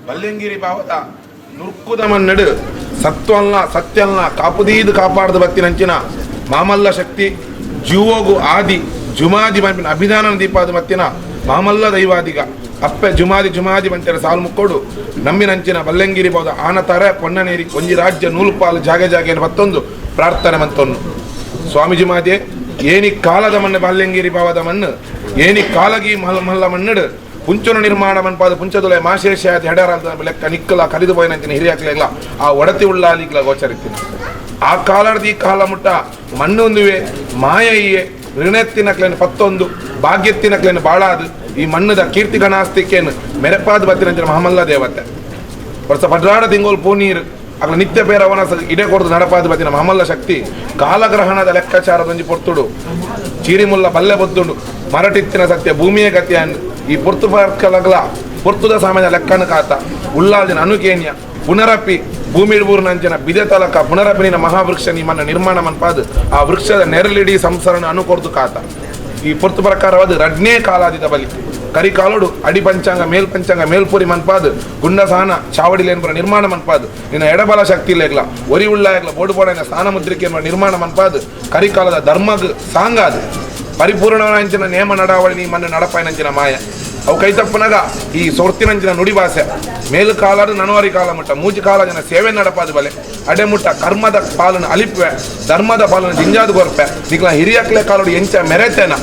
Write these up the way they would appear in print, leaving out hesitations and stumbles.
ಬಲ್ಲೆಂಗಿರಿ ಭಾವದ ನುರ್ಕುದ ಮಣ್ಣಡು ಸತ್ವಲ್ನ ಸತ್ಯಲ್ನ ಕಾಪುದೀದು ಕಾಪಾಡ್ದು ಬತ್ತಿನಂಚಿನ ಮಾಮಲ್ಲ ಶಕ್ತಿ ಜೀವೋಗು ಆದಿ ಜುಮಾದಿ ಮನ್ಪಿನ ಅಭಿದಾನ ದೀಪಾದ ಮತ್ತಿನ ಮಾಮಲ್ಲ ದೈವಾದಿಗ ಅಪ್ಪೆ ಜುಮಾದಿ ಜುಮಾದಿ ಬಂತೆರ ಸಾಲು ಮುಕ್ಕೋಡು ನಮ್ಮಿನಂಚಿನ ಬಲ್ಲೆಂಗಿರಿ ಬಾವದ ಆನತಾರೆ ಪೊನ್ನನೇರಿ ಒಂಜಿ ರಾಜ್ಯ ನೂಲುಪಾಲು ಜಾಗೆ ಜಾಗೆ ಮತ್ತೊಂದು ಪ್ರಾರ್ಥನೆ ಮಂತೊನ್ನು ಸ್ವಾಮಿ ಜುಮಾದಿ ಏನಿ ಕಾಲದ ಮಣ್ಣು ಬಲ್ಲೆಂಗಿರಿ ಭಾವದ ಮಣ್ಣು ಏನಿ ಕಾಲಗಿ ಮಲ್ಲ ಮಲ್ಲ ಮಣ್ಣಡು ಪುಂಚನ ನಿರ್ಮಾಣ ಮನ್ಪಾದ ಪುಂಚದೊಲೆ ಮಾಶೇಷ ಹೆಡರ ಅಂತ ಲೆಕ್ಕ ನಿಕ್ಕಲ ಕಲಿದು ಪೋಯಿನಂಚಿನ ಹಿರಿಯಾಕ್ಲೆಗ್ಲ ಆ ಒಡತಿ ಉಳ್ಳಾಲಿಗ್ಲ ಗೋಚರಿತೀನಿ. ಆ ಕಾಲದ ಈ ಕಾಲ ಮುಟ್ಟ ಮಣ್ಣೊಂದುವೆ ಮಾಯ ಇಯೆ ಋಣೆತ್ತಿನಕ್ಲೇನು ಪತ್ತೊಂದು ಭಾಗ್ಯತ್ತಿನಕ್ಲೇನು ಬಾಳಾದು ಈ ಮಣ್ಣದ ಕೀರ್ತಿ ಗಣಾಸ್ತಿಕೇನು ಮೆರಪಾದ ಬತ್ತಿನಂಚಿನ ಮಹಮಲ್ಲ ದೇವತೆ ವರ್ಷ ಪಡ್ರಾಡ ತಿಂಗೋಲ್ ಪೂನೀರು ಅಗ್ಲ ನಿತ್ಯ ಪೇರವನ ಇಡೆ ಕೊಡ್ದು ನಡಪಾದ ಬತ್ತಿನ ಮಹಮಲ್ಲ ಶಕ್ತಿ ಕಾಲಗ್ರಹಣದ ಲೆಕ್ಕಾಚಾರದೊಂಜಿ ಪೊರ್ತುಡು ಚೀರಿಮುಲ್ಲ ಬಲ್ಲೆ ಬೊದ್ದುಂಡು ಮರಟಿತ್ತಿನ ಸತ್ಯ ಭೂಮಿಯ ಗತಿಯ ಈ ಪೊರ್ತು ಪಾರ್ಕಲಗ್ಲ ಪೊರ್ತುದ ಸಾಮಾನ್ಯ ಲೆಕ್ಕನ ಕಾತ ಉಲ್ಲಾದಿನ ಅನುಕೇನ್ಯ ಪುನರಪಿ ಭೂಮಿ ನಂಚಿನ ಬಿದೆ ತಲಕ ಪುನರಪಿನ ಮಹಾವೃಕ್ಷ ನಿಮ್ಮನ್ನ ನಿರ್ಮಾಣ ಮನ್ಪಾದು ಆ ವೃಕ್ಷದ ನೆರಳಿಡಿ ಸಂಸಾರನ ಅನುಕೊರ್ದು ಕಾತ ಈ ಪೊರ್ತು ಪ್ರಕಾರವಾದ ರಡ್ನೇ ಕಾಲಾದಿದ ಬಲಿ ಕರಿಕಾಲೋಡು ಅಡಿ ಪಂಚಾಂಗ ಮೇಲ್ ಪಂಚಾಂಗ ಮೇಲ್ಪುರಿ ಮನ್ಪಾದು ಗುಂಡಸಾನ ಚಾವಡಿಲೇನ್ಪುರ ನಿರ್ಮಾಣ ಮನ್ಪಾದು ನಿನ್ನ ಎಡಬಲ ಶಕ್ತಿ ಇಲ್ಲೇಗ್ಲ ಒರಿ ಉಳ್ಳಾಗ್ಲ ಬೋಡು ಬೋಡೈನ ಸ್ಥಾನ ಮುದ್ರಿಕೆ ನಿರ್ಮಾಣ ಮನ್ಪಾದು ಕರಿಕಾಲದ ಧರ್ಮಗ್ ಸಾಂಗಾದು ಪರಿಪೂರ್ಣವಂಚಿನ ನೇಮ ನಡಾವಳಿ ನಿಮ್ಮನ್ನು ನಡಪಾಯಿನಂಚಿನ ಮಾಯ ಅವು ಕೈತಪ್ಪನಾಗ ಈ ಸೊರ್ತಿನಂಚಿನ ನುಡಿಭಾಷೆ ಮೇಲು ಕಾಲಾಡು ನನವರಿ ಕಾಲ ಮುಟ್ಟ ಮೂಜಿ ಕಾಲ ಜನ ಸೇವೆ ನಡಪಾದ ಬಲೆ ಅಡೆ ಮುಟ್ಟ ಕರ್ಮದ ಪಾಲನ ಅಲಿಪ್ವೆ ಧರ್ಮದ ಪಾಲನ ಜಿಂಜಾದ ಕೊರ್ಪೆ ನಿಕ್ಲ ಹಿರಿಯಕ್ಲೆ ಕಾಲೋಡು ಎಂಚ ಮೆರೆತೇನ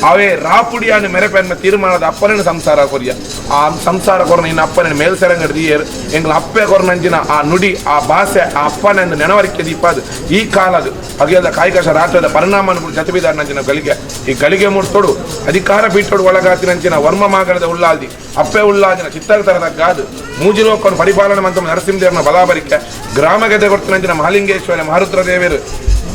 ಅವೇ ರಾಪುಡಿಯಾನು ಮೆರೆಪೆನ್ನ ತೀರ್ಮಾನದ ಅಪ್ಪನ ಸಂಸಾರ ಕೊರಿಯ ಆ ಸಂಸಾರ ಕೊರನ ನಿನ್ನ ಅಪ್ಪನ ಮೇಲ್ ಸೆರಂಗಡ್ ದಿಯೇರು ಎಂಗ್ಲ ಅಪ್ಪೆ ಕೊರನಂಚಿನ ಆ ನುಡಿ ಆ ಭಾಷೆ ಆ ಅಪ್ಪನ ನೆನವರಿಕೆ ದೀಪಾದು ಈ ಕಾಲದ ಅಗೆಯದ ಕಾಯಿಕಶ ರಾಷ್ಟ್ರದ ಪರಿಣಾಮ ಜತಬಿದಾರನಂಚಿನ ಗಳಿಗೆ ಈ ಗಳಿಗೆ ಮುಡ್ತೋಡು ಅಧಿಕಾರ ಪೀಠೋಡು ಒಳಗಾತಿನಂಚಿನ ವರ್ಮ ಮಾಗಣದ ಉಳ್ಳಾಲ್ದಿ ಅಪ್ಪೆ ಉಳ್ಳಾದಿನ ಚಿತ್ತರ ತರದಕ್ಕಾದು ಮೂಜಿಲೋಕವನ್ನು ಪರಿಪಾಲನೆ ಮಂತ ನರಸಿಂಹದೇವನ ಬಲಾಬರಿಕೆ ಗ್ರಾಮ ಗೆದ್ದೆ ಕೊಡ್ತಿನಂಚಿನ ಮಹಾಲಿಂಗೇಶ್ವರ ಮಹಾರುದ್ರ ದೇವರು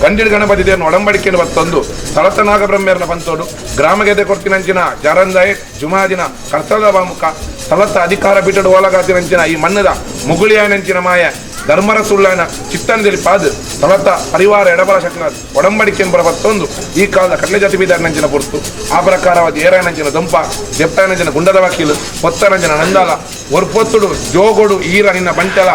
ಗಂಡಿಡು ಗಣಪತಿ ದೇವನ ಒಡಂಬಡಿಕೆಯನ್ನು ಬತ್ತೊಂದು ಸ್ಥಳತನಾಗ ಬ್ರಹ್ಮೇರ್ನ ಪಂತೋಡು ಗ್ರಾಮ ಗೆದ್ದೆ ಕೊಡ್ತಿನಂಚಿನ ಜರಂದಾಯ ಜುಮಾದಿನ ಕರ್ತದ ಬಾಮುಖ ಸ್ಥಳತ ಅಧಿಕಾರ ಪೀಠಡು ಒಳಗಾತಿನಂಚಿನ ಈ ಮಣ್ಣದ ಮುಗುಳಿಯಾನಂಚಿನ ಮಾಯ ಧರ್ಮರ ಸುಳ್ಳನ ಚಿತ್ತನದಲ್ಲಿ ಪಾದು ಸ್ಥಳತ ಪರಿವಾರ ಎಡಬಲ ಶಕ್ನ ಒಡಂಬಡಿಕೆಯನ್ನು ಬರ ಬತ್ತೊಂದು ಈ ಕಾಲದ ಕಡಲೆ ಜಾತಿ ಬೀದಾರನಂಚಿನ ಪೊರ್ತು ಆ ಪ್ರಕಾರವಾದ ಏರಾಯನಂಚಿನ ದಂಪ ದೆಪ್ಟಾನಂಚಿನ ಗುಂಡದ ವಕೀಲು ಪೊತ್ತನಂಚಿನ ನಂದಾಲ ಒರ್ಪೊತ್ತುಡು ಜೋಗೋಡು ಈರ ನಿನ್ನ ಬಂಟಲ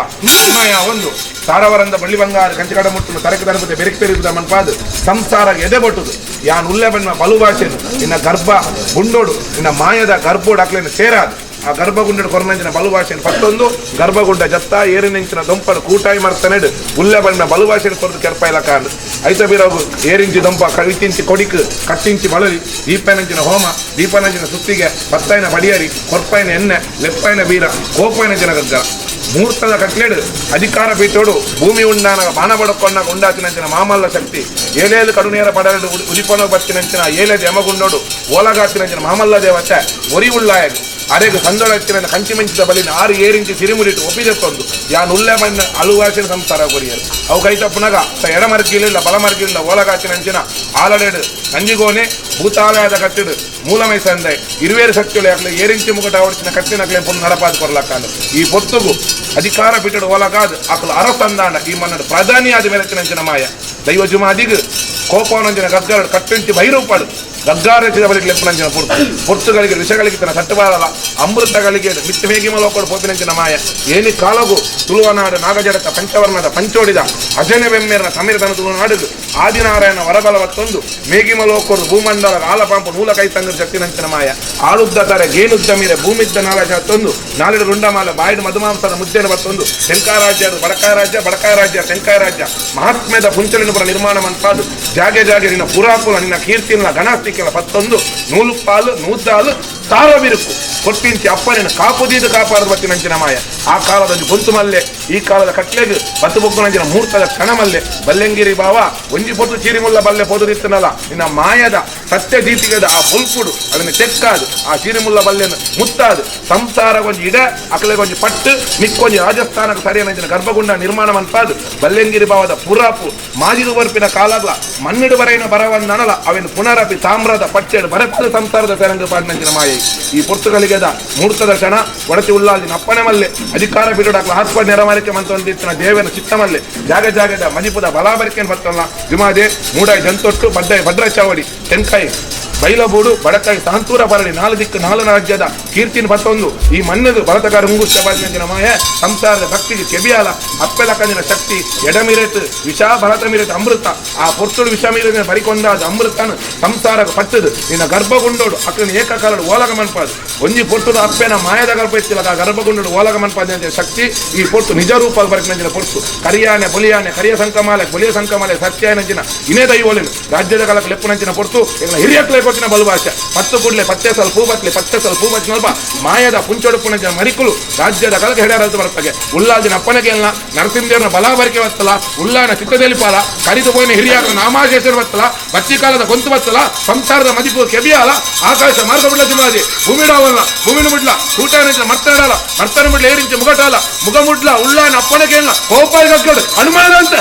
ಮಾಯ ಒಂದು ಸಾರವರಂದ ಬಳ್ಳಿ ಬಂಗಾರ ಕಂಚಕಡ ಮುಟ್ಟುನು ತರಕ ತರಪತೆ ಬೆರಕ್ ಪೆರುಗುದ ಮನ್ಪಾದು ಸಂಸಾರ ಎದೆ ಬೊಟ್ಟುದು ಯಾನ್ ಉಲ್ಲೆ ಬಣ್ಣ ಬಲು ಭಾಷೆನು ನಿನ್ನ ಗರ್ಭ ಗುಂಡೋಡು ನಿನ್ನ ಮಾಯದ ಗರ್ಭೋಡು ಅಕ್ಲೇನು ಸೇರಾದು ಆ ಗರ್ಭಗುಂಡ ಕೊರನಂಚಿನ ಬಲುಭಾಷೆಯನ್ನು ಪತ್ತೊಂದು ಗರ್ಭಗುಂಡ ಜತ್ತ ಏರಿನಂಚಿನ ದೊಂಪಡು ಕೂಟಾಯಿ ಮರ್ತನೆಡು ಉಲ್ಲೆ ಬಣ್ಣ ಬಲುಭಾಷೆಯನ್ನು ಕೊರದು ಕೆರ್ಪಾಯಿಲ ಕಾಂಡು ಐತ ಬೀರಗು ಏರಿಂಚಿ ದೊಂಪ ಕವಿತಿಂಚಿ ಕೊಡಿಕ್ ಕಟ್ಟಿಂಚಿ ಬಳಲಿ ದೀಪನಂಚಿನ ಹೋಮ ದೀಪನಂಚಿನ ಸುತ್ತಿಗೆ ಪತ್ತಾಯಿನ ಬಡಿಯರಿ ಕೊರ್ಪಾಯಿನ ಎಣ್ಣೆ ಲೆಪ್ಪಾಯಿನ ಬೀರ ಕೋಪಾಯಿನಂಚಿನ ಗಗ್ಗರ ಮುಹೂರ್ತದ ಕಟ್ಲೆಡು ಅಧಿಕಾರ ಪೀಠೋಡು ಭೂಮಿ ಉಂಡಾನ ಬಾಣ ಬಡಕೊಂಡಾಗ ಉಂಡಾತಿನಂಚಿನ ಮಾಮಲ್ಲ ಶಕ್ತಿ ಏಲೇಲು ಕಡುನೇರ ಪಡಲು ಉದಿಪನ ಬತ್ತಿನಂಚಿನ ಏಲೇದು ಯಮಗುಂಡೋಡು ಓಲಗಾತಿನಂಚಿನ ಮಾಮಲ್ಲ ದೇವತೆ ಒರಿ ಉಳ್ಳಾಯಗ್ ಅರೆಗು ಸಂದೊಳತ್ತಿನ ಕಂಚಿ ಮೆಂಚಿದ ಬಲಿನ 6 ಏರಿಂಚಿ ಸಿರಿಮುರಿಟ್ಟು ಒಪ್ಪಿದೆತ್ತೊಂದು ಯಾನ್ ಉಲ್ಲೆ ಮಣ್ಣ ಅಲುವಾಸಿನ ಸಂಸಾರ ಕೊರಿಯರು ಅವು ಕೈ ತಪ್ಪುನಾಗ ಎಡಮರ್ಕಿಲಿಲ್ಲ ಬಲಮರ್ಕಿಲಿಲ್ಲ ಓಲಗಾಚಿನಂಚಿನ ಆಲಡೆಡು ನಂಜಿಗೋನೆ ಭೂತಾಲಯದ ಕಟ್ಟಿಡು ಮೂಲಮೈ ಸಂದೆ ಇರುವೇರು ಶಕ್ತಿಗಳು ಯಾಕಲೆ ಏರಿಂಚಿ ಮುಗಟ ಅವಡಿಸಿನ ಕಟ್ಟಿನಕ್ಲೆ ಪುನಃ ನಡಪಾದ ಕೊರ್ಲಕ್ಕಾಂಡು ಈ ಪೊತ್ತುಗು ಅಧಿಕಾರ ಬಿಟ್ಟಡು ಓಲಗಾದ್ ಅಕಲು ಅರಸಂದಾಂಡ ಈ ಮನ್ನಡು ಪ್ರಧಾನಿಯಾದ ಮೇಲತ್ತಿನಂಚಿನ ಮಾಯ ದೈವ ಜುಮಾದಿಗ್ ಕೋಪವನಂಚಿನ ಗಗ್ಗರಡು ಕಟ್ಟಿಂಚಿ ಬೈರೂಪಾಡು ಗಗ್ಗಾರಚಿದ ಬಳಿಗೆ ಲೆಪ್ಪನಂಚಿನ ಪುರ್ತು ಪೊರ್ತುಗಳಿಗೆ ವಿಷಗಳಿಗೆ ತನ್ನ ತಟ್ಟಬಾರಲ್ಲ ಅಮೃತಗಳಿಗೆ ಮಿತ್ತ ಮೇಗಿ ಮಲೋಕೊಡು ಪೋಪಿನಂಚಿನ ಮಾಯ ಏನಿ ಕಾಲಗು ತುಳುವನಾಡು ನಾಗಜಡಕ ಪಂಚವರ್ಣದ ಪಂಚೋಡಿದ ಅಜನೆ ಬೆಮ್ಮೇರನ ಸಮೀರತನ ತುಳುನಾಡು ಆದಿನಾರಾಯಣ ವರಬಲವತ್ತೊಂದು ಮೇಗಿಮಲೋಕೊಡು ಭೂಮಂಡಲ ಆಲಪಾಂಪು ನೂಲ ಕೈ ತಂಗರ ಶಕ್ತಿನಂಚಿನ ಮಾಯ ಆಳುದ್ದ ತಾರೆ ಗೇನುದ್ದ ಮೀರೆ ಭೂಮಿದ್ದ ನಾಲ ತಂದು ನಾಲಿಡು ರುಂಡಮಾಲ ಬಾಯಿಡು ಮಧುಮಾಂಸದ ಮುದ್ದೆನ ಬತ್ತೊಂದು ತೆಂಕಾಯ ರಾಜ್ಯ ಬಡಕಾಯ ರಾಜ್ಯ ಬಡಕಾಯ ರಾಜ್ಯ ತೆಂಕಾಯ ರಾಜ್ಯ ಮಹಾತ್ಮ್ಯದ ಪುಂಚಲಿನ ನಿರ್ಮಾಣ ಮನ್ಪಾದು ಜಾಗೆ ಜಾಗೆ ನಿನ್ನ ಪುರಾಪುರ ನಿನ್ನ ಕೀರ್ತಿನ ಗಣಾಸ್ತಿಕೆಲ್ಲ ಪತ್ತೊಂದು ನೂಲುಪಾಲು ನೂದ್ದಾಲು ತಾರಬಿರುಕು ಕೊಟ್ಟಿಂಚಿ ಅಪ್ಪನಿನ ಕಾಪುದೀದು ಕಾಪಾಡದು ಬತ್ತಿನಂಚಿನ ಮಾಯ ಆ ಕಾಲದ ಗೊಂತು ಮಲ್ಲೆ ಈ ಕಾಲದ ಕಟ್ಲೆಗ್ ಬತ್ತು ಬೊಕ್ಕುನಂಚಿನ ಮುಹೂರ್ತದ ಕ್ಷಣ ಮಲ್ಲೆ ಬಲ್ಲೆಂಗಿರಿ ಬಾವ ಒಂಜಿ ಪೊತ್ತು ಚೀರಿಮುಲ್ಲ ಬಲ್ಲೆ ಪೊದುದಿತ್ತನಲ್ಲ ನಿನ್ನ ಮಾಯದ ಸತ್ಯ ಜೀತಿಗದ ಆ ಪುಲ್ಪುಡು ಅದನ್ನು ತೆಕ್ಕಾದು ಆ ಚೀರಿಮುಲ್ಲ ಬಲ್ಲೆನು ಮುತ್ತಾದು ಸಂಸಾರ ಕೊಂಜಿ ಇಡ ಅಕಲೆ ಕೊಂಜಿ ಪಟ್ಟು ನಿಕ್ಕೊಂಜಿ ರಾಜಸ್ಥಾನಕ್ಕೆ ಸರಿಯನಂಚಿನ ಗರ್ಭಗುಂಡ ನಿರ್ಮಾಣ ಮನ್ಪಾದು ಬಲ್ಲೆಂಗಿರಿ ಬಾವದ ಪುರಾಪು ಮಾಜಿದು ಬರ್ಪಿನ ಕಾಲಾಗ್ಲ ಮಣ್ಣಿಡು ಬರೆಯಿನ ಬರವನ್ನನಲ ಅವೆನು ಪುನರಪಿ ತಾಮ್ರದ ಪಚ್ಚೆಡು ಬರಪಾದ ಸಂಸಾರದ ಸೆರಂಗ ಪಾಡಿನಂಚಿನ ಮಾಯೆ ಈ ಪೊರ್ತುಗಳಿಗೆದ ಮುಹೂರ್ತದ ಕ್ಷಣ ಒಡತಿ ಉಳ್ಳಾಲ್ದಿನ ಅಪ್ಪನೆ ಮಲ್ಲೆ ಅಧಿಕಾರ ಬಿಡುಡಾಕ್ಲ ಹಾಸ್ಪಾಡ್ ನೆರಮಾರಿಕೆ ಮಂತೊಂದಿತ್ತಿನ ದೇವನ ಚಿತ್ತಮಲ್ಲೆ ಜಾಗ ಜಾಗದ ಮದಿಪುದ ಬಲಾಬರಿಕೆ ಬರ್ತಲ್ಲ ಜುಮಾದೆ ಮೂಡಾಯಿ ಜಂತೊಟ್ಟು ಬಡ್ಡಾಯಿ ಭದ್ರಚಾವಡಿ ತೆನ್ಕಾಯಿ ಬೈಲಬೂಡು ಬಡಕಾಯಿ ಸಾಂತೂರ ಪರಡಿ ನಾಲ್ ದಿಕ್ಕು ನಾಲ್ ರಾಜ್ಯದ ಕೀರ್ತಿನ ಪತ್ತೊಂದು ಈ ಮಣ್ಣದು ಭರತಕಾರ ಮುಂಗುಷ್ಟ ಮಾಯ ಸಂಸಾರದ ಭಕ್ತಿಗೆ ಕೆಬಿಯಾಲ ಅಪ್ಪೆಲ ಕಂದಿನ ಶಕ್ತಿ ಎಡಮಿರೆತು ವಿಷ ಭರತ ಮಿರೆತು ಅಮೃತ ಆ ಪೊರ್ತುಡು ವಿಷ ಮೀರಿನ ಬರಿಕೊಂಡಾದ ಅಮೃತನ ಸಂಸಾರ ಪಟ್ಟದು ನಿನ್ನ ಗರ್ಭಗುಂಡೋಡು ಅಕ್ಕನ ಏಕಕಾಲಡು ಓಲಗ ಮನ್ಪಾದು ಒಂಜಿ ಪೊರ್ತುಡು ಅಪ್ಪೆನ ಮಾಯದ ಗರ್ಭ ಇತ್ತಿಲ್ಲ ಆ ಗರ್ಭಗುಂಡೋಡು ಓಲಗ ಮನ್ಪಾದ ಶಕ್ತಿ ಈ ಪೊರ್ತು ನಿಜ ರೂಪ ಬರಕಿನ ಪೊರ್ತು ಕರಿಯಾನೆ ಬೊಲಿಯಾನೆ ಕರಿಯ ಸಂಕಮಾಲೆ ಬೊಲಿಯ ಸಂಕಮಾಲೆ ಸತ್ಯಾನಂಚಿನ ಇನೇ ದೈವೋಲಿನ ರಾಜ್ಯದ ಕಾಲಕ್ಕೆ ಲೆಪ್ಪುನಂಚಿನ ಪೊರ್ತು ಎಂಗ್ಲ ಹಿರಿಯಕ್ಲೆ ಕೊಟ್ಟಿನ ಬಲುಭಾಷೆ ಪತ್ತು ಕೂಡಲೇ ಪತ್ತೆ ಸಲ ಪೂಬತ್ಲೆ ಪತ್ತೆ ಸಲ ಪೂಬತ್ನಲ್ಪ ಮಾಯದ ಪುಂಚೊಡುಪುನಂಚಿನ ಮರಿಕುಲು ರಾಜ್ಯದ ಕಾಲಕ್ಕೆ ಹೆಡಾರಲ್ತು ಬರ್ತಗೆ ಉಲ್ಲಾದಿನ ಅಪ್ಪನಗೆಲ್ಲ ನರಸಿಂಹದೇವನ ಬಲಾಬರಿಕೆ ಬತ್ತಲ ಉಲ್ಲಾನ ಚಿತ್ತದಲ್ಲಿ ಪಾಲ ಕರಿದು ಪೋಯಿನ ಹಿರಿಯಾರ ನಾಮಾಶೇಷರು ಬತ್ತಲ ಬತ್ತಿ ಕಾಲದ ಗೊಂತು ಬತ್ತಲ ಸಂಸಾರದ ಮದಿಪು ಕೆಬಿಯಾಲ ಆಕಾಶ ಮಾರ್ಗ ಬಿಡ್ಲ ಜುಮಾದಿ ಭೂಮಿಡಾವಲ್ಲ ಭೂಮಿನ ಮುಡ್ಲ ಕೂಟಾನಿಂಚ ಮರ್ತನಾಡಲ ಮರ್ತನ ಮುಡ್ಲ ಏರಿಂಚ ಮುಗಟಾಲ ಮುಗ ಮುಡ್ಲ ಉಳ್ಳಾನ ಅಪ್ಪನಗೆಲ್ಲ ಕೋಪಾಯಿಗೆ ಹನುಮಾನಂತ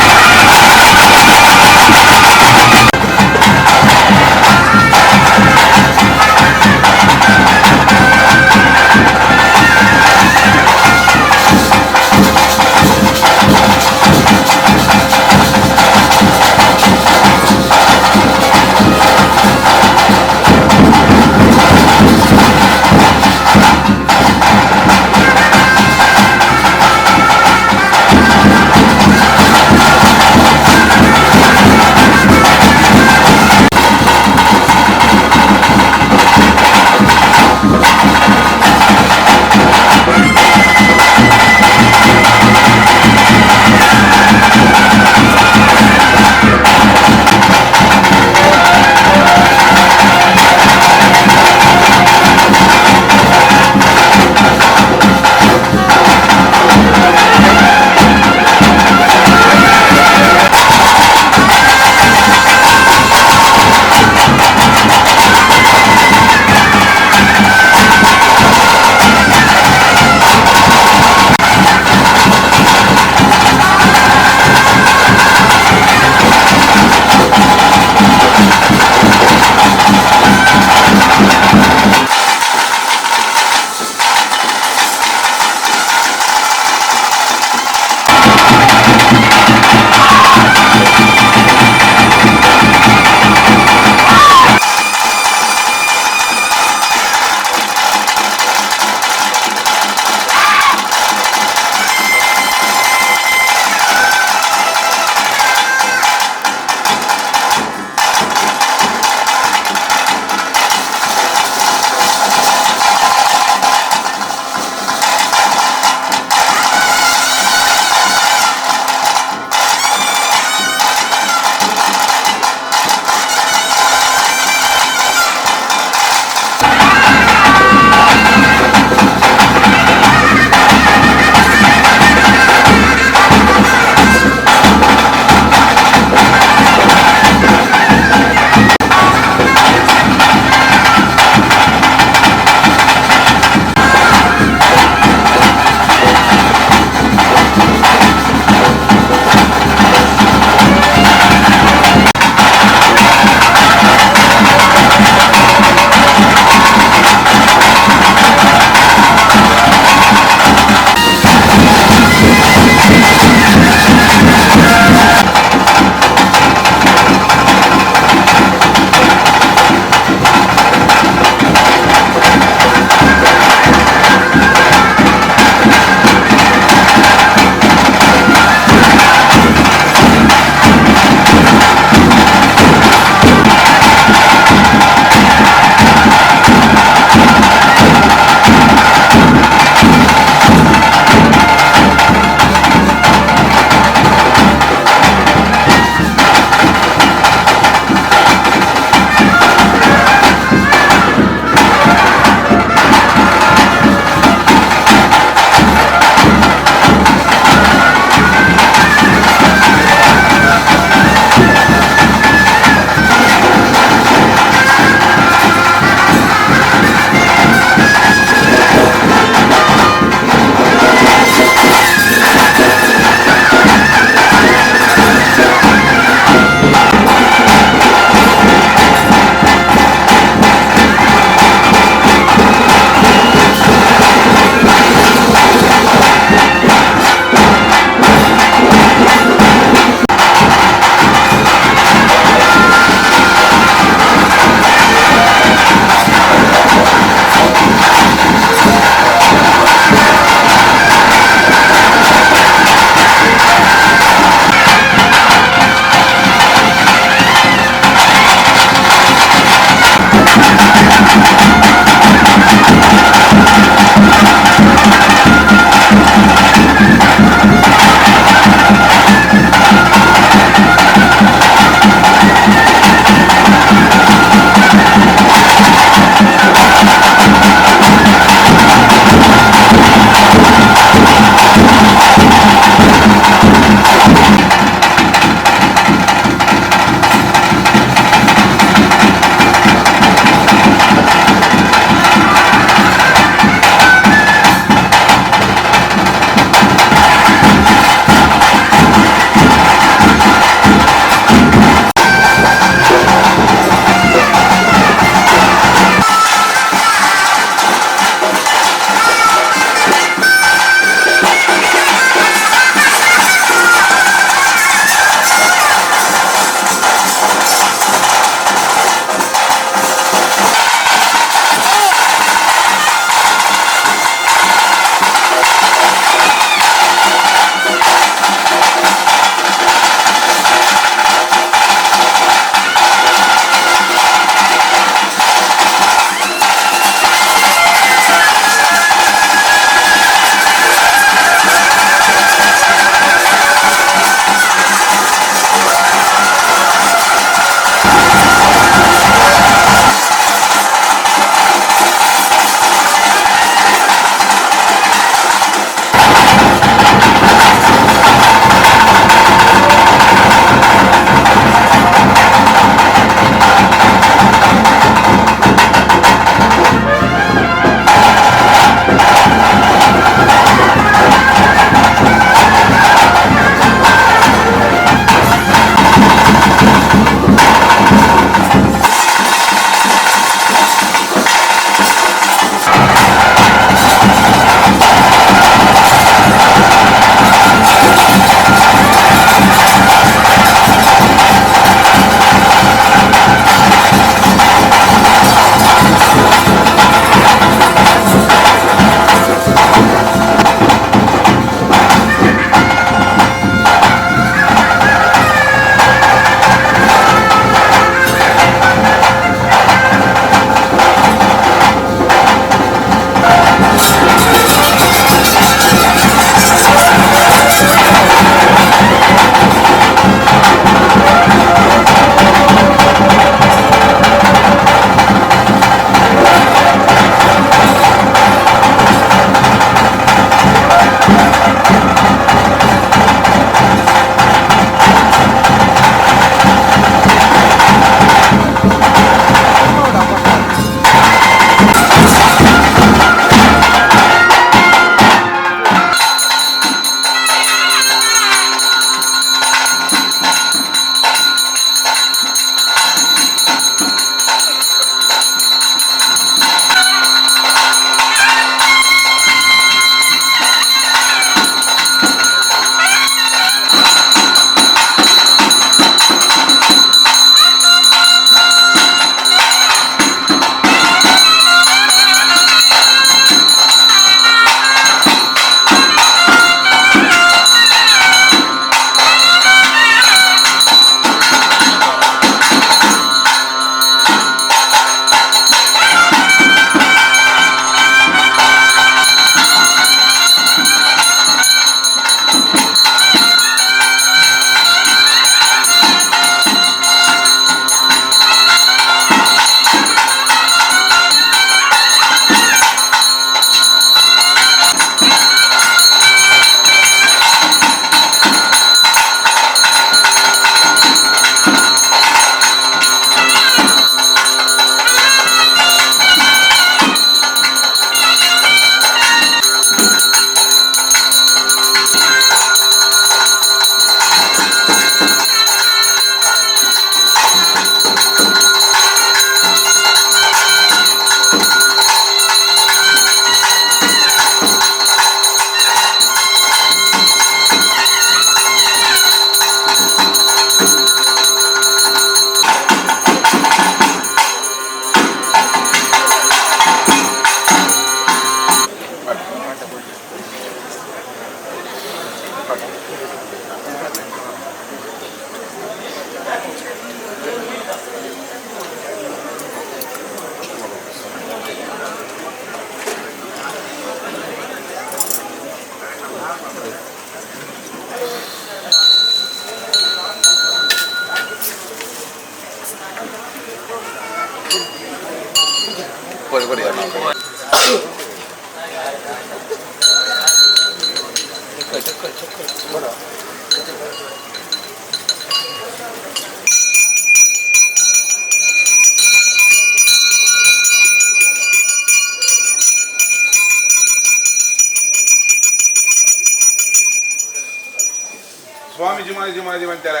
ಜುಮಾದಿ ಜುಮಾದಿ ಅಂತಾರೆ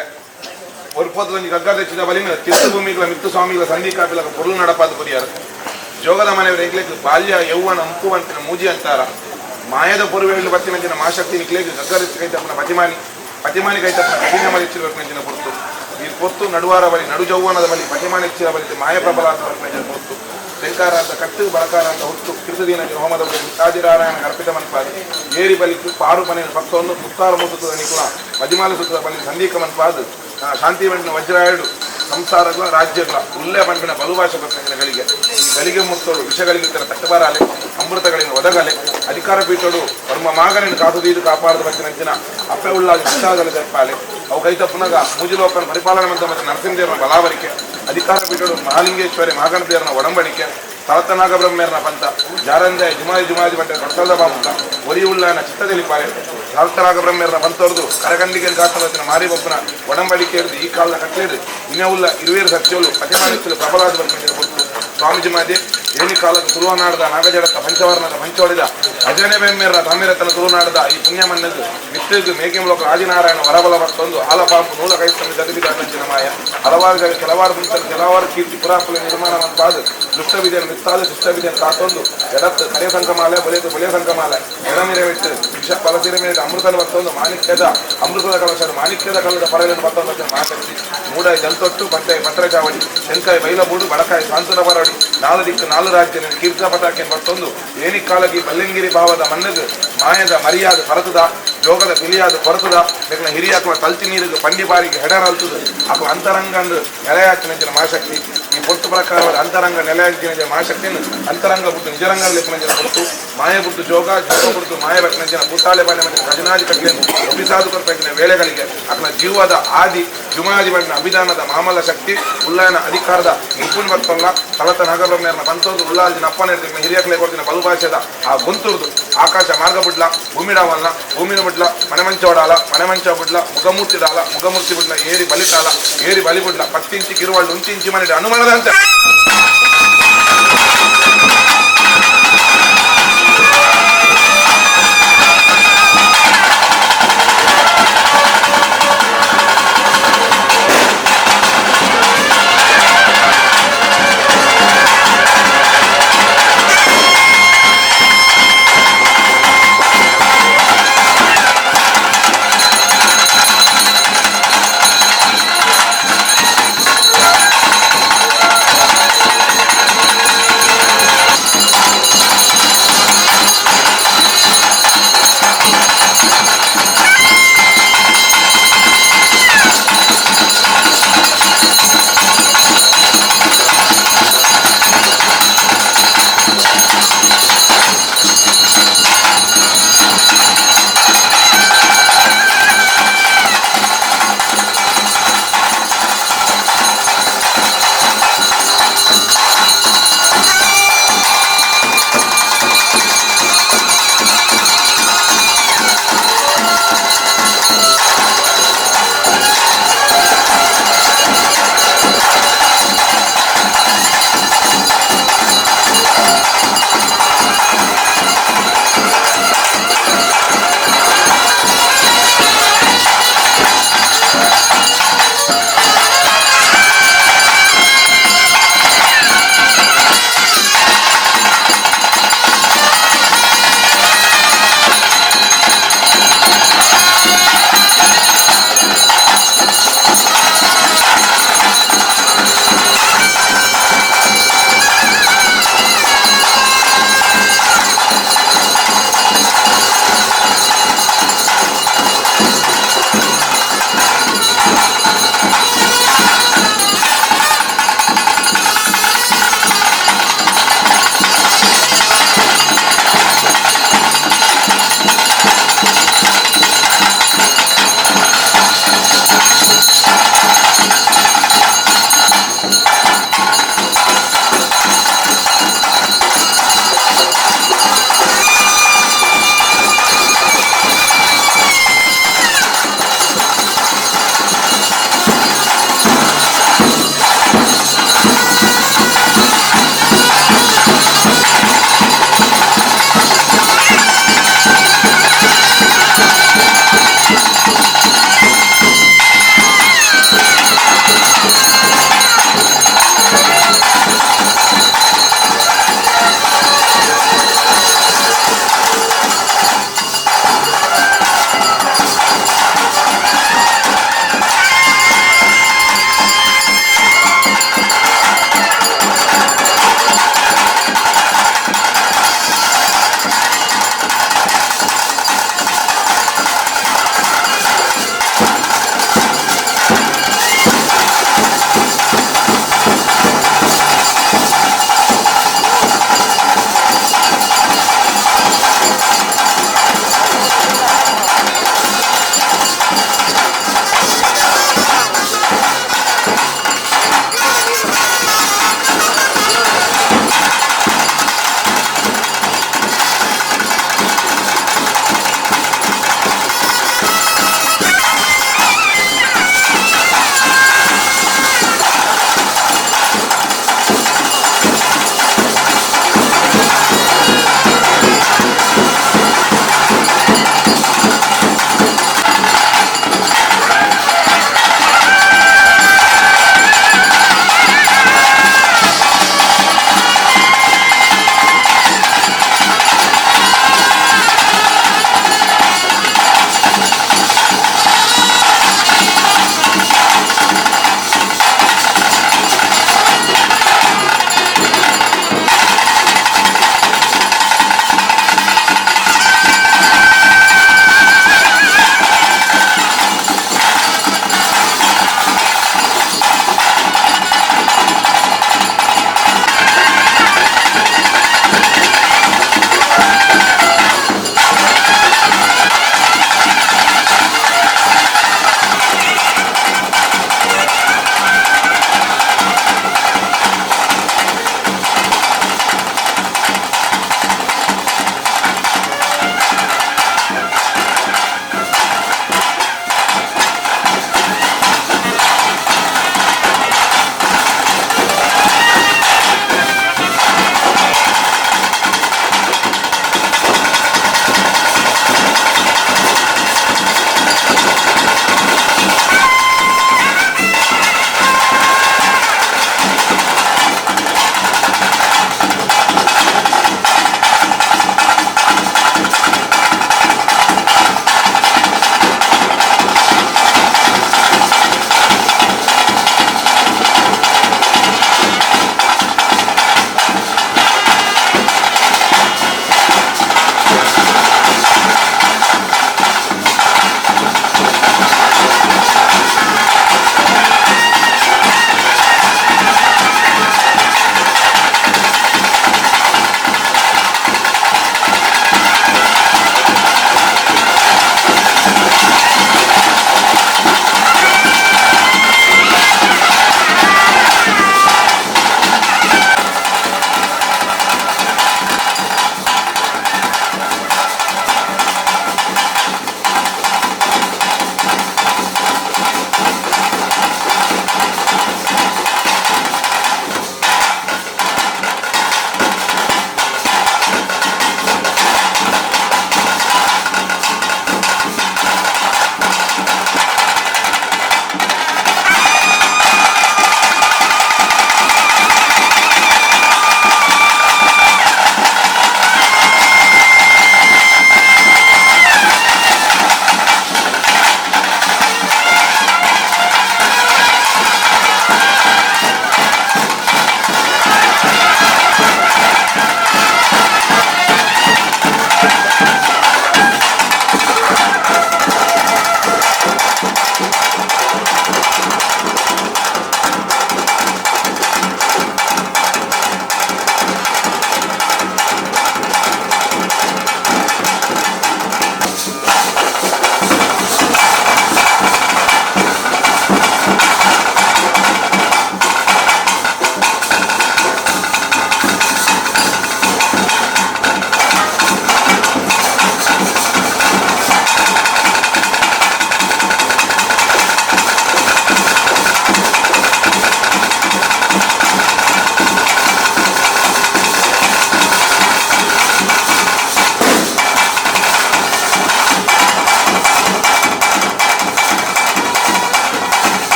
ಒರ್ಪೊತ್ತೊಂಜಿ ಗಗ್ಗದ ಬಲಿನ ತೀರ್ಥಭೂಮಿಗಳ ಮಿತ್ತು ಸ್ವಾಮಿಗಳ ಸಂಧಿ ಕಾಪಿಲಕ ಪೊರ್ಲು ನಡಪಾದ ಕೊರಿಯಾರು ಜೋಗದ ಮನೆಯವರು ಎಂಕ್ಲೆಗ್ ಬಾಲ್ಯ ಯೌವನ ಅಂಪು ಅಂತಿನ ಮೂಜಿ ಅಂತಾರ ಮಾಯದ ಪೊರುವೆಗಳು ಬತ್ತಿನಂಚಿನ ಮಾಶಕ್ತಿ ನಿಕ್ಲೆಗ್ ಗಗ್ಗದ ಕೈತಪ್ಪನ ಪತಿಮಾನಿ ಪತಿಮಾನಿ ಕೈತಪ್ಪನ ಕಠಿಣ ಮಲಿ ಹೆಚ್ಚಿರಬೇಕು ಪೊರ್ತು ಈ ಪೊರ್ತು ನಡುವಾರ ಬಲಿ ನಡು ಜೌವನದ ಬಲಿ ಪತಿಮಾನಿ ಹೆಚ್ಚಿರ ಬಲಿ ಮಾಯ ಪ್ರಬಲ ಪೊರ್ತು ಶಂಕಾರ ಅಂತ ಕಟ್ಟು ಬಲಕಾರ ಅಂತ ಹುಟ್ಟು ಕಿರುಸದೀನ ಹೋಮದ ಆದಿನಾರಾಯಣ ಅರ್ಪಿತ ಮನ್ಪಾದಿ ಏರಿ ಬಲಿಕು ಪಾರು ಮನೆ ಪತ್ತೊಂದು ಮುತ್ತಾರ ಮುಸುತ್ತದ ನಿಕುಲ ಮಜಿಮಾಲ ಸುತ್ತದ ಬಲಿ ಸಂದೀಕ ಮನ್ಪಾದು ಶಾಂತಿ ಮಂಡಿನ ವಜ್ರಾಯುಡು ಸಂಸಾರಗಳ ರಾಜ್ಯಗಳ ಉಲ್ಲೆ ಪಂಪಿನ ಬಲುಭಾಷೆ ಗಳಿಗೆ ಈ ಗಳಿಗೆ ಮುತ್ತೋಡು ವಿಷಗಳಿಗೆ ತಟ್ಟಬಾರಾಲೆ ಅಮೃತಗಳಿಂದ ಒದಗಲೆ ಅಧಿಕಾರ ಪೀಠೋಡು ವರ್ಮ ಮಾಗನಿನ ಕಾತುದೀದು ಕಾಪಾಡದ ಬತ್ತಿನಂಚಿನ ಅಪ್ಪೆ ಉಳ್ಳಾಗಿ ವಿಷಾದಲ ಜಪ್ಪಾಲೆ ಅವು ಕೈತ ಪುನಗ ಮೂಜಿಲೋಕನ ಪರಿಪಾಲನೆ ಮಂತ ಮತ್ತು ನರಸಿಂಹದೇವರ ಬಲಾವರಿಕೆ ಅಧಿಕಾರ ಪೀಠೋಡು ಮಹಾಲಿಂಗೇಶ್ವರಿ ಮಹಾಗಣದೇವರನ ಒಡಂಬಡಿಕೆ ತಳತನಾಗ ಬ್ರಹ್ಮೇರನ ಪಂಥ ಜಾರಂಜಾಯ ಜುಮಾದಿ ಜುಮಾದಿ ಬಂಟ ಕಡ್ತಲ್ದ ಬಾಮುಖ ಒರಿ ಉಳ್ಳಾನ ಚಿತ್ತದೆಲಿಪಾಲೆ ತಳತನಾಗ ಬ್ರಹ್ಮೇರನ ಪಂತೋರ್ದು ಕರಗಂಡಿಗೆ ಗಾತ್ರವತ್ತಿನ ಮಾರಿಬೊಬ್ಬನ ಒಡಂಬಡಿಕೆ ಇರುದು ಈ ಕಾಲದ ಕಟ್ಲೇರು ಇನ್ನ ಉಳ್ಳ ಇರುವೇರು ಸತ್ಯಗಳು ಪತಿಮಾನಿಸಲು ಪ್ರಬಲಾದ ಬರ್ಕೊಂಡು ಕೊಟ್ಟು ಸ್ವಾಮೀಜಿ ಮಾದಿ ಏನಿ ಕಾಲದ ತುಳುವನಾಡದ ನಾಗಜಡತ್ತ ಪಂಚವರ್ಣದ ಪಂಚೋಡಿದ ಅಜನೆ ಬೆಮ್ಮೇರ ತಾಮಿರತನ ತುಳುನಾಡದ ಈ ಪುಣ್ಯಮನ್ನದು ಮಿತ್ತಿಗೆ ಮೇಕೆಂಲೋಕ ಆದಿನಾರಾಯಣ ವರಬಲ ಬರ್ತೊಂದು ಆಲಪಾಂಪು ನೂಲ ಕೈಸ್ತಂಬಿ ದದಿಬಿದ ಮಾಯ ಹಲವಾರು ಜಾಗ ಕೆಲವಾರು ಮುಂಚಲು ಕೆಲವಾರು ಕೀರ್ತಿ ಪುರಾಪುಲ ನಿರ್ಮಾಣ ಮಂಪಾದು ದುಷ್ಟವಿದೆಯನ್ನು ಮಿತ್ತಾದ ಶಿಷ್ಟವಿದೆಯನ್ನು ಕಾತೊಂದು ಎಡತ್ತು ಕರೆಯ ಸಂಕಮಾಲೆ ಬಲಿಯದು ಬಲಿಯ ಸಂಕಮಾಲೆ ಎಡಮಿರೆ ಬಿಟ್ಟು ವಿಷ ಪಲಸಿರ ಮೇಲೆ ಅಮೃತನ ಬರ್ತೊಂದು ಮಾಣಿಕ್ಯದ ಅಮೃತದ ಕಲಶ ಮಾಣಿಕ್ಯದ ಕಲದ ಪರಗಳನ್ನು ಬರ್ತೊಂದು ಮಹಾಶಕ್ತಿ ಮೂಡಾಯಿ ಜಲ್ತೊಟ್ಟು ಪಂಚಾಯಿ ಪತ್ರ ಚಾವಡಿ ಶಂಕಾಯಿ ಬೈಲಬೂಡು ಬಡಕಾಯಿ ಸಾಂತನ ಬರಡಿ ನಾಲು ದಿಕ್ಕು ನಾಲು ರಾಜ್ಯ ಕೀರ್ತ ಪತಾಕೆ ಬರ್ತೊಂದು ಏನಿ ಕಾಲಗಿ ಬಲ್ಲಂಗಿರಿ ಭಾವದ ಮಣ್ಣದು ಮಾಯದ ಮರಿಯಾದ ಪರತದ ಜೋಗದ ತಿಳಿಯಾದ ಕೊರತದ ಬೇಕಾ ಹಿರಿಯಾಕುವ ತಲ್ತಿ ನೀರಿಗೆ ಪಂಡಿ ಬಾರಿಗೆ ಹೆಡರಲ್ತದ ಅಪ್ಪ ಅಂತರಂಗಂದು ನೆಲೆಯಾಚಿನ ಮಹಾಶಕ್ತಿ ಈ ಪೊಟ್ಟು ಪ್ರಕಾರವಾದ ಅಂತರಂಗ ನೆಲೆಯಾಚಿನ ಮಹಾಶಕ್ತಿಯನ್ನು ಅಂತರಂಗ ಬಿಟ್ಟು ನಿಜರಂಗ ಲೆಕ್ಕನಂಚಿನ ಪೊಟ್ಟು ಮಾಯ ಬಿಟ್ಟು ಜೋಗ ಜೋಗ ಬಿಟ್ಟು ಮಾಯ ಬೆಕ್ಕನಂಚಿನ ಭೂತಾಳೆ ಬಾಳೆ ಮತ್ತು ಖಜನಾಜಿ ಕಟ್ಲೆಯನ್ನು ಒಬಿಸಾದು ಕೊರಪೆಂಚಿನ ವೇಳೆಗಳಿಗೆ ಅಕಲ ಜೀವದ ಆದಿ ಜುಮಾದಿ ಬಣ್ಣ ಅಭಿದಾನದ ಮಾಮಲ ಶಕ್ತಿ ಉಲ್ಲಾಯನ ಅಧಿಕಾರದ ನಿಪುಣ ಬರ್ತಲ್ಲ ತಲತ ನಾಗಬ್ರಹ್ಮೇರನ ಪಂತೋದು ಉಲ್ಲಾಲ್ಜಿನ ಅಪ್ಪನ ಇರ್ತೀನಿ ಹಿರಿಯಕ್ಲೆ ಕೊಡ್ತೀನಿ ಬಲುಭಾಷೆದ ಆ ಗುಂತುರ್ದು ಆಕಾಶ ಮಾರ್ಗ ಬಿಡ್ಲ ಭೂಮಿಡಾವಲ್ಲ ಭೂಮಿನ ಬಿಡ್ಲ ಮನೆ ಮಂಚೋಡಾಲ ಮನೆ ಮಂಚ ಬಿಡ್ಲ ಮುಖಮೂರ್ತಿ ಡಾಲ ಮುಖಮೂರ್ತಿ ಬಿಡ್ಲ ಏರಿ ಬಲಿತಾಲ ಏರಿ ಬಲಿ ಬಿಡ್ಲ ಪತ್ತಿಂಚಿ ಕಿರುವಾಳು ಉಂಚಿಂಚಿ ಮನೆ ಅನುಮಾನದಂತೆ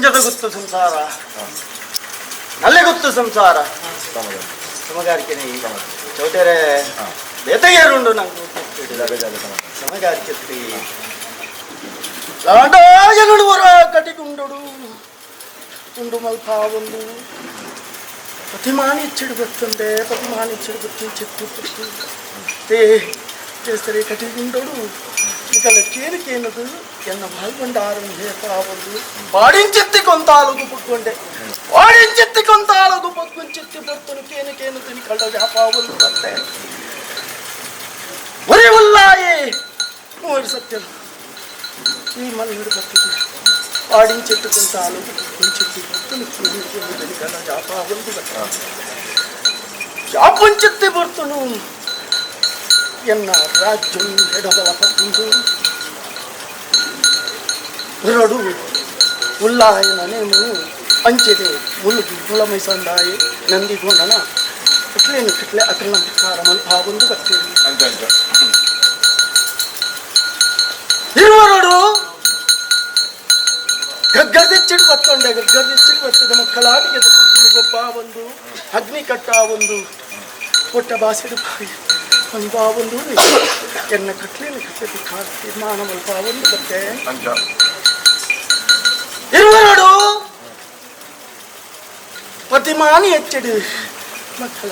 ಪಂಜದ ಗೊತ್ತು ಸಂಸಾರ ನಲ್ಲೆ ಗೊತ್ತು ಸಂಸಾರ ಸಮಗಾರಿಕೆ ಚೌಟೆರೆ ಬೇತೆಗೇರುಂಡು ನಂಗೆ ಸಮಗಾರಿಕೆ ಲಾಂಡಾಯನುಡು ವರ ಕಟಿಗುಂಡಡು ಉಂಡು ಮಲ್ಪ ಒಂದು ಪ್ರತಿಮಾನಿಚ್ಚಿಡು ಗೊತ್ತುಂಡೆ ಪ್ರತಿಮಾನಿಚ್ಚಿಡು ಗೊತ್ತು ಚಿತ್ತು ಪುಟ್ಟು ತೇ చేసరే కటిగుండడు ఇకల కేనుకేనదు ఎన్న బాల్బండారం హేతావందు పాడించెత్తి కొంతాలుగు పుక్కుండే పాడించెత్తి కొంతాలుగు పొక్కుంచెత్తి పొత్తును కేనుకేను తిని కళ్ళ జాపావందు అంతే ఒరే ఉల్లాయే మూడు సత్యం ఈ మల్లుడు బతికి పాడించెట్టు కొంతాలుగు పొక్కుంచెత్తి పొత్తును కేనుకేను తిని కళ్ళ జాపావందు జాపంచెత్తి పొత్తును ಎನ್ನ ರಾಜ್ಯಂ ಎಡಬಲ ಪಂದು ಹೊರಡು ಉಲ್ಲಾಯನ ನೇಮು ಅಂಚಿದೆ ಮುಳುಗಿ ಮುಳಮೈ ಸಂದಾಯಿ ನಂದಿಗೋಣನ ಕಟ್ಲೇನು ಕಟ್ಲೆ ಅಕಲ್ನ ಪ್ರಕಾರ ಮಲ್ಪಾವೊಂದು ಬರ್ತೀರಿ ಅಂಚ ಅಂಚ ಇರುವರಡು ಗಗ್ಗರ್ದಿಚ್ಚಿಡು ಬತ್ತೊಂಡೆ ಗಗ್ಗರ್ದಿಚ್ಚಿಡು ಬತ್ತದ ಮಕ್ಕಳಾಟಿಗೆ ಗೊಬ್ಬ ಒಂದು ಅಗ್ನಿ ಕಟ್ಟ ಒಂದು ಪೊಟ್ಟ ಬಾಸಿಡು ಬಾಯಿ ಒಂದು ಎನ್ನ ಕಟ್ಲೇನು ಕಟ್ಲೆ ಪ್ರಕಾರ ತೀರ್ಮಾನ ಮಲ್ಪ ಒಂದು ಬತ್ತೆ ಅಂಚ ಇರುವರಡು ಪ್ರತಿಮಾನಿ ಹೆಚ್ಚಿಡು ಮಕ್ಕಳ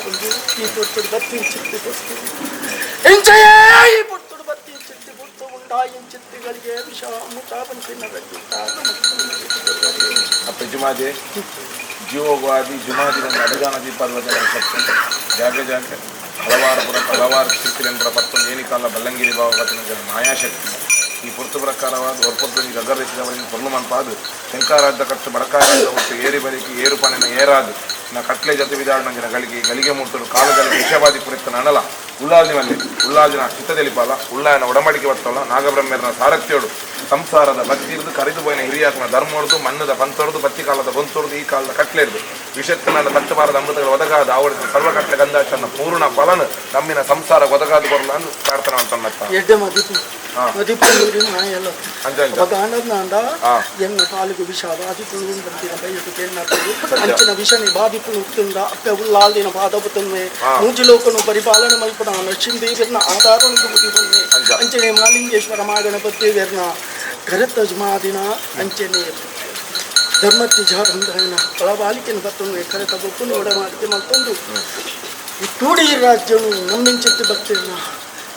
ಒಂದು ಈ ಪೊತ್ತುಡು ಬತ್ತಿ ಚಿತ್ತಿ ಪೊತ್ತು ಇಂಚೆಯೇ ಈ ಪೊತ್ತುಡು ಬತ್ತಿ ಚಿತ್ತಿ ಪೊತ್ತು ಉಂಡಾಯಿಂಚಿತ್ತಿಗಳಿಗೆ ವಿಷ ಅಮೃತ ಬಂತಿನ ಅಪ್ಪ ಜುಮಾದೆ ಜೀವೋಗಾದಿ ಜುಮಾದಿ ನನ್ನ ಅಭಿದಾನ ದೀಪದ ವಚನ ಜಾಗೆ ಜಾಗೆ ಹಲವಾರು ಪುರ ಹಲವಾರು ಸ್ಥಿತಿಲೆಂಬರ ಪತ್ತೊಂದು ಏನಿಕಾಲ ಬಲ್ಲಂಗಿರಿ ಭಾವ ವಚನ ಮಾಯಾಶಕ್ತಿ ಈ ಪುರ್ತು ಪ್ರಕಾರವಾದ ಒರ್ಪೊತ್ತು ಗಗರಿಸಿದವರಿಗೆ ಪೊರ್ಲು ಮನ್ಪಾದು ಶಂಕಾರಾದ್ದ ಕಟ್ಟು ಬಡಕಾರಾದ ಒಟ್ಟು ಏರಿ ಬರಿಕಿ ಏರು ಪಣಿನ ಏರಾದು ನ ಕಟ್ಲೆ ಜೊತೆ ವಿದಾಡನಂಜಿನ ಗಳಿಗೆ ಗಳಿಗೆ ಮುಟ್ಟಲು ಕಾಲಗಳಿಗೆ ವಿಷವಾದಿ ಪುರಿತ ನಣಲ ಉಲ್ಲಾದಿನಲ್ಲಿ ಉಲ್ಲಾದಿನ ಚಿತ್ತದೆಲಿಪಾಲ ಉಳ್ಳಾಯನ ಒಡಂಬಡಿಕೆ ಬರ್ತಲ್ಲ ನಾಗಬ್ರಹ್ಮರನ ಸಾರಥ್ಯೋಡು ಸಂಸಾರದ ಭಕ್ತಿರ್ದು ಕರಿದು ಪೋಯಿನ ಹಿರಿಯಾತ್ಮ ಧರ್ಮೋರ್ದು ಮಣ್ಣದ ಪಂತೊರ್ದು ಬತ್ತಿ ಕಾಲದ ಬೊಂತೊರ್ದು ಈ ಕಾಲದ ಕಟ್ಲೆರ್ದು ವಿಷಕ್ಕನಾದ ತಟ್ಟಬಾರದ ಅಮೃತಗಳು ಒದಗಾದ ಆವಡಿದ ಸರ್ವ ಕಟ್ಲೆ ಗಂಧಾಚರಣ ಪೂರ್ಣ ಫಲನು ನಮ್ಮಿನ ಸಂಸಾರ ಒದಗಾದ ಬರಲ ಅಂದು ಪ್ರಾರ್ಥನೆ ಅಂತ ಎಡ್ಡೆ ಮದಿಪು ಮದಿಪು ನೀರಿನ ಮಾಯಲ್ಲ ಅಂಚ ಅಂಚ ಅಪಗಾಂಡನಾಂಡ ಎನ್ನ ಪಾಲಿಗು ವಿಷ ಬಾಧಿಪುಳು ಬಂದಿನ ಬೈಯು ಕೆನ್ನಪುಳು ಅಂಚಿನ ವಿಷನಿ ಬಾಧಿಪುಳು ಉತ್ತುಂಡ ಅಪ್ಪೆ ಉಲ್ಲಾಲ್ದಿನ ಪಾದಪುತನ್ವೆ ಮೂಜಿಲೋಕನು ಪರಿಪಾಲನೆ ಮಲ್ಪುನ ನರಸಿಂಹದೇವಿರ್ನ ಆಧಾರನು ಮುಗಿ ಬನ್ನೆ ಅಂಚನೆ ಮಾಲಿಂಗೇಶ್ವರ ಮಾಗಣಪತಿವೇರ್ನ ಕರೆತ ಜುಮಾದಿನ ಅಂಚನೆ ಧರ್ಮತ್ತಿ ಜಾರಂದಾಯನ ಫಲಬಾಲಿಕೆನ ಬತ್ತನು ಕರೆತ ಬೊಪ್ಪುನು ಒಡ ಮಾಡಿಕೆ ಮಲ್ತೊಂದು ಈ ಕೂಡಿ ರಾಜ್ಯನು ನಮ್ಮಿಂಚಿತ್ತು ಭಕ್ತಿರ್ನ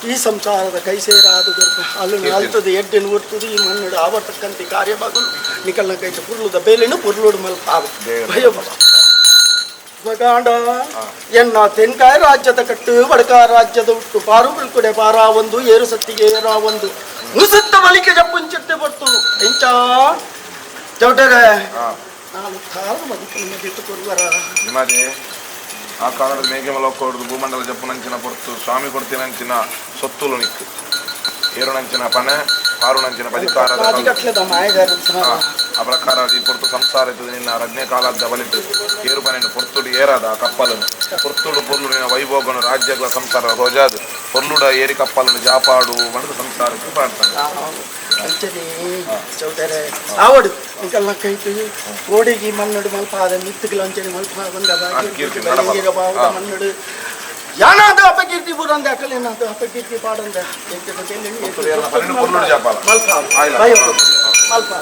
ಈ ಸಂಸಾರದ ಕೈ ಸೇರಾದ ಗರ್ಭ ಅಲ್ಲನ್ನು ಅಲ್ತದ ಎಡ್ಡೆನು ಒರ್ತುದು ಈ ಮಣ್ಣು ಆವರ್ತಕ್ಕಂತೆ ಕಾರ್ಯವಾಗಲು ನಿಕಲ್ನ ಕೈತ ಪುರ್ಲುದ ಬೇಲೆನು ಪುರ್ಲುಡು ಮಲ್ಪ ಭಯ ಮಗಾಂಡ ಎನ್ನ ತೆನ್ಕಾಯ ರಾಜ್ಯದ ಕಟ್ಟು ಬಡಕ ರಾಜ್ಯದ ಹುಟ್ಟು ಪಾರುಗಳು ಕೊಡೆ ಪಾರ ಒಂದು ಏರು ಸತ್ತಿಗೆ ಏರ ಒಂದು ಮುಸುತ್ತ ಬಲಿಕೆ ಜಪ್ಪುಂಚಿತ್ತೆ ಬರ್ತುನು ಎಂಚ ಚೌಟರೆ ನಾನು ತಾಳು ಮದಿಪು ಮದಿಟ್ಟು ಕೊರುವರ ನಿಮ್ಮದೇ ಆ ಕಾಲದ ಮೇಘಮಲೋಕ ಭೂಮಂಡಲ ಜಪ್ಪುನಂಚಿನ ಪೊರ್ತು ಸ್ವಾಮಿ ಕೊಡ್ತಿನಂಚಿನ ಸೊತ್ತುಲು ನಿಕ್ಕು ಏರುನಂಚಿನ ಪಣೆ ಪಾರುನಂಚಿನ ಪದಿಕಾರದ ಕಟ್ಲೆದ ಮಾಯಗಾರ ಆ ಪ್ರಕಾರ ಈ ಪೊರ್ತು ಸಂಸಾರ ಇತ್ತು ನಿನ್ನ ರಜ್ಞೆ ಕಾಲದ ಬಲಿತು ಏರು ಪನೆಯನ್ನು ಪೊರ್ತುಡು ಏರಾದ ಆ ಕಪ್ಪಲನು ಪೊರ್ತುಡು ಪೊರ್ಲು ನಿನ್ನ ವೈಭೋಗನು ರಾಜ್ಯಗಳ ಸಂಸಾರ ರೋಜಾದು ಪೊರ್ಲುಡ ಏರಿ ಕಪ್ಪಲನು ಜಾಪಾಡು ಮಣದು ಸಂಸಾರಕ್ಕೆ ಪಾಡ್ತಾನೆ ಅಂಚನೆ ಚೌಟರೆ ಆವಡು ಇಂಕಲ್ನ ಕೈತು ಕೋಡಿಗೆ ಮಣ್ಣಡು ಮಲ್ಪಾದ ಮಿತ್ತುಗಳು ಅಂಚನೆ ಮಲ್ಪ ಬಂದ ಬಾವುದ ಮಣ್ಣಡು ಯಾನಾದ ಅಪಕೀರ್ತಿ ಬುರಂದ ಅಕಲೇನಾದ ಅಪಕೀರ್ತಿ ಪಾಡಂದ ಮಲ್ಪ ಮಲ್ಪ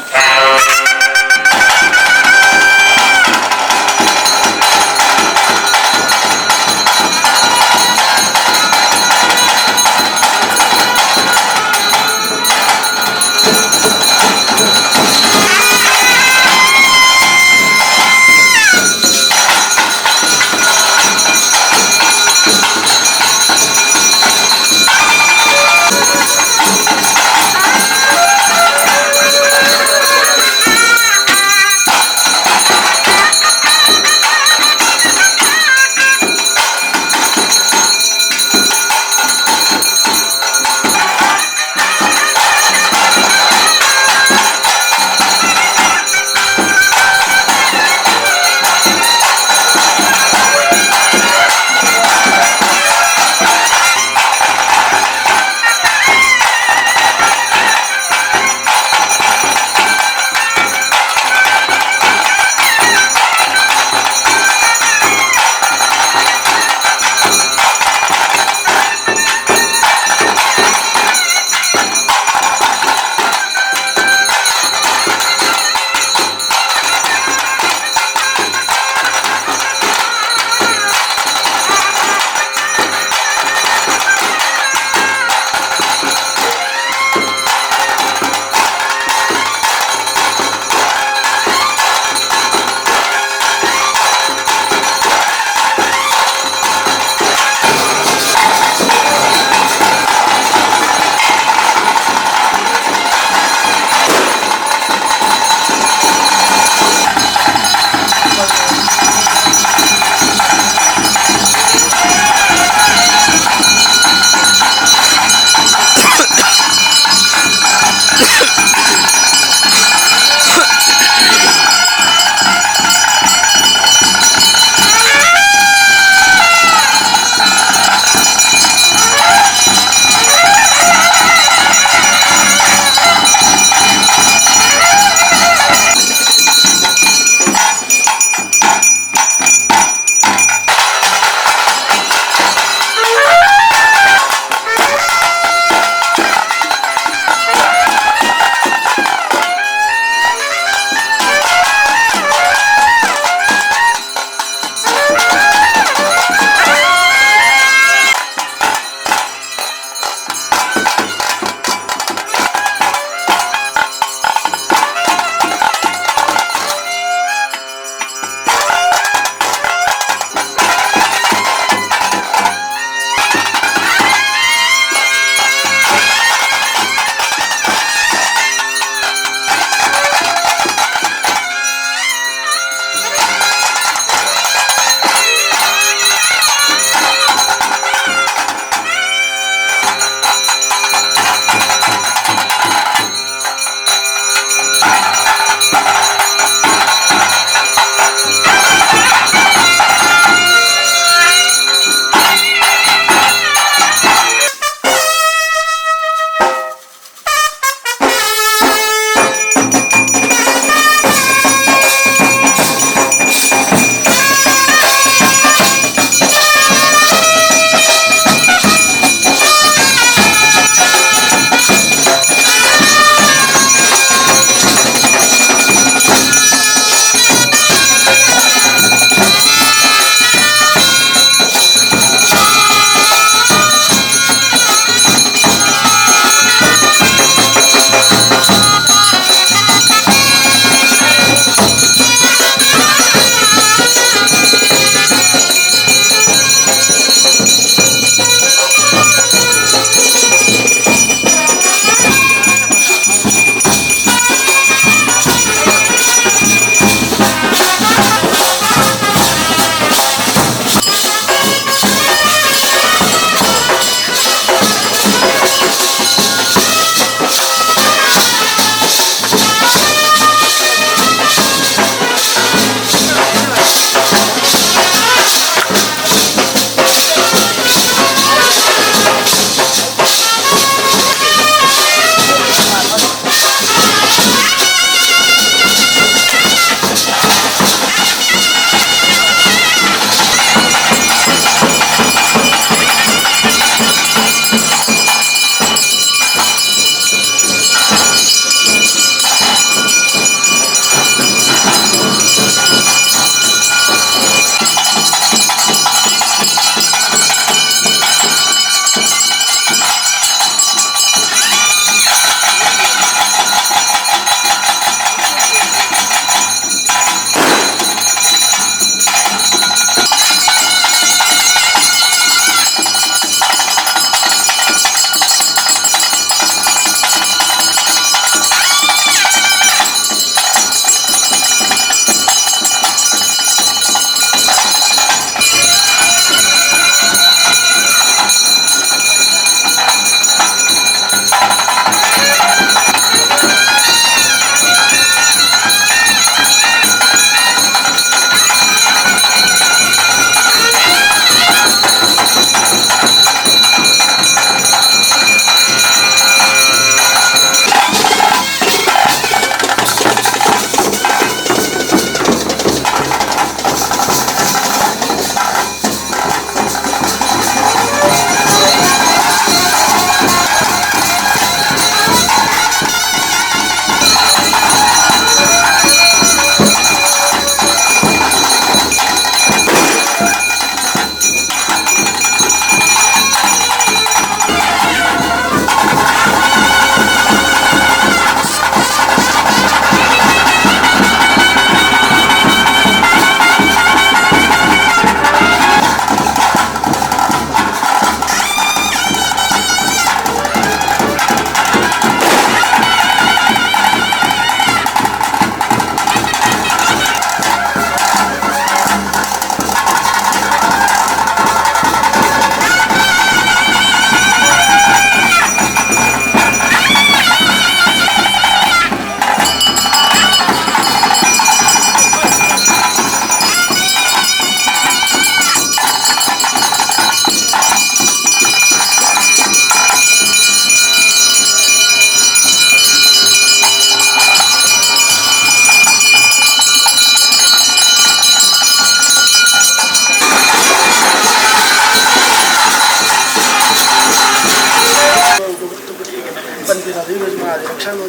ರಕ್ಷಣೆ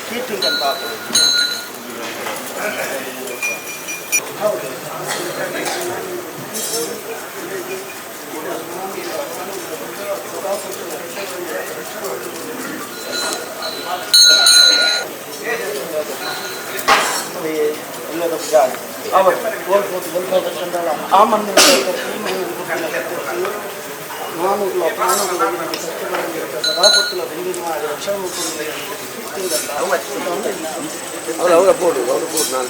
ಕೀರ್ತಿ ಅಂತ. ಹೌದು. ಆ ಮಂದಿರ ನಾನುಗಳ ಪ್ರಾಣಗಳ ಸದಾ ಬೆಂದಿನ ರಕ್ಷಣೆ. ಅವರ ಬೋರ್ಡು ಅವರ ಬೋರ್ಡು ನಾನು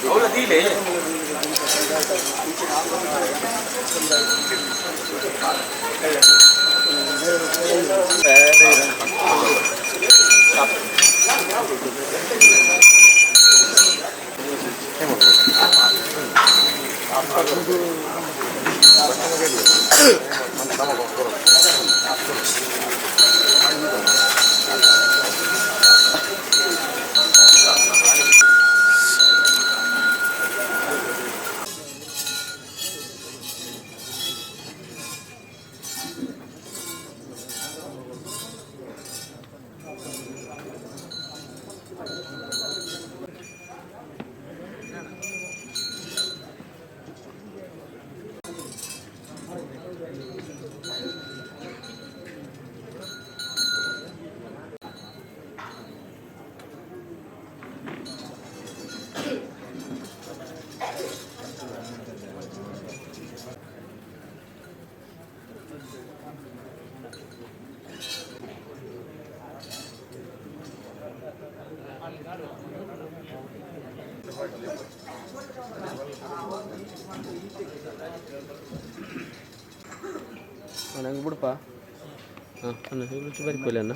ನಂಗೆ ಬಿಡಪ್ಪ. ಹಾಂ ಅಣ್ಣ, ರುಚಿ ಬರಿಕೋಲಿ ಅಣ್ಣ.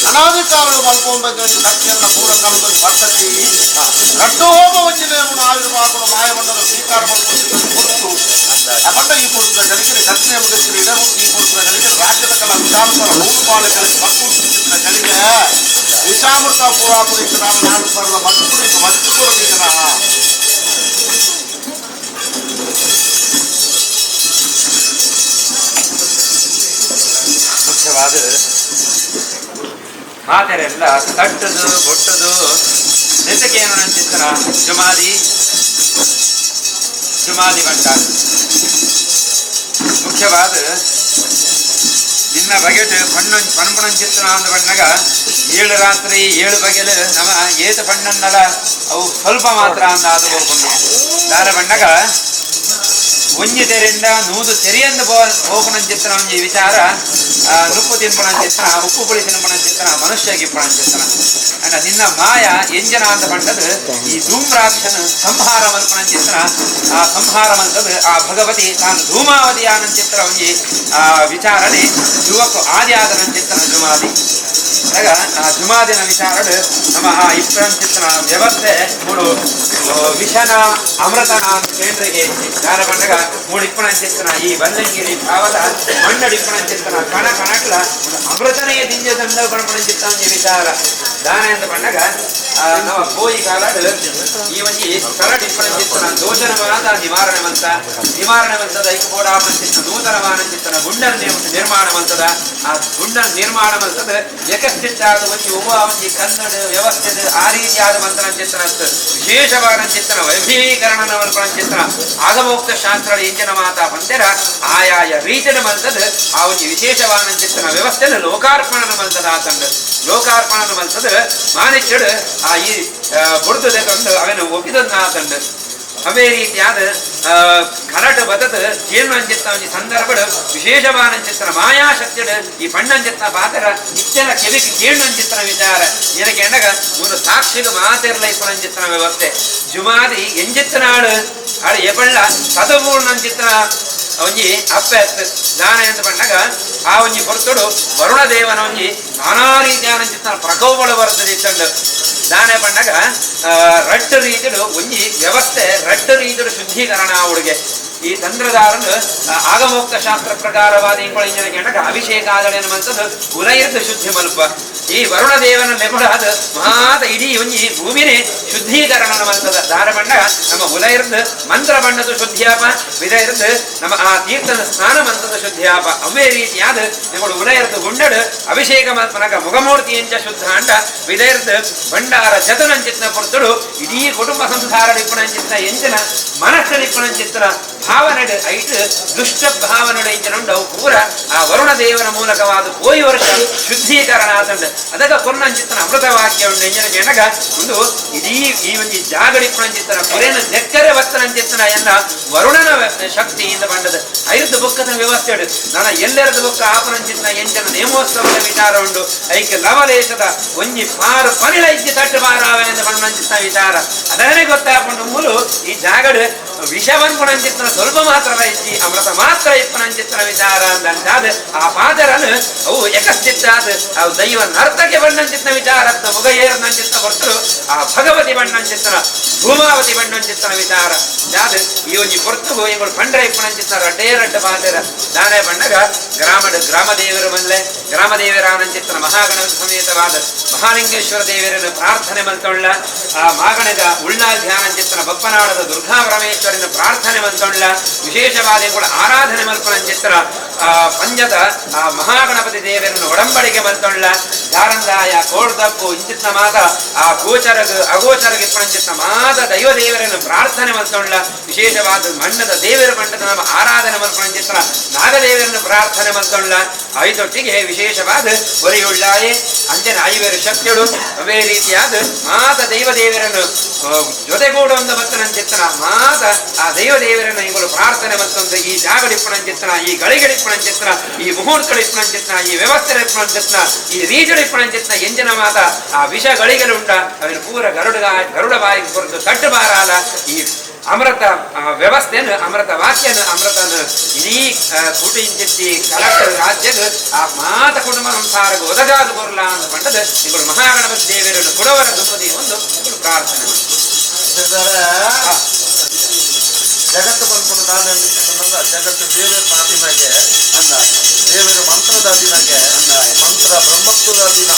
ಅನಾಧಿಕಾರಗಳು ಮಲ್ಪೊಂದು ಸತ್ಯನ ಪೂರ ಕಾಲದಲ್ಲಿ ಪದ್ಧತಿ ರಟ್ಟು ಹೋಮ ವಂಚನೆ ಆವಿರ್ಭಾವಗಳು ಮಾಯಮಂಡಲ ಸ್ವೀಕಾರ ಕೊಟ್ಟು ಅಪಂಡ ಈ ಪುಸ್ತಕ ಗಳಿಗೆ ಕರ್ತನೆ ಈ ಪುಸ್ತಕ ಗಳಿಗೆ ರಾಜ್ಯದ ಕಲ ವಿಧಾನಸಭಾ ನೂರು ಪಾಲಕರ ಮಕ್ಕಳು ಗಳಿಗೆ ವಿಷಾಮೃತ ಪುರಾಪುರಿ ನಾಲ್ಕು ಸಾವಿರದ ಮಕ್ಕಳು ಮಚ್ಚುಕೊಡೋದಿಲ್ಲ. ಮುಖ್ಯವಾದ ಮಾತೆರೆಲ್ಲ ತಟ್ಟದು ಬೊಟ್ಟದು ನೆತಕೇನು ನಂಚಿತ್ತನ ಜುಮಾದಿ ಜುಮಾದಿ ಬಂಟ. ಮುಖ್ಯವಾದ ನಿನ್ನ ಬಗೆಟ್ ಪಣ್ಣು ಪಣ್ಪುಣಂಚಿತ್ತನ ಅಂದ ಬಣ್ಣಗ 7 ರಾತ್ರಿ 7 ಬಗೆಲು ನಮ ಏತ ಪಣ್ಣನ್ನಲ ಅವು ಸ್ವಲ್ಪ ಮಾತ್ರ ಅಂದ ಅದು ಹೋಗ್ಕೊಂಡು ದಾರ ಬಣ್ಣಗ ಒಂಜಿ ತೆರೆಯಿಂದ ನೂದು ತೆರೆಯಂದು ಹೋಗುಣಂಚಿತ್ತನ ಒಂಜಿ ವಿಚಾರ ನುಪ್ಪು ತಿನ್ಪಣಂಚಿತ್ತನ ಉಪ್ಪು ಪುಳಿ ತಿನ್ಪಣಂಚಿತ್ತನ ಮನುಷ್ಯ ಗಿಪ್ಪಣಂಚಿತ್ತನ ಅಂಡ ನಿನ್ನ ಮಾಯ ಎಂಜನ ಅಂತ ಪಂಡದು ಈ ಧೂಮ್ರಾಕ್ಷನ ಸಂಹಾರ ಮಲ್ಪಣಂಚಿತ್ತನ ಆ ಸಂಹಾರ ಮಂತದ್ದು ಆ ಭಗವತಿ ತಾನು ಧೂಮಾವತಿ ಆನಂಚಿತ್ರ ಒಂಜಿ ಆ ವಿಚಾರಣೆ ಯುವಕ ಆದಿ ಆದನಂಚಿತ್ತನ ಜುಮಾದಿ. ಆಗ ಆ ಜುಮಾದಿನ ವಿಚಾರಡು ನಮ್ಮ ಆ ಇಪ್ಪಂಚಿತ್ತನ ವ್ಯವಸ್ಥೆ ಮೂಡು ವಿಷನ ಅಮೃತನ ಅಂತ ಕೇಂದ್ರಿಗೆ ದಾನ ಪಂಡಗ ಮೂಡು ಇಪ್ಪಣಂಚಿತ್ತನ ಈ ಬಲ್ಲಂಗಿರಿ ಭಾವದ ಮಣ್ಣಡಿ ಇಪ್ಪಣಂಚಿತ್ತನ ಕಣ ಕಣಕ್ಲ ಅಮೃತನೇ ದಿಂಜ ದಂಡ ಪಣಪಣಂಚಿತ್ತ ಒಂಜಿ ವಿಚಾರ ದಾನ ಅಂತ ಪಂಡಗ ನಮ್ಮ ಪೋಯಿ ಕಾಲಡು ಈ ಒಂಜಿ ಕರಡ್ ಇಪ್ಪಣಂಚಿತ್ತನ ದೋಷನವಾದ ನಿವಾರಣೆ ಮಂತ ನಿವಾರಣೆ ಮಂತದ ಐಕೋಡಾಪಂಚಿತ್ತ ನೂತನವಾನಂಚಿತ್ತನ ಗುಂಡನ ನಿರ್ಮಾಣ ಮಂತದ ಆ ಗುಂಡನ ನಿರ್ಮಾಣ ಮಂತದ ಯಕಶ್ಚಿತ್ತಾದ ಒಂಜಿ ಉವ ಒಂಜಿ ಕನ್ನಡ ವ್ಯವಸ್ಥೆ ಆ ರೀತಿಯಾದ ಮಂತ್ರಂಚಿತ್ತನ ವಿಶೇಷವಾದ ಚಿತ್ತನ ವೈಭವೀಕರಣ ಚಿತ್ತನ ಆಗಮೋಕ್ತ ಶಾಸ್ತ್ರ ಇಂಜಿನ ಮಾತಾ ಪಂತೆರ ಆಯಾಯ ರೀತಿಯ ಮಂತದ ಆ ಒಂಜಿ ವಿಶೇಷವಾದ ಚಿತ್ತನ ವ್ಯವಸ್ಥೆನ ಲೋಕಾರ್ಪಣನ ಮಂತದ ಆತಂಡ ಲೋಕಾರ್ಪಣನ ಮಂತದ ಮಾನಿಚ್ಚಡು ಆ ಈ ಬುಡ್ದು ತಂದು ಅವನ ಒಪ್ಪಿದನ್ನ ಆತಂಡ. ಅವೇ ರೀತಿಯಾದ ಕರಟ ಬದದ ಜೀರ್ಣಂಚಿತ್ತ ಒಂಜಿ ಸಂದರ್ಭಡು ವಿಶೇಷವಾನಂಚಿತ್ತನ ಮಾಯಾಶಕ್ತಿಡು ಈ ಪಣ್ಣಂಚಿತ್ತನ ಪಾತ್ರ ನಿತ್ಯನ ಕೆವಿಗೆ ಕೇಳುವಂಚಿತ್ತನ ವಿಚಾರ ಏನಕ್ಕೆ ಎಂಡಗ ಒಂದು ಸಾಕ್ಷಿಗೆ ಮಾತಿರ್ಲ ಇಪ್ಪಣಂಚಿತ್ತನ ವ್ಯವಸ್ಥೆ ಜುಮಾದಿ ಎಂಜಿತ್ತನಾಳು ಆಳು ಎಪಳ್ಳ ಸದಮೂರ್ಣಂಚಿತ್ತನ ಒಂಜಿ ಅಪ್ಪೆ ದಾನ ಅಂತ ಪಂಡಗ ಆ ಒಂಜಿ ಹೊರತುಡು ವರುಣ ದೇವನ ಒಂಜಿ ನಾನಾ ರೀತಿಯಾನಂಚಿತ್ತನ ಪ್ರಕೋಪಗಳು ಬರ್ತದೆ ಇತ್ತಂಡು ದಾನ ಪಂಡಗ ರಡ್ಡು ರೀತಿಡು ಒಂಜಿ ವ್ಯವಸ್ಥೆ ರಡ್ಡು ರೀತಿಡು ಶುದ್ಧೀಕರಣ ಹುಡುಗೆ ಈ ತಂತ್ರದಾರನು ಆಗಮೋಕ್ತ ಶಾಸ್ತ್ರ ಪ್ರಕಾರವಾದ ಇಂಕೊಳ ಇಂಜನ ಕೇಂದ್ರ ಅಭಿಷೇಕ ಆದಳೆನ್ನುವಂಥದ್ದು ಉಲಯದ ಶುದ್ಧಿ ಮಲ್ಪ ಈ ವರುಣ ದೇವನ ಲೆಮುಡಾದ ಮಹಾತ ಇಡೀ ಒಂಜಿ ಭೂಮಿನೇ ಶುದ್ಧೀಕರಣ ಮಂತದ ದಾರ ಬಣ್ಣ ನಮ್ಮ ಉಲಯರ್ದು ಮಂತ್ರ ಬಣ್ಣದ ಶುದ್ಧಿಯಾಪ ವಿದಯರ್ದು ನಮ್ಮ ಆ ತೀರ್ಥನ ಸ್ನಾನ ಮಂತ್ರದ ಶುದ್ಧಿಯಾಪ ಅವೇ ರೀತಿಯಾದ ನಿಮ್ಮಳು ಉಲಯರ್ದು ಗುಂಡಡು ಅಭಿಷೇಕ ಮಲ್ಪನಕ ಮುಖಮೂರ್ತಿ ಎಂಚ ಶುದ್ಧ ಅಂಡ ವಿದಯರ್ದು ಭಂಡಾರ ಜತನಂಚಿತ್ನ ಪೊರ್ತುಡು ಇಡೀ ಕುಟುಂಬ ಸಂಸಾರ ನಿಪ್ಪುಣಂಚಿತ್ನ ಎಂಚಿನ ಮನಸ್ಸು ನಿಪ್ಪುಣಂಚಿತ್ನ ಭಾವನೆಡು ಐಟು ದುಷ್ಟ ಭಾವನೆಡು ಎಂಚಿನ ಅವು ಪೂರ ಆ ವರುಣ ದೇವನ ಮೂಲಕವಾದ ಪೋಯಿ ವರ್ಷ ಶುದ್ಧೀಕರಣ ಆತಂಡ ಅದಕ್ಕೆ ಕೊನ್ನಂಚಿತ್ತನ ಅಮೃತ ವಾಕ್ಯ ಉಂಡು ಎಂಜಿನ ಕೇಳಗ ಒಂದು ಇಡೀ ಈ ಒಂದು ಜಾಗಡಿಪ್ಪಣಂಚಿತ್ತನ ಪುರೇನ ನೆಕ್ಕರೆ ಬತ್ತನಂಚಿತ್ತನ ಎನ್ನ ವರುಣನ ಶಕ್ತಿಯಿಂದ ಬಂಡದ ಐದು ಬೊಕ್ಕದ ವ್ಯವಸ್ಥೆ ಉಂಡು ನನ್ನ ಎಲ್ಲೆರದು ಬೊಕ್ಕ ಆಪನಂಚಿತ್ತನ ಎಂಚಿನ ನೇಮೋತ್ಸವದ ವಿಚಾರ ಉಂಡು ಐಕೆ ಲವಲೇಶದ ಒಂಜಿ ಪಾರು ಪನಿಳ ಇಜ್ಜಿ ತಟ್ಟು ಪಾರಾವೆ ಎಂದು ಬಣ್ಣಂಚಿತ್ತನ ವಿಚಾರ ಅದನ್ನೇ ಗೊತ್ತಾಕೊಂಡು ಮೂಲು ಈ ಜಾಗಡು ವಿಷವನ್ಪುಣಂಚಿತ್ತನ ಸ್ವಲ್ಪ ಮಾತ್ರ ಇಜ್ಜಿ ಅಮೃತ ಮಾತ್ರ ಇಪ್ಪನಂಚಿತ್ತನ ವಿಚಾರ ಅಂದಂತಾದ ಆ ಪಾದರನು ಅವು ಏಕಸ್ಥಿತ್ತಾದ ಅವು ದೈವ ನರ್ತಕ್ಕೆ ಬಣ್ಣಂಚಿತ್ತನ ವಿಚಾರತ್ನ ಮುಗೇರ್ನಂಚಿತ್ತ ಹೊರತರು ಆ ಭಗವತಿ ಬಣ್ಣಂಚಿತ್ತನ ಭೂಮಾವತಿ ಬಣ್ಣಂಚಿತ್ತನ ವಿಚಾರ ಜಾದ ಈ ಒಂಜಿ ಹೊರತು ಎಂಗಳು ಪಂಡ್ರ ಇಪ್ಪನಂಚಿತ್ತನ ರಡ್ಡೇ ರಡ್ಡ ಪಾದರ ದಾನೆ ಬಣ್ಣಗ ಗ್ರಾಮದೇವರು ಮಲ್ಲೆ ಗ್ರಾಮದೇವರಾನಂಚಿತ್ತನ ಮಹಾಗಣಪತಿ ಸಮೇತವಾದ ಮಹಾಲಿಂಗೇಶ್ವರ ದೇವರನ್ನು ಪ್ರಾರ್ಥನೆ ಮಂತೊಳ್ಳ ಆ ಮಾಗಣದ ಉಳ್ಳಾಲ್ ಧ್ಯಾನಂಚಿತ್ತನ ಬಪ್ಪನಾಡದ ದುರ್ಗಾ ಪರಮೇಶ್ವರನ ಪ್ರಾರ್ಥನೆ ಮಂತೊಳ್ಳ ವಿಶೇಷವಾದ ಕೂಡ ಆರಾಧನೆ ಮಲ್ಪನಂಚಿತ್ತನ ಆ ಪಂಜದ ಆ ಮಹಾಗಣಪತಿ ದೇವರನ್ನು ಒಡಂಬಡಿಕೆ ಮಂತೊಳ್ಳ ಧಾರಂದಾಯ ಕೋಡ್ದಪ್ಪು ಇಂಚಿತ್ನ ಮಾತ ಆ ಗೋಚರಗ ಅಗೋಚರಗ ಇಪ್ಪನಂಚಿತ್ನ ಮಾತ ದೈವ ದೇವರನ್ನು ಪ್ರಾರ್ಥನೆ ಮಂತೊಳ್ಳ ವಿಶೇಷವಾದ ಮಣ್ಣದ ದೇವರ ಮಂಡದ ನಮ್ಮ ಆರಾಧನೆ ಮಲ್ಪನಂಚಿತ್ತನ ನಾಗದೇವರನ್ನು ಪ್ರಾರ್ಥನೆ ಮಂತೊಳ್ಳ ಐದೊಟ್ಟಿಗೆ ವಿಶೇಷವಾದ ಒರೆಯುಳ್ಳಾಯೆ ಅಂಜನ ಐವರು ಶಕ್ತಿಗಳು ಅವೇ ರೀತಿಯಾದ ಮಾತ ದೈವ ದೇವರನ್ನು ಜೊತೆಗೂಡುವಂತ ಮತ್ತನಂಚಿತ್ತನ ಮಾತ ಆ ದೈವ ದೇವರನ್ನು ಇವರು ಪ್ರಾರ್ಥನೆ ಮತ್ತೊಂದು ಈ ಜಾಗಡಿಪ್ಪಣಂಚಿತ್ತನ ಈ ಗಳಿಗಳಿಪ್ಪಣಂಚಿತ್ತನ ಈ ಮುಹೂರ್ತಗಳಿಪ್ಪಣಂಚಿತ್ತನ ಈ ವ್ಯವಸ್ಥೆಗಳಿಪ್ಪಣಂಚಿತ್ತನ ಈ ರೀತಿಗಳಿಪ್ಪಣಂಚಿತ್ತನ ಎಂಜಿನ ಮಾತ ಆ ವಿಷ ಗಳಿಗಲುಂಡ ಅವನ ಪೂರ ಗರುಡ ಗರುಡ ಬಾಯಿಗೆ ಕೊರತು ತಟ್ಟು ಬಾರಾಲ ಈ ಅಮೃತ ವ್ಯವಸ್ಥೆಯನ್ನು ಅಮೃತ ವಾಕ್ಯನ ಅಮೃತನ ಇಡೀ ಕೂಟ ಇಂಚಿತ್ತಿ ಕಲಕ ರಾಜ್ಯದ ಆ ಮಾತ ಕುಟುಂಬ ಸಂಸಾರಕ್ಕೆ ಒದಗಾದ ಬರಲ ಅಂತ ಪಂಡದ ಇಗಳು ಮಹಾಗಣಪತಿ ದೇವರನ್ನು ಕೊಡವರ ದುಪ್ಪದಿ ಒಂದು ಇಗಳು ಪ್ರಾರ್ಥನೆ ಜಗತ್ತು ಬಂದ್ಕೊಂಡು ನಾನು ಜಗತ್ತು ದೇವರ ಅಭಿಮಾಗೆ ದೇವರ ಮಂತ್ರದ ಅಭಿಮಾಗೆ ಮಂತ್ರ ಬ್ರಹ್ಮತ್ವದ ಅಭಿನ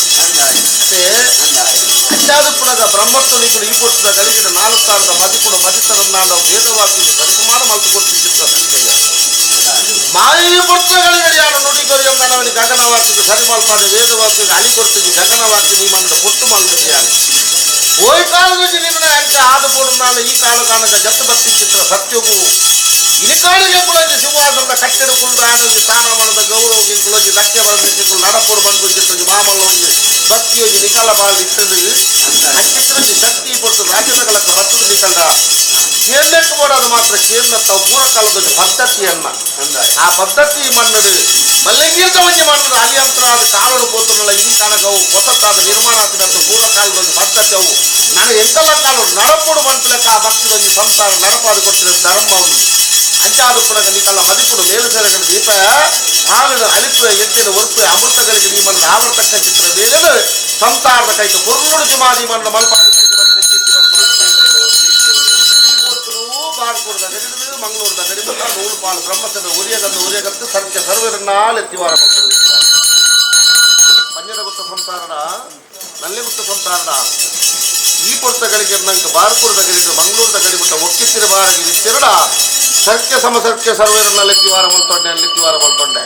ಅಂಚಾದ ಪುನಗ ಬ್ರಹ್ಮತ್ವನಿಗಳು ಈ ಪುಸ್ತಕ ಗಳಿಗಿಡ 4,000 ಮದಿಪುಡು ಮದಿತರನ್ನಾದ ವೇದವಾಕ್ಯ ಸರಿಸುಮಾರು ಮಲ್ತು ಕೊಡ್ತಿದ್ದ ಮಾಯಿ ಪುಸ್ತಕಗಳಿಗೆ ಯಾರು ನುಡಿ ಕೊರಿಯಂದನವನಿಗೆ ಗಗನವಾಕ್ಯದ ಸರಿ ಮಲ್ಪಾದ ವೇದವಾಕ್ಯದ ಅಲಿ ಕೊಡ್ತಿದ್ದಿ ಗಗನವಾಕ್ಯ ನೀಮನ್ನ ಪೊಟ್ಟು ಮಲ್ತಿದ್ಯಾನೆ ಓಯ್ ಕಾಲದಲ್ಲಿ ನಿನ್ನ ಅಂಚ ಆದ ಪೋಡು ಈ ಕಾಲ ಕಾಣದ ಜತ್ತು ಬತ್ತಿ ಚಿತ್ರ ಸತ್ಯಗೂ ಇನಿಕಾಳಿಗೆ ಕುಲಜಿ ಸಿಂಹಾಸನದ ಕಟ್ಟಡ ಕುಲ್ರಾಣಿ ಸ್ಥಾನಮಾನದ ಗೌರವಗೆ ಕುಲಜಿ ದಕ್ಕೆ ಬರಬೇಕು ನಡಪೋಡು ಬಂದು ಚಿತ್ರ ಮಾಮಲ್ಲೊಂದು ಭಕ್ತಿಯೋಗಿ ನಿಕಾಲ ಬಾಳ ಇಟ್ಟದು ಅಂಚಿತ್ರಜಿ ಶಕ್ತಿ ಪೊಟ್ಟು ರಾಜ್ಯದ ಕಲಕ ಬತ್ತದ ನಿಕಲ್ದ ಕೇಂದ್ರಕ್ಕೆ ಬೋಡಾದ ಮಾತ್ರ ಕೇಂದ್ರ ತಾವು ಪೂರ್ವ ಕಾಲದ ಪದ್ಧತಿಯನ್ನ ಆ ಪದ್ಧತಿ ಮನ್ನದು ಮಲ್ಲಂಗೀರ್ತ ಒಂಜಿ ಮನ್ನದು ಅಲಿಯಂತರ ಅದು ಕಾಲೋಡು ಪೋತುನಲ್ಲ ಈ ಕಾಲಕ್ಕೆ ಹೊಸತಾದ ನಿರ್ಮಾಣ ಆಗ್ತದೆ ಪೂರ್ವ ಕಾಲದ ಒಂದು ಪದ್ಧತಿ ಅವು ನಾನು ಎಂತೆಲ್ಲ ಕಾಲೋಡು ನಡಪೋಡು ಬಂತಲಕ್ಕ ಆ ಭಕ್ತಿದೊಂದು ಸಂಸಾರ ನಡಪಾದು ಕೊಟ್ಟಿರೋ ಧರ್ಮವನ್ನು ಅಂಚಾದ ಪುನಗ ನಿಕಲ್ಲ ಮದಿಪುಡು ಮೇಲು ಸೆರಗಡು ದೀಪ ಹಾಲಿನ ಅಲಿಪು ಎದ್ದಿನ ಒರ್ಪು ಅಮೃತಗಳಿಗೆ ನಿಮ್ಮನ್ನು ಆವರ್ತಕ್ಕ ಚಿತ್ರ ಬೇರೆ ಸಂಸಾರದ ಕೈಗೆ ಕೊರ್ಲುಡು ಜುಮಾದಿ ಮನ್ನ ಮಲ್ಪಾಡಿ ಬಾರ್ಕೋಡ್ದ ಗಡಿದು ಮಂಗಳೂರದ ಗಡಿಮುಟ್ಟ ನೂಲು ಪಾಲು ಬ್ರಹ್ಮಸದ ಉರಿಯಗಂದು ಉರಿಯಗತ್ತು ಸತ್ಯ ಸರ್ವರನ್ನಾಲ್ ಎತ್ತಿವಾರ ಪಂಜದ ಗುತ್ತ ಸಂಸಾರಡ ನಲ್ಲೆ ಗುತ್ತ ಸಂಸಾರಡ ಈ ಪೊರ್ತಗಳಿಗೆ ನಂಗೆ ಬಾರ್ಕೋಡ್ದ ಗಡಿದು ಮಂಗಳೂರದ ಗಡಿಮುಟ್ಟ ಒಕ್ಕಿತ್ತಿರ ಬಾರಗಿ ತಿರಡ ಸತ್ಯ ಸಮಸತ್ಯ ಸರ್ವರನ್ನಲ್ಲಿ ಎತ್ತಿವಾರ ಮಲ್ತೊಂಡೆ ಅಲ್ಲಿ ಎತ್ತಿವಾರ ಮಲ್ತೊಂಡೆ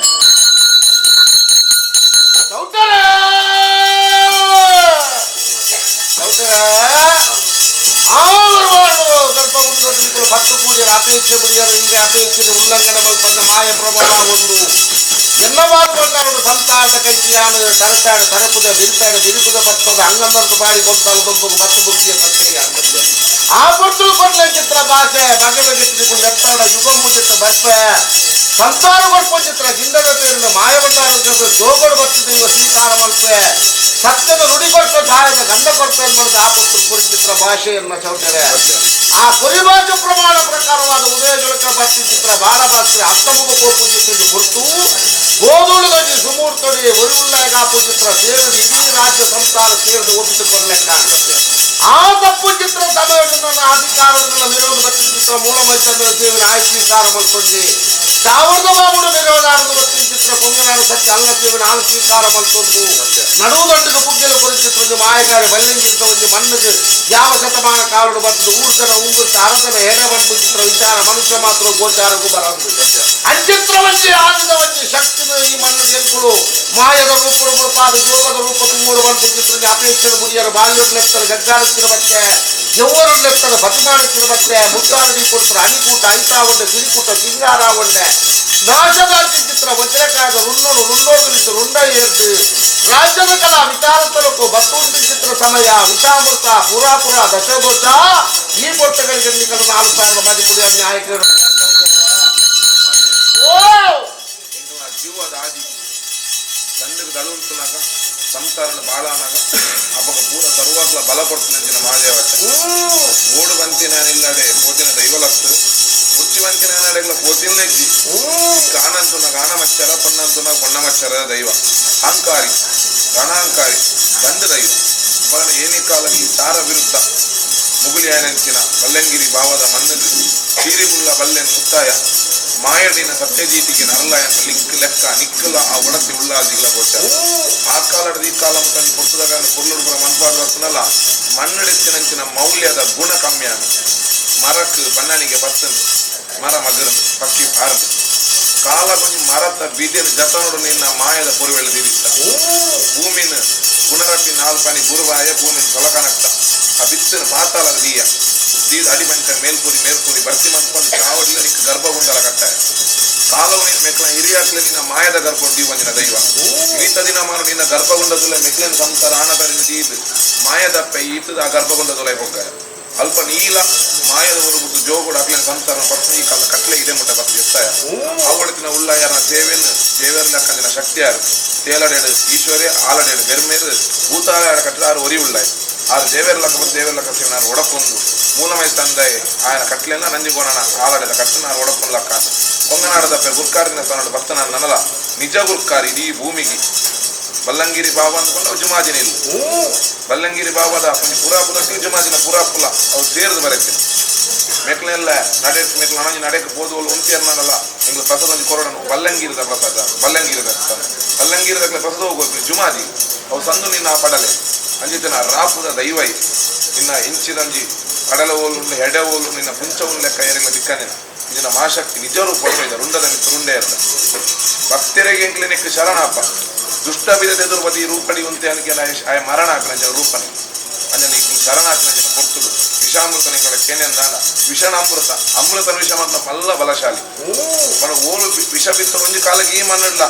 ಭಕ್ತ ಕೂಡಿಯರ ಅಪೇಕ್ಷೆ ಬಿಡಿಯರು ಹಿಂದೆ ಅಪೇಕ್ಷೆ ಉಲ್ಲಂಘನೆ ಮಲ್ಪಂದ ಮಾಯ ಪ್ರಬಲ ಒಂದು ಎನ್ನವಾದ ಬಂದಾರು ಸಂತಾನದ ಕೈತಿಯಾನು ತರತಾಡು ತರಪುದ ಬಿರಿತಾಡು ಬಿರುಪುದ ಭಕ್ತದ ಅಂಗಂದರ್ತು ಬಾಡಿ ಕೊಂತಾಲು ದೊಂಪು ಮತ್ತು ಬುದ್ಧಿಯ ಸತ್ಯ ಆ ಪೊಟ್ಟು ಕೊಟ್ಲ ಚಿತ್ರ ಭಾಷೆ ಬಗೆ ಬಗೆ ಎತ್ತಾಡ ಯುಗ ಮುಚಿತ್ರ ಬರ್ಪೆ ಸಂತಾನ ಬರ್ಪ ಚಿತ್ರ ಗಿಂಡದ ಪೇರಿನ ಮಾಯಬಂಡಾರ ಜೋಗಡು ಬರ್ತದೆ ಇವ ಸ್ವೀಕಾರ ಮಲ್ಪೆ ಸತ್ಯದ ನುಡಿ ಕೊಟ್ಟ ಧಾರದ ಗಂಧ ಕೊಡ್ತ ಮಾಡಿದ ಆ ಪುಟ್ಟು ಕುರಿ ಚಿತ್ರ ಭಾಷೆಯನ್ನ ಚೌಟರೆ ಆ ಕುರಿಭಾಷೆ ಪ್ರಮಾಣ ಪ್ರಕಾರವಾದ ಉದಯ ಜಳಕ ಭಕ್ತಿ ಚಿತ್ರ ಬಾಲಭಾಸ್ಕರಿ ಅಷ್ಟಮುಖ ಕೋಪು ಚಿತ್ರ ಗುರುತು ಗೋಧೂಳದಲ್ಲಿ ಸುಮೂರ್ತಡಿ ಒರಿವುಳ್ಳಾಗಾಪು ಚಿತ್ರ ಸೇರಿದ ಇಡೀ ರಾಜ್ಯ ಸಂಸಾರ ಸೇರಿದ ಒಪ್ಪಿಸಿಕೊಳ್ಳ ಆ ತಪ್ಪು ಚಿತ್ರ ಸಮಯದ ಅಧಿಕಾರದಿಂದ ವಿರೋಧ ಭಕ್ತಿ ಚಿತ್ರ ಮೂಲ ಮೈಸೂರಿನ ಸೇವಿನ ಆಯ್ಕೆ ಸ್ವೀಕಾರ ಮಾಡ್ಕೊಂಡು ಸಾವಿರದ ಬಾಬುಡು ವಿರೋಧಾರದ ಭಕ್ತಿ ಚಿತ್ರ ಕೊಂಗನಾಡು ಸತ್ಯ ಅಲ್ಲ ಸೇವಿನ ಆಳು ಸ್ವೀಕಾರ ಮಾಡ್ಕೊಂಡು ನಡುವುದಂಡಿಗೆ ಪುಗ್ಗೆಲ ಕುರಿಚಿತ್ರ ಮಾಯಗಾರಿ ಬಲ್ಲಿಂಗಿಂತ ಒಂದು ಮಣ್ಣಿಗೆ ಯಾವ ಶತಮಾನ ಕಾಲಡು ಬರ್ತದೆ ಊರ್ಸನ ಉಂಗುತ್ತ ಅರಸನ ಹೆಡೆ ಬಂದು ಚಿತ್ರ ವಿಚಾರ ಮನುಷ್ಯ ಮಾತ್ರ ಗೋಚಾರಕ್ಕೂ ಬರಂದು ಅಂಚಿತ್ರವಂಜಿ ಆನಂದ ವಂಜಿ ಶಕ್ತಿನ ಈ ಮಣ್ಣು ಎಲ್ಕುಳು ಮಾಯದ ರೂಪರು ಮುರುಪಾದ ಯೋಗದ ರೂಪ ಮೂರು ಬಂದು ಚಿತ್ರ ಅಪೇಕ್ಷೆ ಮುರಿಯರ ಬಾಲ್ಯೊಡ್ಲೆತ್ತರ ಗಗ್ಗಾರಕ್ಕಿನ ಬತ್ತೆ ಯೌವರೊಡ್ಲೆತ್ತರ ಬತಿಮಾನಕ್ಕಿನ ಬತ್ತೆ ಮುತ್ತಾರಡಿ ಕೊಡ್ತಾರೆ ಅಣಿಕೂಟ ಐತಾ ಒಂಡೆ ಸಿರಿಕೂಟ ಸಿಂಗಾರ ಒಂಡೆ ನಾಶದಾಂತಿ ಚಿತ್ರ ವಜ್ರಕಾಯದ ರುಣ್ಣೋಡು ರುಂಡೋಡು ರುಂಡ ಏರ್ದು ರಾಜ್ಯದ ಕಲಾ ವಿಚಾರ ತಲುಕು ಬತ್ತುಂಟಿ ಚಿತ್ರ ಸಮಯ ವಿಷಾಮೃತ ಪುರಾಪುರ ದಶದೋಷ ಈ ಪೊಟ್ಟಗಳಿಗೆ ನಿಕಲ 4,000 ಮದಿಪುಡಿ ನ್ಯಾಯಕರು ಜೀವದ ಆದಿ ದಂಡಕ್ಕೆ ದಳುವಂತನಾಗ ಸಂಸಾರನ ಬಾಳ ಅನಾಗ ಅಪ್ಪಗ ಪೂರ ತರುವಾಗ್ಲ ಬಲ ಕೊಡ್ತಾನೆ ಮಹಾದೇವತ್ತೆ ಓಡು ಬಂತಿನ ಇಲ್ಲಡೆ ಪೋತಿನ ದೈವಲತ್ತು ಮುಚ್ಚಿ ಬಂತಿನ ಅಡೆಗ್ಲ ಪೋತಿನ ಇದ್ದಿ ಕಾಣಂತುನ ಗಾಣ ಮಚ್ಚರ ಪೊನ್ನಂತುನ ಪೊಣ್ಣ ಮಚ್ಚರ ದೈವ ಅಹಂಕಾರಿ ರಣಾಹಂಕಾರಿ ದಂಡ ದೈವ ಬರಣ ಏನಿ ಕಾಲ ಈ ಸಾರ ವಿರುದ್ಧ ಮುಗುಲಿಯಾನಂಚಿನ ಬಲ್ಲಂಗಿರಿ ಭಾವದ ಮಣ್ಣದು ಚೀರಿಗುಳ್ಳ ಬಲ್ಲೆನ್ ಮುತ್ತಾಯ ಮಾಯಡಿನ ಸತ್ಯಜೀತಿಗೆ ನರಲಾಯ ಲಿಕ್ ಲೆಕ್ಕ ನಿಕ್ಕಲ ಆ ಒಡತಿ ಉಳ್ಳಾದಿಲ್ಲ ಗೋಚರ ಆ ಕಾಲದ ಈ ಕಾಲ ಮುಟ್ಟ ಪುಸ್ತಕ ಪೊರ್ಲುಡುಪುರ ಮನ್ಪಾದ ಬರ್ತನಲ್ಲ ಮಣ್ಣೆತ್ತಿನಂಚಿನ ಮೌಲ್ಯದ ಗುಣ ಕಮ್ಮಿ ಆಗ ಮರಕ್ ಬಣ್ಣನಿಗೆ ಬರ್ತನು ಮರ ಮಗರು ಪಕ್ಕಿ ಪಾರದು ಕಾಲ ಕೊಂಚ ಮರತ ಬೀದಿನ ಜತನೋಡು ನಿನ್ನ ಮಾಯದ ಪುರುವೆಳ್ಳ ದಿರಿತ್ತ ಭೂಮಿನ ಗುಣರಪ್ಪಿ ನಾಲ್ಪನಿ ಗುರುವಾಯ ಭೂಮಿನ ತೊಲಕನಕ್ತ ಆ ಬಿತ್ತಿನ ಪಾತಾಳದ ದೀಯ ದೀದ ಅಡಿಪಂಚ ಮೇಲ್ಪುರಿ ಮೇಲ್ಪುರಿ ಬರ್ತಿ ಮಂತ್ಕೊಂಡು ಚಾವಡಿಲ ನಿಕ್ಕ ಗರ್ಭಗುಂಡಲ ಕಟ್ಟಾಯ ಕಾಲವು ಮೆಕ್ಲ ಹಿರಿಯಾಕ್ಲೆ ನಿನ್ನ ಮಾಯದ ಗರ್ಭ ದೀವಂಜಿನ ದೈವ ಈತ ದಿನ ಮಾನು ನಿನ್ನ ಗರ್ಭಗುಂಡದುಲ ಮೆಕ್ಲಿನ ಸಂಸಾರ ಆನತರಿನ ದೀದ್ ಮಾಯದಪ್ಪ ಈತದ ಆ ಗರ್ಭಗುಂಡದುಲ ಪೊಗ್ಗಾಯ ಅಲ್ಪ ನೀಲ ಮಾಯದ ಉರುಬುದು ಜೋಗುಡು ಅಕ್ಲಿನ ಸಂಸಾರ ಪತ್ನಿ ಈ ಕಾಲ ಕಟ್ಲೆ ಇದೆ ಮುಟ್ಟ ಬರ್ತದೆ ಎತ್ತಾಯ ಅವಳತಿನ ಉಳ್ಳಾಯನ ಸೇವೆನು ದೇವರ ಲಕ್ಕಂದಿನ ಶಕ್ತಿಯಾರು ತೇಲಡೇಡು ಈಶ್ವರೇ ಆಲಡೇಡು ಬೆರ್ಮೇರು ಭೂತಾಳ ಕಟ್ಟದ ಆರು ಒರಿ ಉಳ್ಳಾಯ ಆರು ದೇವೆರ್ಲಕ್ಕ ಬಂದು ದೇವೆರ್ಲಕ್ಕ ಸೇವನಾರು ಒಡಪೊಂದು ಮೂಲಮೈ ತಂದೆ ఆయన ಕಟ್ಲೆಲ್ಲ ನಂಜಿಗೋಣ ಆಲಡೆದ ಕಟ್ಟನಾರು ಒಡಪೊಂದು ಲಕ್ಕ ಕೊಂಗನಾಡದಪ್ಪೆ ಗುರ್ಕಾರಿನ ಸ್ಥಾನಡು ಭಕ್ತನ ನನಲ ನಿಜ ಗುರ್ಕಾರಿ ಇಡೀ ಭೂಮಿಗೆ ಬಲ್ಲಂಗಿರಿ ಬಾಬಾ ಅಂದ್ಕೊಂಡು ಜುಮಾಜಿನ ಇಲ್ಲ ಬಲ್ಲಂಗಿರಿ ಬಾಬಾದ ಒಂಜಿ ಪುರಾ ಪುಲ ಜುಮಾಜಿನ ಪುರಾ ಪುಲ ಅವು ಸೇರಿದು ಬರತ್ತೆ ಮೆಕ್ಲೆಲ್ಲ ನಡೆ ಮೆಕ್ಲ ಅಣಂಜಿ ನಡೆಕ್ ಪೋದು ಉಂತಿಯರ್ನಲ್ಲ ನಿಂಗೆ ಪ್ರಸಾದ ಒಂಜಿ ಕೊರಡನು ಬಲ್ಲಂಗಿರಿದ ಪ್ರಸಾದ ಬಲ್ಲಂಗಿರಿದ ಬಲ್ಲಂಗಿರಿದ ಪ್ರಸಾದ ಹೋಗೋದು ಜುಮಾಜಿ ಅವು ಸಂದು ನಿನ್ನ ಪಡಲೆ ಅಂಜಿತನ ರಾಪುದ ದೈವೈ ನಿನ್ನ ಇಂಚಿದಂಜಿ ಕಡಲ ಓಲು ಹೆಡೆ ಓಲು ನಿನ್ನ ಪುಂಚವು ಲೆಕ್ಕ ಏರೆಲ್ಲ ದಿಕ್ಕನಿನ ಇಂಜಿನ ಮಾಶಕ್ತಿ ನಿಜ ರೂಪ ಇದೆ ರುಂಡದ ರುಂಡೆ ಇರ್ತ ಭಕ್ತರಿಗೆ ಎಂಕ್ಲಿನಿಕ್ ಶರಣಪ್ಪ ದುಷ್ಟ ಬಿದ ಎದುರುಪತಿ ರೂಪಡಿ ಉಂತೆ ಅನಕೆ ಆಯ ಮರಣ ಹಾಕನ ರೂಪನೆ ಅಂಜನ ಈಗ ಶರಣಾಕನ ಜನ ಕೊಡ್ತುಡು ವಿಷಾಮೃತ ನಿಗಳ ಕೇನೆಂದಾನ ವಿಷಣ ಅಮೃತ ಅಮೃತ ವಿಷ ಮಲ್ಲ ಬಲಶಾಲಿ మన ಓಲು ವಿಷ ಬಿತ್ತ ಒಂಜಿ ಕಾಲಕ್ಕೆ ಈ ಮನ್ನಡ್ಲ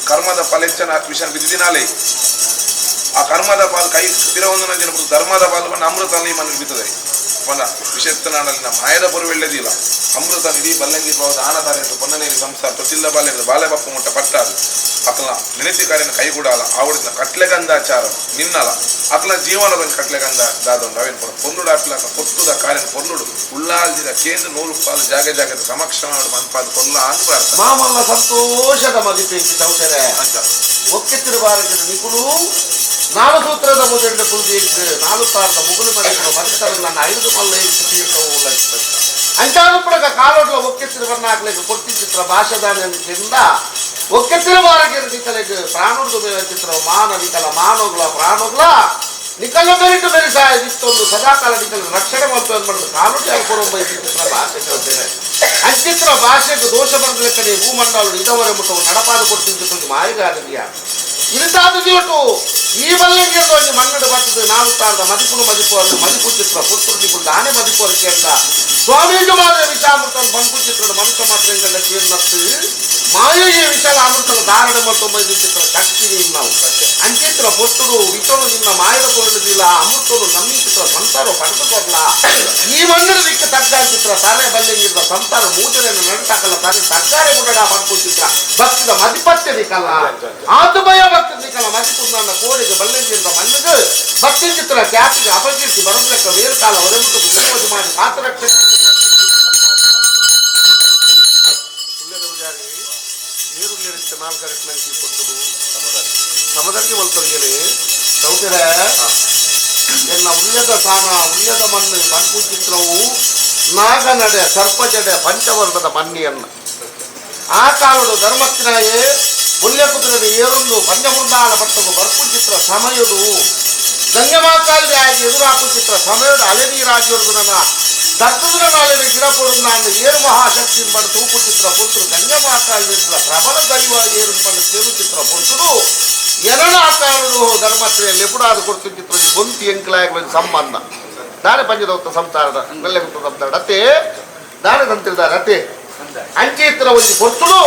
ಕರ್ಮದ ಫಲೆಚ್ಚನ ವಿಷ ಬಿದ್ದಿನಾಲೆ ಆ ಕರ್ಮದ ಪಾಲು ಕೈ ಸ್ಥಿರ ಒಂದು ಜನ ಧರ್ಮದ ಪಾಲು ಬಣ್ಣ ಅಮೃತ ಈ ಮಣ್ಣು ಬಿತ್ತದೆ ಪಂಡ ವಿಷೆತ್ತನಾಡಲಿನ ಮಾಯದ ಪೊರುವೆಳ್ಳದಿಲ್ಲ ಅಮೃತ ನಿಧಿ ಬಲ್ಲಂಗಿ ಭಾವದ ಆನದಾರ ಪೊನ್ನನೇರಿ ಸಂಸಾರ ತೊಟ್ಟಿಲ್ಲ ಬಾಲ್ಯದ ಬಾಲೆ ಬಪ್ಪ ಮುಟ್ಟ ಪಟ್ಟಾದು ಅಕಲ ನೆನೆತಿ ಕಾರ್ಯನ ಕೈಗೂಡಾಲ ಆವಡಿನ ಕಟ್ಲೆಗಂದಾಚಾರ ನಿನ್ನಲ ಅಕಲ ಜೀವನದ ಕಟ್ಲೆಗಂದ ದಾದೊಂದು ಅವೇನು ಪೊರ ಪೊನ್ನುಡು ಅಟ್ಲಾಕ ಪೊತ್ತುದ ಕಾರ್ಯನ ಪೊನ್ನುಡು ಉಳ್ಳಾಲ್ದಿದ ಕೇಂದ್ರ ನೂರು ಪಾಲು ಜಾಗ ಜಾಗದ ಸಮಕ್ಷ ಮಾಡು ಮನ್ಪಾದ ಕೊಲ್ಲ ಅಂತ ಪ್ರಾರ್ಥನೆ ಮಾಮಲ್ಲ ಸಂತೋಷದ ಮದಿಪೇಂಚಿ ಚೌಟರೆ ಅಂಚ ಒಕ್ಕೆತ್ತಿರಬಾರದು ನಿಪುಣು ನಾಲು ಸೂತ್ರದ ಮೊದಲ ಕುಲ್ದೀಕ್ ನಾಲು ತಾರದ ಮುಗುಲು ಮದಿಪುಡು ಮದಿತರ ನನ್ನ ಐದು ಮಲ್ಲ ತೀರ್ಥವು ಅಂಚಾನುಪುಡಕ ಕಾಲೊಡ್ಲ ಒಕ್ಕೆತ್ತಿರಬನ್ನಾಗ್ಲಿಕ್ಕೆ ಕೊಟ್ಟಿ ಚಿತ್ರ ಭಾಷಾದಾನ ಕಿಂದ ಒಕ್ಕೆತ್ತಿರಬಾರಗೆ ನಿಕಲೆಗೆ ಪ್ರಾಣುಡ್ದು ಮೇಲ ಚಿತ್ರ ಮಾನ ನಿಕಲ ಮಾನೋಗ್ಲ ಪ್ರಾಣೋಗ್ಲ ನಿಕಲ ಬೆರಿಟು ಬೆರಿಸಾಯ ಇತ್ತೊಂದು ಸದಾಕಾಲ ನಿಕಲ ರಕ್ಷಣೆ ಮಾಡ್ತು ಅಂದ್ಬಿಟ್ಟು ಕಾಲುಡಿ ಕೊರೊಂಬ ಚಿತ್ರ ಭಾಷೆ ಕೇಳ್ತೇನೆ ಅಂಚಿತ್ರ ಭಾಷೆಗೆ ದೋಷ ಬಂದ ಭೂಮಂಡಲ ಇದವರೆ ಮುಟ್ಟವು ನಡಪಾದ ಕೊಡ್ತಿದ್ದು ಮಾಯಿಗಾರದಿಯ ಇರಿತಾದ ದಿವಟು ಈ ಬಲ್ಲಿಗೆ ಒಂಜಿ ಮಣ್ಣಡು ಬರ್ತದೆ ನಾಲ್ಕು ತಾರದ ಮದಿಪುನು ಮದಿಪು ಅದು ಮದಿಪು ಚಿತ್ರ ಪುತ್ತುರು ದಾನೆ ಮದಿಪು ಅಂತ ಸ್ವಾಮೀಜಿ ಮಾತ್ರ ವಿಷಾಮೃತ ಬಂಕು ಚಿತ್ರದ ಮನುಷ್ಯ ಮಾತ್ರ ಎಂಗಲ್ಲ ಕೇರ್ನತ್ತು ಮಾಯೆಯ ವಿಶಾಲ ಅಮೃತದ ಧಾರಣೆ ಮತ್ತು ಚಿತ್ರ ಶಕ್ತಿ ನಾವು ಅಂಚಿತ್ರ ಪೊತ್ತುರು ವಿಷನು ನಿನ್ನ ಮಾಯದ ಕೊರಳುದಿಲ್ಲ ಅಮೃತನು ನಮ್ಮಿ ಚಿತ್ರ ಸಂಸಾರ ಪಡೆದುಕೊಡ್ಲ ಈ ಮಣ್ಣಿನ ದಿಕ್ಕ ತಗ್ಗ ಚಿತ್ರ ತಾರೆ ಬಲ್ಲೆಂಗಿದ್ದ ಸಂಸಾರ ಮೂಜನೆಯನ್ನು ನಡಟಾಕಲ್ಲ ತಾರೆ ತಗ್ಗಾರೆ ಗುಡಡ ಬಂಕು ಚಿತ್ರ ಭಕ್ತಿದ ಮದಿಪತ್ಯ ದಿಕ್ಕಲ್ಲ ಆತು ಭಯ ಭಕ್ತಿ ದಿಕ್ಕಲ್ಲ ಮದಿಪು ನನ್ನ ಕೋಡಿಗೆ ಬಲ್ಲೆಂಗಿದ್ದ ಮಣ್ಣಿಗೆ ಭಕ್ತಿ ಚಿತ್ರ ಖ್ಯಾತಿಗೆ ಅಪಕೀರ್ತಿ ಬರಬ್ಲೆಕ್ಕ ವೇರುಕಾಲ ಹೊರಬಿಟ್ಟು ಮೂವದು ಮಾಡಿ ಕಾತರಕ್ಷಣೆ ಸಮದರ್ಗೆ ಮಲ್ತೊಂದಿರಿ ಚೌಕರೆ ಎನ್ನ ಉಳ್ಯದ ಸಾನ ಉಳ್ಯದ ಮಣ್ಣು ಬಂಕು ಚಿತ್ರವು ನಾಗನಡೆ ಸರ್ಪಜಡೆ ಪಂಚವರ್ಣದ ಮನ್ನಿಯನ್ನ ಆ ಕಾಲಡು ಧರ್ಮಕ್ಕಿನಾಯೇ ಬುಲ್ಯ ಕುದುರೆ ಏರೊಂದು ಪಂಚಮೃಂದಾಳ ಪಟ್ಟವು ಬರ್ಪು ಚಿತ್ರ ಸಮಯದು ಗಂಗಮಾಕಾಲಿ ಆಗಿ ಎದುರಾಪು ಚಿತ್ರ ಸಮಯದ ಅಲೆನಿ ರಾಜ್ಯದ ನನ್ನ ದತ್ತದ ನಾಳೆನ ಗಿಡಪೊಡು ನಾನು ಏರು ಮಹಾಶಕ್ತಿ ಬಣ್ಣ ತೂಪು ಚಿತ್ರ ಪುತ್ರ ಗಂಗಮಾಕಾಲಿ ಪ್ರಬಲ ದೈವ ಏರು ಬಣ್ಣ ತೇರು ಚಿತ್ರ ಪುತ್ತರು ಎರಡ ಆಕಾರಡು ಧರ್ಮಶ್ರೀಯಲ್ಲಿ ಎಪುಡಾದ ಕೊಡ್ತು ಚಿತ್ರ ಗೊಂತಿ ಎಂಕಲಾಯ ಸಂಬಂಧ ದಾರೆ ಪಂಚದೊತ್ತ ಸಂಸಾರದ ಬೆಲ್ಲೆಗುತ್ತ ಸಂಸಾರ ಅತ್ತೆ ದಾರೆ ತಂತಿರ್ದಾರೆ ಅತ್ತೆ ಅಂಚಿತ್ರ ಒಂದು ಪೊತ್ತುಡು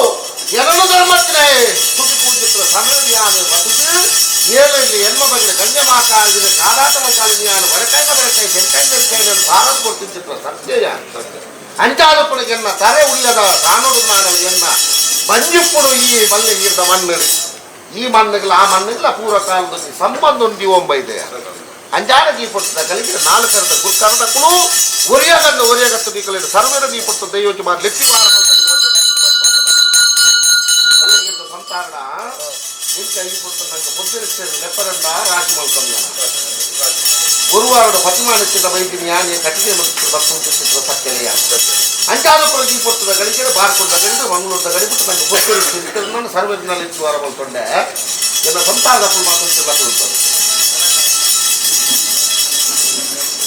ಎರಡು ಧರ್ಮಕ್ಕೆ ಸುಖಿ ಪೂಜಿತ್ರ ಸಮಯದ ಬದುಕು ಏಳು ಇಲ್ಲಿ ಎನ್ಮ ಬಗೆಯ ಗಂಗಮಾಕಾಲಿನ ಕಾದಾತಮ ಕಾಲಿನ ಬಡಕಾಯಿ ಬಡಕಾಯಿ ಬೆಂಕಾಯಿ ಬೆಂಕಾಯಿ ನಾನು ಭಾರತ ಕೊಡ್ತೀನಿ ಚಿತ್ರ ಸತ್ಯ ಅಂಚಾದಪ್ಪನಿಗೆ ಎನ್ನ ತರೆ ಉಳ್ಳದ ಸಾನೋಡು ನಾನು ಎನ್ನ ಬಂಜಿಪ್ಪುಡು ಈ ಬಲ್ಲೆ ಈರ್ದ ಮಣ್ಣು ಈ ಮಣ್ಣುಗಳ ಆ ಮಣ್ಣುಗಳ ಪೂರ್ವ ಕಾಲದಲ್ಲಿ ಸಂಬಂಧ ಒಂದು ಒಂಬ ಇದೆ ಅಂಜಾನ ದೀಪದ ಕಲಿಗೆ ನಾಲ್ಕರದ ಗುರ್ಕರದ ಕುಳು ಒರಿಯಗಂದು ಒರಿಯಗತ್ತು ದೀಕಲಿನ ಸರ್ವರ ದೀಪತ್ತು ದೈವಕ್ಕೆ ಮಾರು ಲೆತ್ತಿ ವಾರ ಸಂಸಾರಣ ಇಂಚ ಈ ಪುಟ್ಟ ನಂಗೆ ಬುದ್ಧಿರಿಸ್ತೇನೆ ಲೆಪ್ಪರಂಡ ರಾಶಿ ಮಲ್ಕೊಂಡ ಗುರುವಾರದ ಪತಿಮಾನಕ್ಕಿಂತ ಬೈದಿನಿ ಯಾನೆ ಕಟ್ಟಿಗೆ ಮತ್ತು ಬರ್ತುಂಟು ಚಿತ್ರ ಸಕ್ಕರೆಯ ಅಂಚಾದಪುರ ದೀಪತ್ತದ ಗಳಿಗೆ ಬಾರ್ಕೊಂಡ ಗಳಿಗೆ ಮಂಗಳೂರದ ಗಡಿಬಿಟ್ಟು ನಂಗೆ ಗೊತ್ತಿರುತ್ತೆ ನಾನು ಸರ್ವದಿನಲ್ಲಿ ಇತ್ತು ವಾರ ಮಲ್ಕೊಂಡೆ ಎಲ್ಲ ಸಂಸಾರದ ಮಾತಂತಿಲ್ಲ ಕುಳಿತಾರೆ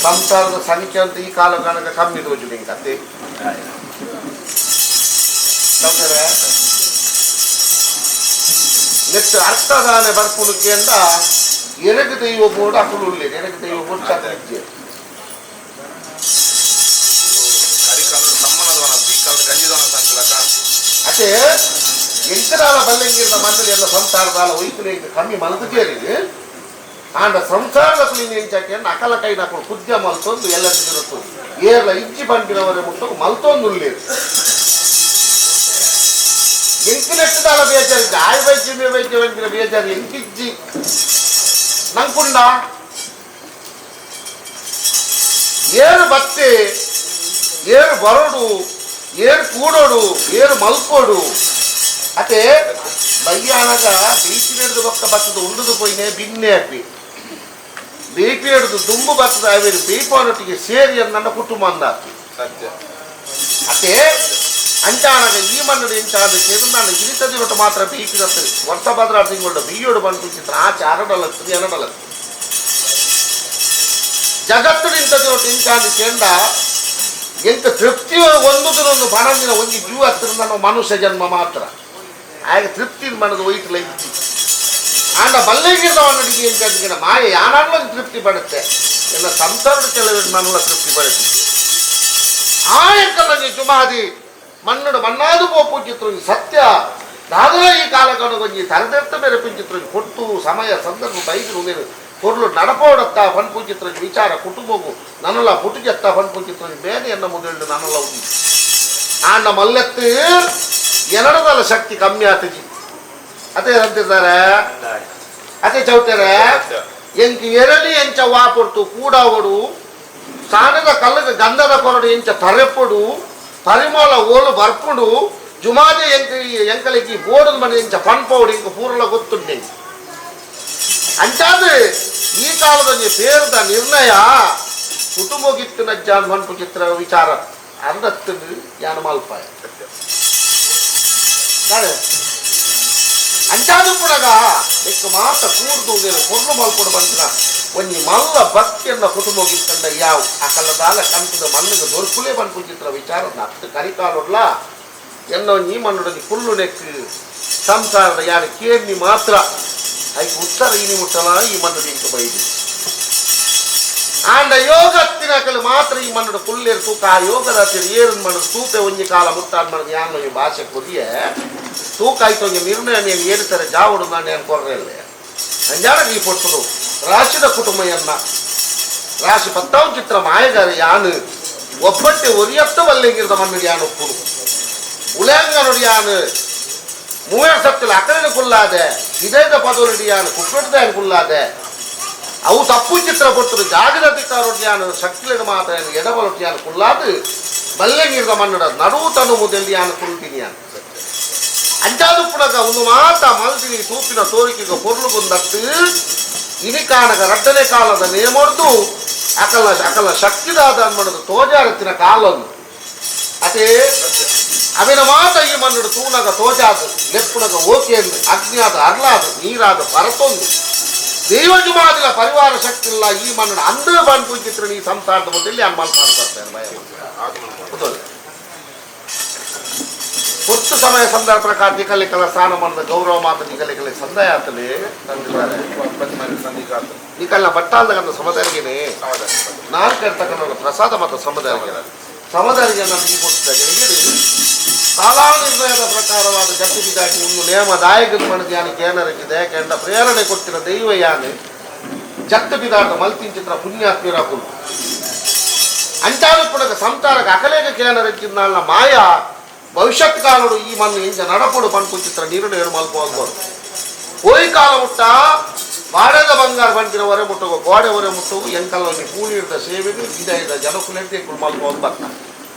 ಸಂಸಾರದ ಸಂಖ್ಯೆ ಅಂತ ಈ ಕಾಲ ಕಾಲಕ ಕಮ್ಮಿ ತೋಜು ನಿಂಗೆ ಅತ್ತೆ ನೆಕ್ಸ್ಟ್ ಅರ್ಥದಾನೆ ಬರ್ಪುಣಕ್ಕೆ ಅಂತ ಎನக்கு ದೈವ ಬೋರ್ಡ್ ಅಕುಲು ಉಳ್ಳೆ ಎನக்கு ದೈವ ಬೋರ್ಡ್ ಚಕ್ರಜ್ಜೆ ಕರಿಕಾಲದ ತಮ್ಮನದವನ ಈ ಕಾಲದ ಗಂಜಿದವನ ಸಂಕಲಕ ಅದೇ ಎಂಟರಾಲ ಬಲ್ಲೆಂಗಿರ್ದ ಮಣ್ಣಲ್ಲಿ ಎಲ್ಲ ಸಂಸಾರದಾಲ ಒಯ್ಕುಲೆ ಕಮ್ಮಿ ಮಲದು ಕೇರಿ ಆಂಡ ಸಂಸಾರದ ಕುಲಿನ ಎಂಚಾಕೆ ಅಕಲ ಕೈ ನಾಕುಲು ಕುದ್ಯ ಮಲ್ತೊಂದು ಎಲ್ಲ ತಿರುತ್ತು ಏರ್ಲ ಇಜ್ಜಿ ಬಂಡಿನವರೆ ಮುಟ್ಟು ಮಲ್ತೊಂದು ಉಳ್ಳೇರು ಎಂಕಿನೆಟ್ಟದಾಲ ಬೇಜಾರು ಆಯ್ ವೈದ್ಯ ಮೇ ವೈದ್ಯ ವಂದಿನ ಬೇಜಾರು ಎಂಕಿಜ್ಜಿ ನಂಕುಂಡ ಏರು ಬತ್ತೆ ಏರು ಬರೋಡು ಏರು ಕೂಡೋಡು ಏರು ಮಲ್ಕೋಡು ಅತೆ ಬಯ್ಯಾನಗ ಬೀಚಿ ನಡೆದು ಬೊಕ್ಕ ಬತ್ತದ ಉಂಡುದು ಪೋಯಿನೆ ಬಿನ್ನೆ ಹಾಕಿ ಬೀಪಿ ಹಿಡಿದು ದುಂಬು ಬತ್ತದ ಅವೇರು ಬೀಪನೊಟ್ಟಿಗೆ ಸೇರಿ ನನ್ನ ಕುಟುಂಬ ಅಂದ ಸತ್ಯ ಅತೆ ಅಂಚಾನಗ ಈ ಮಣ್ಣು ಎಂಚಾದ ಚೆರುಂದಾನ ಇರಿತದಿರೊಟ್ಟು ಮಾತ್ರ ಬೀಪಿದತ್ತು ವರ್ಷ ಭದ್ರ ತಿಂಗಳು ಬಿಯ್ಯೋಡು ಬಂದು ಚಿತ್ರ ಆಚೆ ಅರಡಲ ಸ್ತ್ರೀ ಅರಡಲ ಜಗತ್ತು ನಿಂತದಿರೊಟ್ಟು ಇಂಚಾದ ಚೆಂಡ ಎಂತ ತೃಪ್ತಿ ಒಂದು ಒಂದು ಬಣಂದಿನ ಒಂದು ಜೀವ ಹತ್ತಿರ ನನ್ನ ಮನುಷ್ಯ ಜನ್ಮ ಮಾತ್ರ ಆಗ ತೃಪ್ತಿ ಮನದು ಒಯ್ತು ಲೈತಿ ಆಂಡ ಬಲ್ಲೆಗಿದ್ದವನಿಗೆ ಎಂತ ಮಾಯ ಯಾನಾಗ್ಲೂ ತೃಪ್ತಿ ಪಡುತ್ತೆ ಎಲ್ಲ ಸಂಸಾರದ ಕೆಲವರು ಮನಲ್ಲ ತೃಪ್ತಿ ಪಡುತ್ತೆ ಆ ಎಕ್ಕಲ್ಲಂಗೆ ಜುಮಾದಿ ಮಣ್ಣುಡು ಮಣ್ಣಾದು ಪೋಪುಂಚಿತ್ರ ಸತ್ಯ ದಾದಲ ಈ ಕಾಲ ಕೊಂಜಿ ತರದೆತ್ತ ಬೇರೆ ಪಿಂಚಿತ್ರ ಕೊಟ್ಟು ಸಮಯ ಸಂದರ್ಭ ಬೈದು ಉಂದೇನು ಕೊರ್ಲು ನಡಪೋಡತ್ತ ಪನ್ಪುಂಚಿತ್ರ ವಿಚಾರ ಕುಟುಂಬವು ನನ್ನಲ್ಲ ಪುಟುಜತ್ತ ಪನ್ಪುಂಚಿತ್ರ ಬೇರೆ ಎನ್ನ ಮೊದಲು ನನ್ನಲ್ಲ ಉಂಟು ಆಂಡ ಮಲ್ಲೆತ್ತು ಎರಡದಲ್ಲ ಶಕ್ತಿ ಕಮ್ಮಿ ಆತಜಿ ಅದೇ ಅಂತಿದ್ದಾರೆ ಅದೇ ಚೌತಾರೆ ಎಂಕ್ ಎರಲಿ ಎಂಚ ವಾಪೊಡ್ತು ಕೂಡಾವಡು ಸಾನದ ಕಲ್ಲಗ ಗಂಧದ ಕೊರಡು ಎಂಚ ತರೆಪೊಡು ಪರಿಮಳ ಓಲು ಬರ್ಪುಡು ಜುಮಾದೆ ಎಂಕ ಎಂಕಲಿಗೆ ಬೋರ್ಡ್ ಮನೆ ಎಂಚ ಪನ್ಪೌಡು ಇಂಕ ಪೂರ್ಲ ಗೊತ್ತುಂಡೆ ಅಂಚಾದ ಈ ಕಾಲದಲ್ಲಿ ಪೇರದ ನಿರ್ಣಯ ಕುಟುಂಬಗಿತ್ತಿನ ಜಾನ್ ಮನ್ಪು ಚಿತ್ರ ವಿಚಾರ ಅರ್ಧತ್ತು ಯಾನ ಮಲ್ಪಾಯ ಅಂಚಾದು ಪುಡಗ ಎಕ್ಕ ಮಾತ ಕೂರ್ದು ಪೊರ್ಲು ಮಲ್ಪೊಡು ಬಂತಿನ ಒಂಜಿ ಮಲ್ಲ ಭಕ್ತಿಯನ್ನ ಕುಟುಂಬಗಿತ್ತಂಡ ಯಾವ ಅಕಲದಾಲ ಕಂತದ ಮಣ್ಣಿಗೆ ದೊರ್ಕುಲೇ ಬನ್ಪು ಚಿತ್ರ ವಿಚಾರ ಹತ್ತು ಕರಿಕಾಲೊಡ್ಲ ಎನ್ನೋ ನೀ ಮಣ್ಣುಡಗಿ ಕುಲ್ಲು ನೆಕ್ ಸಂಸಾರದ ಯಾರು ಕೇರ್ನಿ ಮಾತ್ರ ಐಕ್ ಉತ್ತರ ಇನಿ ಮುಟ್ಟಲ ಈ ಮಣ್ಣು ಇಂಕ ಬೈದು ಆಂಡ ಯೋಗತ್ತಿನ ಅಕಲು ಮಾತ್ರ ಈ ಮಣ್ಣು ಕುಲ್ಲೇರು ತೂಕ ಆ ಯೋಗದ ಏರು ಮಣ್ಣು ತೂಪೆ ಒಂಜಿ ಕಾಲ ಮುಟ್ಟಾದ್ ಮಣ್ಣು ಯಾನ್ ಒಂಜಿ ಭಾಷೆ ಕೊರಿಯೆ ತೂಕ ಆಯ್ತು ಒಂಜಿ ನಿರ್ಣಯ ನೀನು ಏರುತ್ತಾರೆ ಜಾವಡು ನಾನು ಏನು ಕೊರ್ರೆಲ್ಲ ಅಂಜಾಡ ಈ ಪೊಟ್ಟುಡು ರಾಶಿದ ಕುಟುಂಬಯನ್ನ ರಾಶಿ ಪತ್ತಾವು ಚಿತ್ರ ಮಾಯಗಾರ ಯಾನು ಒಬ್ಬಟ್ಟೆ ಒರಿಯತ್ತ ವಲ್ಲೆಂಗಿರದ ಮಣ್ಣು ಯಾನು ಒಪ್ಪುಡು ಉಲಂಗನುಡಿ ಯಾನು ಮೂವರ್ ಸತ್ತಿಲ ಅಕಲಿನ ಕುಲ್ಲಾದೆ ಇದೇದ ಪದವನುಡಿ ಯಾನು ಕುಟ್ಟೊಡ್ದ ಕುಲ್ಲಾದೆ ಅವು ತಪ್ಪು ಚಿತ್ರ ಪೊಟ್ಟುಡು ಜಾಗದ ಅಧಿಕಾರೊಡ್ಡಿ ಯಾನು ಶಕ್ತಿಲಿನ ಮಾತ್ರ ಎಡಬಲೊಟ್ಟಿ ಯಾನು ಕುಲ್ಲಾದು ಬಲ್ಲೆಂಗಿರದ ಮಣ್ಣುಡ ನಡುವು ತನು ಮುದೆಲ್ಲಿ ಯಾನು ಕುಲ್ತೀನಿ ಯಾನು ಅಂಚಾದು ಪುಡಗ ಒಂದು ಮಾತ ಮಲ್ದಿನಿ ತೂಪಿನ ತೋರಿಕೆಗೆ ಪೊರ್ಲುಗುಂದತ್ತು ಇನಿಕಾನಗ ರಡ್ಡನೆ ಕಾಲದ ನೇಮೊಡ್ದು ಅಕಲ ಅಕಲ ಶಕ್ತಿದಾದ ಅನ್ಮಣದ ತೋಜಾರತ್ತಿನ ಕಾಲನ್ನು ಅದೇ ಅವಿನ ಮಾತ ಈ ಮಣ್ಣುಡು ತೂನಗ ತೋಜಾದು ಲೆಪ್ಪುನಗ ಓಕೆಂದು ಅಗ್ನಿಯಾದ ಅರ್ಲಾದು ನೀರಾದ ಪರತೊಂದು ದೈವಜುಮಾದಿಲ ಪರಿವಾರ ಶಕ್ತಿ ಇಲ್ಲ ಈ ಮಣ್ಣು ಅಂದ ಬಂದು ಚಿತ್ರ ನೀ ಸಂಸಾರದ ಮೊದಲು ಅಮ್ಮ ಬರ್ತಾನೆ ಭಯ ಗೊತ್ತಲ್ಲ ಹೊತ್ತು ಸಮಯ ಸಂದರ್ಭ ಪ್ರಕಾರ ನಿಕಲಿಕಲ ಸ್ಥಾನಮಾನದ ಗೌರವ ಮಾತ್ರ ನಿಕಲಿಕಲ ಸಂದಾಯ ಆತಲೆ ತಂದಿದ್ದಾರೆ. ನಿಕಲ್ನ ಬಟ್ಟಾಲ್ದಗಂತ ಸಮುದಾಯಗೇನೆ ನಾಲ್ಕು ಇರ್ತಕ್ಕಂಥ ಪ್ರಸಾದ ಮತ್ತು ಸಮುದಾಯಕ್ಕೆ ಸಮುದಾಯಕ್ಕೆ ನಾನು ಈ ಕೊಡ್ತಾ ಜನರಿಗೆ ಕಾಲಾನಿರ್ಣಯದ ಪ್ರಕಾರವಾದ ಜಟ್ಟಿ ಬಿದ್ದಾಕಿ ಒಂದು ನೇಮ ದಾಯಕದ ಮನದ ಯಾನಕ್ಕೆ ಏನರಕ್ಕಿದೆ ಕೆಂಡ ಪ್ರೇರಣೆ ಕೊಟ್ಟಿನ ದೈವ ಯಾನೆ ಜಟ್ಟ ಬಿದಾರ್ದ ಮಲ್ತಿನ ಚಿತ್ರ ಪುಣ್ಯಾತ್ಮೀರಾಕುಲು ಅಂಚಾನು ಪುಡಕ ಸಂಸಾರಕ್ಕೆ ಅಕಲೇಕ ಕೇನರಕ್ಕಿದ್ದ ಮಾಯಾ ಭವಿಷ್ಯತ್ ಕಾಲಡು ಈ ಮಣ್ಣು ಇಂಚ ನಡಪಡು ಪನ್ಪು ಚಿತ್ರ ನೀರನ್ನು ಏನು ಮಲ್ಪೋಗ್ಬೋದು ಹೋಯ್ ಕಾಲ ಮುಟ್ಟ ಬಾಡೆದ ಬಂಗಾರ ಬಂಟಿನ ಹೊರೆ ಮುಟ್ಟಗು ಗೋಡೆ ಹೊರೆ ಮುಟ್ಟಗು ಎಂಕಲ್ಲೊಂದು ಕೂಲಿರ್ದ ಸೇವೆಗೆ ಇದ ಜನಕುಲೆಂತೆ ಮಲ್ಪೋಗ್ ಬರ್ತ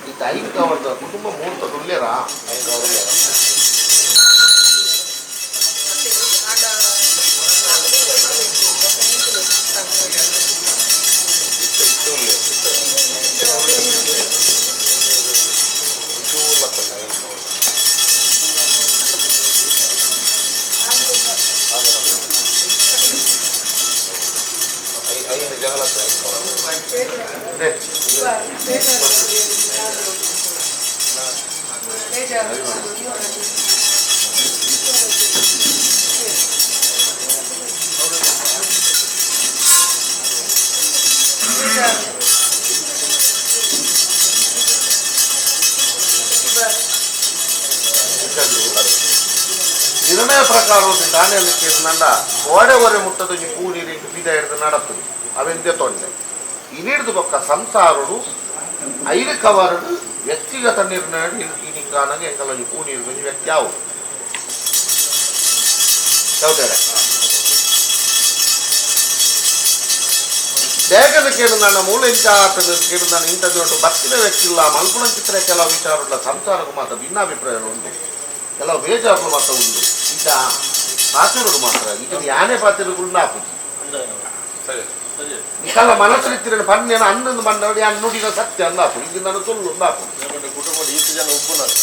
ಈ ಐದು ಕವರ್ದ ಕುಟುಂಬ ಮೂರ್ತ ದುಲ್ಯರ ನಿರ್ಣಯ ಪ್ರಕಾರ ದಾನಿಯಲ್ಲಿ ಕೇಳಿದ ಗೋಡೆ ಒರೆ ಮುಟ್ಟದ ಪೂ ನೀರಿಗೆ ಬೀದ ಹಿಡಿದು ನಡತದೆ ಅವೆಂದೇ ತೊಂದರೆ ಇನಿಡ್ದು ಬೊಕ್ಕ ಸಂಸಾರಡು ಐದು ಕವರಡು ವ್ಯಕ್ತಿಗತ ನಿರ್ಣಯ ಇನಿಕಾನಂಗೆ ಎಂಕಲ ಪೂ ನೀರು ವ್ಯಕ್ತಿ ಯಾವು ಯಾವ್ದಾರೆ ದೇಗದ ಕೇಳುದಾನ ಮೂಲ ಇಂಚ ಆತದ ಕೇಳುದಾನ ಇಂಥದ್ದು ಬತ್ತಿನ ವ್ಯಕ್ತಿಲ್ಲ ಮಲ್ಪುಣ ಚಿತ್ರ ಕೆಲವು ವಿಚಾರ ಸಂಸಾರಕ್ಕೂ ಮಾತ್ರ ಭಿನ್ನಾಭಿಪ್ರಾಯ ಉಂಟು ಕೆಲವು ಬೇಜಾರುಗಳು ಮಾತ್ರ ಉಂಟು ಇಂಥ ಪಾತ್ರಗಳು ಮಾತ್ರ ಈಗ ಯಾನೇ ಪಾತ್ರಗಳು ಆಪುಜಿ ನಿಕಲ ಮನಸ್ಸು ಪನ್ನೇನ ಅನ್ನೊಂದು ಬಂದವರು ಯಾನ್ ನುಡಿನ ಸತ್ಯ ಅಂದಾಪು ಈಗ ನಾನು ಸುಳ್ಳು ಅಂದಾಪು ಕುಟುಂಬ ಈತ ಜನ ಒಪ್ಪುನರು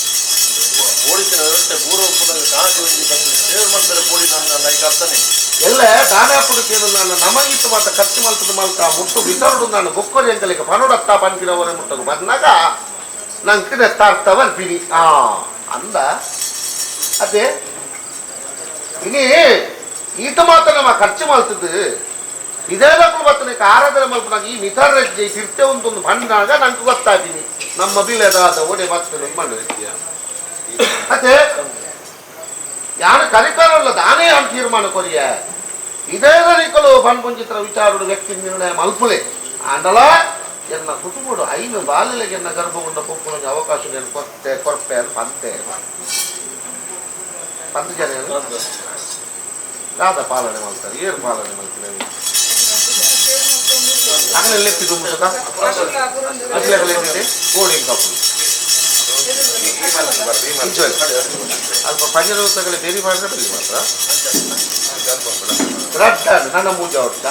ಪೊಲೀಸಿನ ವ್ಯವಸ್ಥೆ ಪೂರ್ವ ಒಪ್ಪುನರು ಕಾಸು ಸೇವೆ ಮಾಡ್ತಾರೆ ಪೊಲೀಸ್ ನನ್ನ ಲೈಕ್ ಅರ್ಥನೇ ಎಲ್ಲ ದಾನಾಪುಡು ಕೇಳು ನಮಗಿತ್ತು ಮಾತ್ರ ಖರ್ಚು ಮಲ್ತದ ಮಲ್ತ ಮುಟ್ಟು ವಿತರಡು ನಾನು ಬೊಕ್ಕೊರಿ ಅಂಕಲಿಗೆ ಪನೋಡತ್ತ ಪನ್ಪಿನವರೇ ಮುಟ್ಟದು ಬಂದಾಗ ನಂಗೆ ತಾರ್ತ ಬರ್ತೀನಿ ಆ ಅಂದ ಅದೇ ಇನಿ ಈತ ಮಾತ್ರ ನಮ್ಮ ಖರ್ಚು ಮಲ್ತದ್ದು ಇದೇ ಬರ್ತನೆ ಆರಾಧನೆ ಮಲ್ಪನಾಗ ಈ ಮಿತಾರ ಸಿರ್ತೆ ಒಂದು ಬಂದಾಗ ನಂಗೆ ಗೊತ್ತಾಗ್ತೀನಿ ನಮ್ಮ ಬಿಲೆದಾದ ಒಡೆ ಬರ್ತದೆ ಮಣ್ಣು ಅದೇ ಯಾರು ಕರಿಕಾರಲ್ಲ ದಾನೇ ಅಂತ ತೀರ್ಮಾನ ಕೊರಿಯ ಇದೇ ರೀಕಲು ಪನ್ಪುಂಚಿತ್ರ ವಿಚಾರಡು ವ್ಯಕ್ತಿ ನಿರ್ಣಯ ಮಲ್ಪುಲೆ ಆಂಡಲ ಎನ್ನ ಕುಟುಂಬಡು ಐನು ಬಾಲಿಲೆಗೆ ಎನ್ನ ಗರ್ಭಗೊಂಡ ಪೊಪ್ಪುನಗೆ ಅವಕಾಶ నేను ಕೊರ್ತೆ ಕೊರ್ಪೆ ಅಂತ ಪಂತೆ ಪಂತ ಜನ ದಾದ ಪಾಲನೆ ಮಾಡ್ತಾರೆ ಏರು ಪಾಲನೆ ಮಾಡ್ತಾರೆ ಅಗಲ ಲೆಪ್ಪಿದ್ದು ಮುಟ್ಟದ ಅಗಲ ಅಗಲ ಕೋಡಿ ಕಪ್ಪು ಅಲ್ಪ ಪಂಜರ ಬೇರೆ ಮಾಡಿದ್ರೆ ಬೆಳಿ ಮಾತ್ರ ರಡ್ಡ ನನ್ನ ಮೂಜ ಹೊಟ್ಟ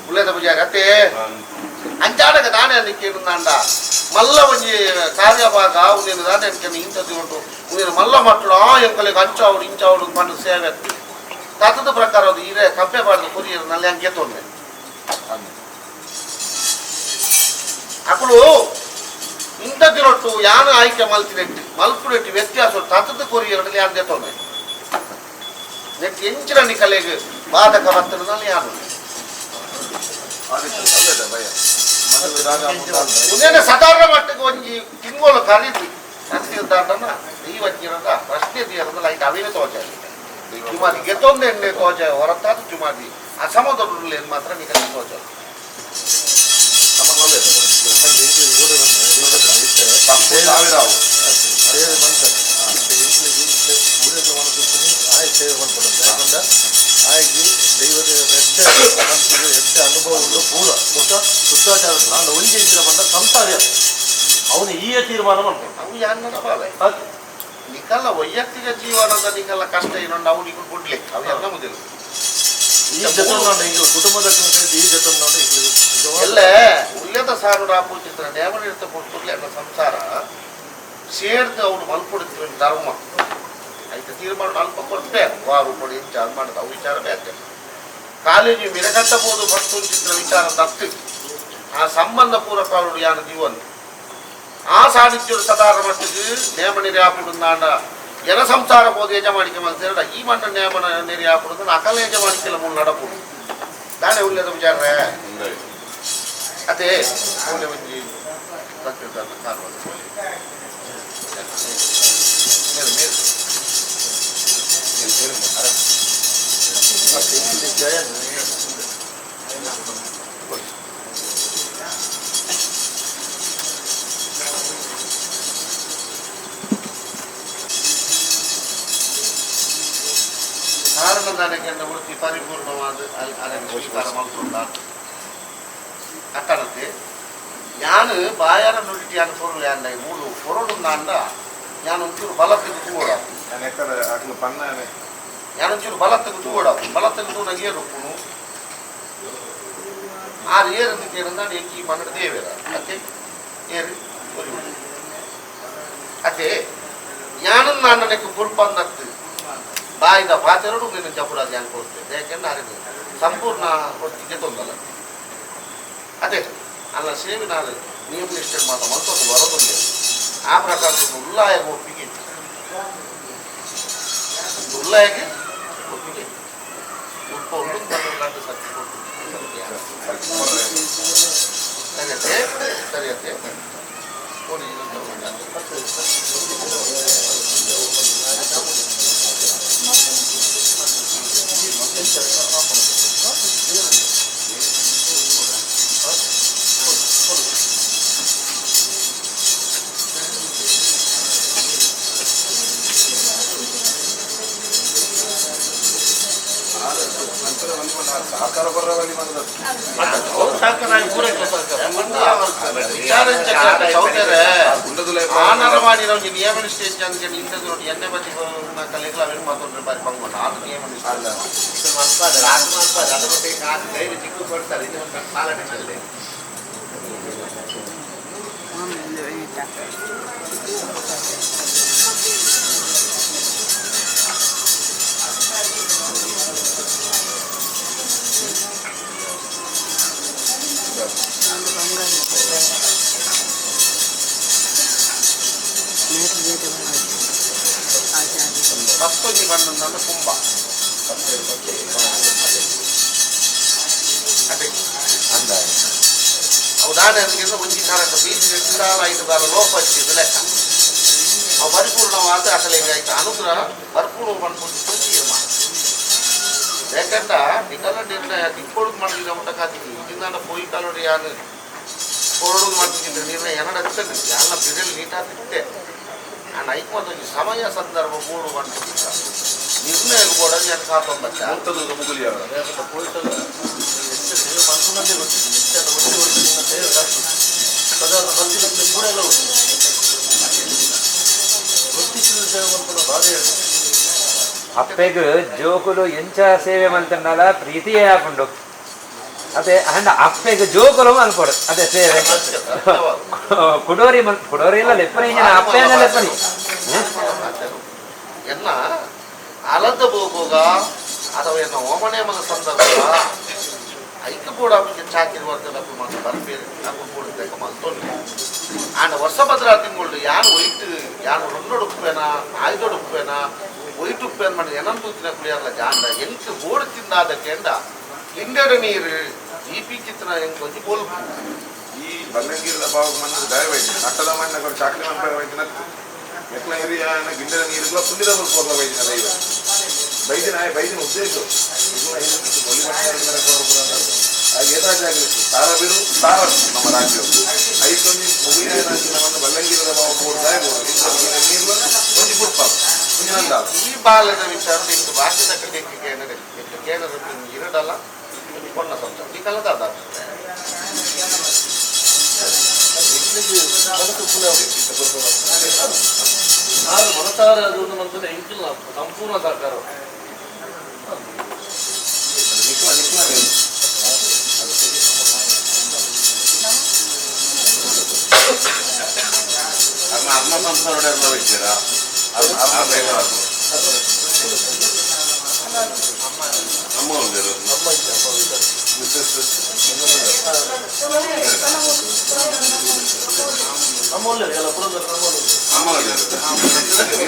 ಉಳ್ಳೇದ ಪೂಜಾರಿ ಅತ್ತೆ ಅಂಚಾಡಕ ದಾನೆ ಕೇಳುಂದಾಂಡ ಮಲ್ಲ ಒಂಜಿ ಕಾರ್ಯಭಾಗ ಉಂದೇನು ದಾನೆ ಅನ್ಕೊಂಡು ಇಂಥದ್ದು ಉಂಟು ಉಂದೇನು ಮಲ್ಲ ಮಕ್ಕಳು ಆ ಎಂಕಲಿಗೆ ಅಂಚಾವಡು ಇಂಚಾವಡು ಪಂಡು ಸೇವೆ ತತ್ತದ ಪ್ರಕಾರ ಅದು ಇರೆ ಕಬ್ಬೆ ಬಾರ್ದು ಕುರಿಯರು ನಲ್ಲಿ ಹಂಗೆ ತೊಂದರೆ ಅಕ್ಕಳು ಇಂಥದ್ದಿರೊಟ್ಟು ಯಾನು ಆಯ್ಕೆ ಮಲ್ತಿನೆಟ್ಟಿ ಮಲ್ಪುನೆಟ್ಟಿ ವ್ಯತ್ಯಾಸ ತತ್ತದ ಕೊರಿಯರಲ್ಲಿ ಯಾನ್ ತೊಂದರೆ ನೆಟ್ ಎಂಚಿನ ನಿಕಲೆಗೆ ಬಾಧಕ ಬರ್ತದಲ್ಲಿ ಯಾನು ಉಂದೇನೆ ಸಾಧಾರಣ ಮಟ್ಟಕ್ಕೆ ಒಂಜಿ ತಿಂಗಳು ಕರೀತಿ ದಾಟನ ಈ ವಜ್ಜಿರದ ಪ್ರಶ್ನೆ ತೀರದ ಐಟ್ ಅವೇನೆ ತೋಚ ಜುಮಾದಿ ಗೆತ್ತೊಂದು ಎಣ್ಣೆ ತೋಚ ಹೊರತಾದ ಜುಮಾದಿ ಅಸಮದೊಡ್ಡು ಮಾತ್ರ ನಿಕಲೆ ತೋಚ ಸೇವೆ ಬಂತಾರೆ ಆಯ್ ಸೇವೆ ಮಾಡ್ತಾರೆ ಯಾಕಂದ್ರೆ ಆಯ್ಗೆ ದೈವದ ಎಡ್ಡೆ ಮನಸ್ಸಿಗೆ ಎಡ್ಡೆ ಅನುಭವ ಉಂಟು ಪೂರ ಗೊತ್ತ ಶುದ್ಧಾಚಾರ ನಾನು ಒಂಜಿ ಇಂಚಿನ ಬಂದ ಸಂಸಾರ ಅವನು ಈಯ ತೀರ್ಮಾನ ಮಾಡ್ತಾನೆ ಅವು ಯಾನ್ನ ಬಾಲೆ ನಿಕಲ್ಲ ವೈಯಕ್ತಿಕ ಜೀವನದ ನಿಕಲ್ಲ ಕಷ್ಟ ಏನೋ ಅವು ನಿಕಲ್ ಕೊಡ್ಲಿ ಅವು ಎಲ್ಲ ಮೊದಲು ಈ ಜೊತೆ ಇಂಗ್ಲ ಕುಟುಂಬದ ಈ ಜೊತೆ ಎಲ್ಲ ಉಲ್ಲೇದ ಸಾರು ರಾಪೂಚಿತ್ರ ನೇಮನಿರ್ತ ಕೊಡ್ತುರ್ಲೆ ಅನ್ನೋ ಸಂಸಾರ ಸೇರ್ದು ಅವನು ಮಲ್ಪೊಡುತ್ತಿರುವ ಧರ್ಮ ಆಯ್ತು ತೀರ್ಮಾನ ಅಲ್ಪ ಕೊಟ್ಟೆ ವಾರು ಕೊಡಿ ಇಂಚ ಅದು ಮಾಡೋದು ಅವು ವಿಚಾರ ಬೇತೆ ಕಾಲೇಜು ಮಿರಗಟ್ಟಬಹುದು ಭಕ್ತು ಚಿತ್ರ ವಿಚಾರ ದತ್ತು ಆ ಸಂಬಂಧ ಪೂರಕ ಅವಳು ಯಾನ ಜೀವನ ಆ ಸಾನ್ನಿಧ್ಯ ಸಾಧಾರಣ ಮಟ್ಟಿಗೆ ನೇಮ ನೆರೆ ಜನ ಸಂಸಾರ ಹೋದ ಯಜಮಾನಿಕೆ ಮಾಡ್ತಾರೆ ಈ ಮಣ್ಣ ನೇಮ ನೆರೆ ಹಾಪುಡು ಅಕಲ ಯಜಮಾನಿಕೆಲ್ಲ ಮೂಲ ನಡಪುಡು ದಾನೆ ಉಲ್ಲೇದ ವಿಚಾರ ಅದೇ ಮೂಲೆ ಒಂಜಿ ಮೇಲು ಮೇಲು ಕಾರಣ ದಾನಕ್ಕೆ ವೃತ್ತಿ ಪರಿಪೂರ್ಣವಾದ ಅದನ್ನು ಸ್ವೀಕಾರ ಮಾಡ್ಕೊಂಡ ಅಟ್ಟಣತೆ ಯಾನು ಬಾಯಾರ ನುಡಿಟಿ ಯಾನು ಕೊರು ಯಾನ್ ಮೂಲು ಕೊರಡು ಅಂದ ಯಾನು ಒಂಚೂರು ಬಲತ್ತಿಗೆ ತೂಡ ಯಾನೊಂಚೂರು ಬಲತ್ತಿಗೆ ತೂಡ ಬಲತ್ತಿಗೆ ತೂನಾಗ ಏರು ಉಪ್ಪುನು ಆರು ಏರು ಕೇಳಿದ ಎಂಕಿ ಮನ್ನಡ ದೇವೇರ ಅತ್ತೆ ಏರು ಅತ್ತೆ ಯಾನು ನಾನು ಕುರ್ಪಂದತ್ತು ಬಾಯಿದ ಪಾತೆರಡು ನೀನು ಜಪುಡಾದ ಯಾನ್ ಕೊಡ್ತೇನೆ ಯಾಕೆಂದ್ರೆ ಆರಿಗೆ ಸಂಪೂರ್ಣ ಒಟ್ಟಿಗೆ ತೊಂದಲ್ಲ ಅದೇ ಅಲ್ಲ ಸೇವೆ ನಾನು ನಿಯಮ ನಿಷ್ಠೆ ಮಾತ್ರ ಮತ್ತೊಂದು ಬರೋದಿಲ್ಲ ಆ ಪ್ರಕಾರ ಉಲ್ಲಾಯ ಒಪ್ಪಿಗೆ ಉಲ್ಲಾಯಗೆ ಒಪ್ಪಿಗೆ ಉಪ್ಪ ಉಂಟು ಬಂದು ಸತ್ಯ ಕೊಟ್ಟು ಸರಿಯತ್ತೆ ಸರಿಯತ್ತೆ ನೋಡಿ. ಸಹಕಾರ ಬರವಲ್ಲಿ ಆನರ ಮಾಡಿ ನಾವು ನಿಯಮ ಸ್ಟೇಜ್ ಅಂತ ಇಂಥದ್ದು ನೋಡಿ ಎಣ್ಣೆ ಬತ್ತಿ ಕಲೆಗಳು ಅವೇನು ಮಾತಾಡ್ರೆ ಬಾರಿ ಬಂಗ್ಕೊಂಡು ಅದು ನಿಯಮ ಪತ್ತೊಂಜಿ ಬಣ್ಣದ ಕುಂಬ ಅದೇ ಅವು ದಾನೆ ಅದಕ್ಕಿಂತ ಒಂಜಿ ಕಾಲಕ್ಕೆ ಬೀಜ ದಾಲ ಐದು ದಾಲ ಲೋಪ ಹಚ್ಚಿದ್ದು ಲೆಕ್ಕ. ಅವು ಪರಿಪೂರ್ಣವಾದ ಅಸಲ ಹಿಂಗಾಯ್ತು ಅನುಗ್ರಹ ಪರಿಪೂರ್ಣ ಬಂದ್ಬಿಟ್ಟು ತೀರ್ಮಾನ. ಯಾಕಂತ ನಿಕಲ ನಿರ್ಣಯ ತಿಕ್ಕೊಡುದು ಮಾಡಿದ ಊಟ ಕಾತಿಗೆ ಇದನ್ನ ಪೋಯಿ ಕಾಲೋಡಿ ಯಾನು ಕೊರಡುದು ಮಾಡ್ತಿದ್ದೆ ನಿರ್ಣಯ ಎನ್ನಡ ಹಚ್ಚದು ಯಾನ ಬಿರಲ್ ನೀಟಾತಿತ್ತೆ. ನಾನು ಐಕ್ ಮತ್ತೊಂದು ಸಮಯ ಸಂದರ್ಭ ಮೂಡು ಬಂದ್ಬಿಟ್ಟು ನಿರ್ಣಯ ಬೋರ್ಡಲ್ಲಿ ನಾನು ಕಾತೊಂಬತ್ತ ಎಷ್ಟು ಸೇವೆ ಮನ್ಸೂನಲ್ಲಿ ಗೊತ್ತಿದೆ ಹೆಚ್ಚಾದ ಒಂದೇ ವರ್ಷ ನಿನ್ನ ಸೇವೆ ಸಾಧಾರಣ ಬರ್ತಿದ್ದಂತೆ ಕೂಡ ಎಲ್ಲ ಉಂಟು ವೃತ್ತಿಶೀಲ ಸೇವೆ ಮನ್ಪುನ ಬಾಧೆ ಹೇಳ್ತಾರೆ. ಅಪ್ಪೆಗ್ ಜೋಕುಲು ಎಂಚ ಸೇವೆ ಮಲ್ತಂಡಲ ಪ್ರೀತಿಯೇ ಹಾಕೊಂಡು ಅದೇ ಅಂಡ ಅಪ್ಪೆಗ್ ಜೋಕುಲು ಮಲ್ಪೊಡು ಅದೇ ಸೇವೆ ಕುಡೋರಿ ಮಲ್ ಕುಡೋರಿ ಇಲ್ಲ ಲೆಪ್ಪನಿ ಅಪ್ಪೆ ಅಂದ್ರೆ ಲೆಪ್ಪನಿ ಎನ್ನ ಅಲದ ಹೋಗುವಾಗ ಅಥವಾ ಎನ್ನ ಓಮನೇಮದ ಸಂದರ್ಭ ಐಕ ಕೂಡ ಅವನಿಗೆ ಚಾಕಿರಿ ವರ್ಗದ ಮಾತ್ರ ಬರ್ಬೇರೆ ಅಪ್ಪ ಕೂಡ ಮಲ್ತೊಂದು ಆಂಡ ವರ್ಷ ಭದ್ರಾ ತಿಂಗಳು ಯಾನು ಒಯ್ಟ್ ಯಾನು ರೊನ್ನೊಡುಪ್ಪೇನ ಆಯ್ದೊಡುಪ್ಪೇನ ಒಯ್ಟ್ ಉಪ್ಪೇನ ಮಾಡಿ ಏನಂತ ತೂತಿನ ಕುಳಿಯಲ್ಲ ಜಾಂಡ ಎಂಕ್ ಬೋಡು ತಿಂದಾದ ಕೇಂಡ ಇಂಡಡ ನೀರು ಈ ಪೀಚಿತ್ತಿನ ಎಂಕ್ ಒಂಜಿ ಬೊಲ್ಪು. ಈ ಬಲ್ಲಂಗೀರದ ಬಾವು ಮಣ್ಣು ದಯವೈದ್ಯ ನಟ್ಟದ ಮಣ್ಣ ಕೊಡು ಚಾಕ್ರಿ ಮಣ್ಣು ವೈದ್ಯನ ಎಕ್ಲ ಹಿರಿಯ ಗಿಂಡದ ನೀರುಗಳ ಪುಣ್ಯದ ಬೊಲ್ಪು ವೈದ್ಯನ ದೈವ ಬೈದಿನ ಬೈದಿನ ಉದ್ದೇಶ ತಾರಬಿರು ತಾರ ನಮ್ಮ ರಾಜ್ಯ ಐತೊಂಜಿ ಮುಗಿಯ ನಮ್ಮನ್ನು ಬಲ್ಲಂಗೀರದ ಬಾವು ಬೋರ್ಡ್ ನೀರು ಒಂಜಿ ಬುಡ್ಪ ಒಂಜಿ ಈ ಬಾಲ್ಯದ ವಿಚಾರ ಇಂದು ಭಾಷೆದ ಕಡೆ ಕೇಳರೆ ಕೇಳರೆ ಇರಡಲ್ಲ ಕೊನ್ನ ಸಂತ ಈ ಕಲದ ಆರು ಮನಸಾರೆ ಅದು ಒಂದು ಮಂತ್ರಿ ಎಂಕಿಲ್ಲ ಸಂಪೂರ್ಣ ಸಹಕಾರ. ಅಮ್ಮ ಅಮ್ಮ ಸಂಸಾರ ವೈದ್ಯರ ಅಮ್ಮ ಉಳ್ಳೇರು ಅಮ್ಮ ಒಳ್ಳೆಯದು ಎಲ್ಲ ಪುರಂದರ ಅಮ್ಮ ಒಳ್ಳೆಯದು. ಅಮ್ಮ ಉಳ್ಳೇರು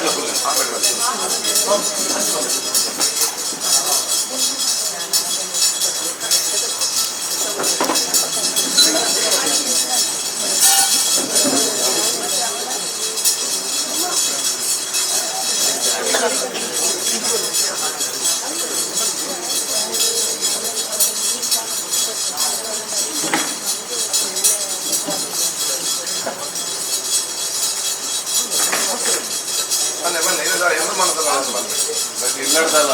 ಬನ್ನಿ ಬನ್ನಿ ಇಲ್ಲ ಎಂದು ಮಾಡ್ತಲ್ಲ ಬನ್ನಿ ಇಲ್ಲದಲ್ಲ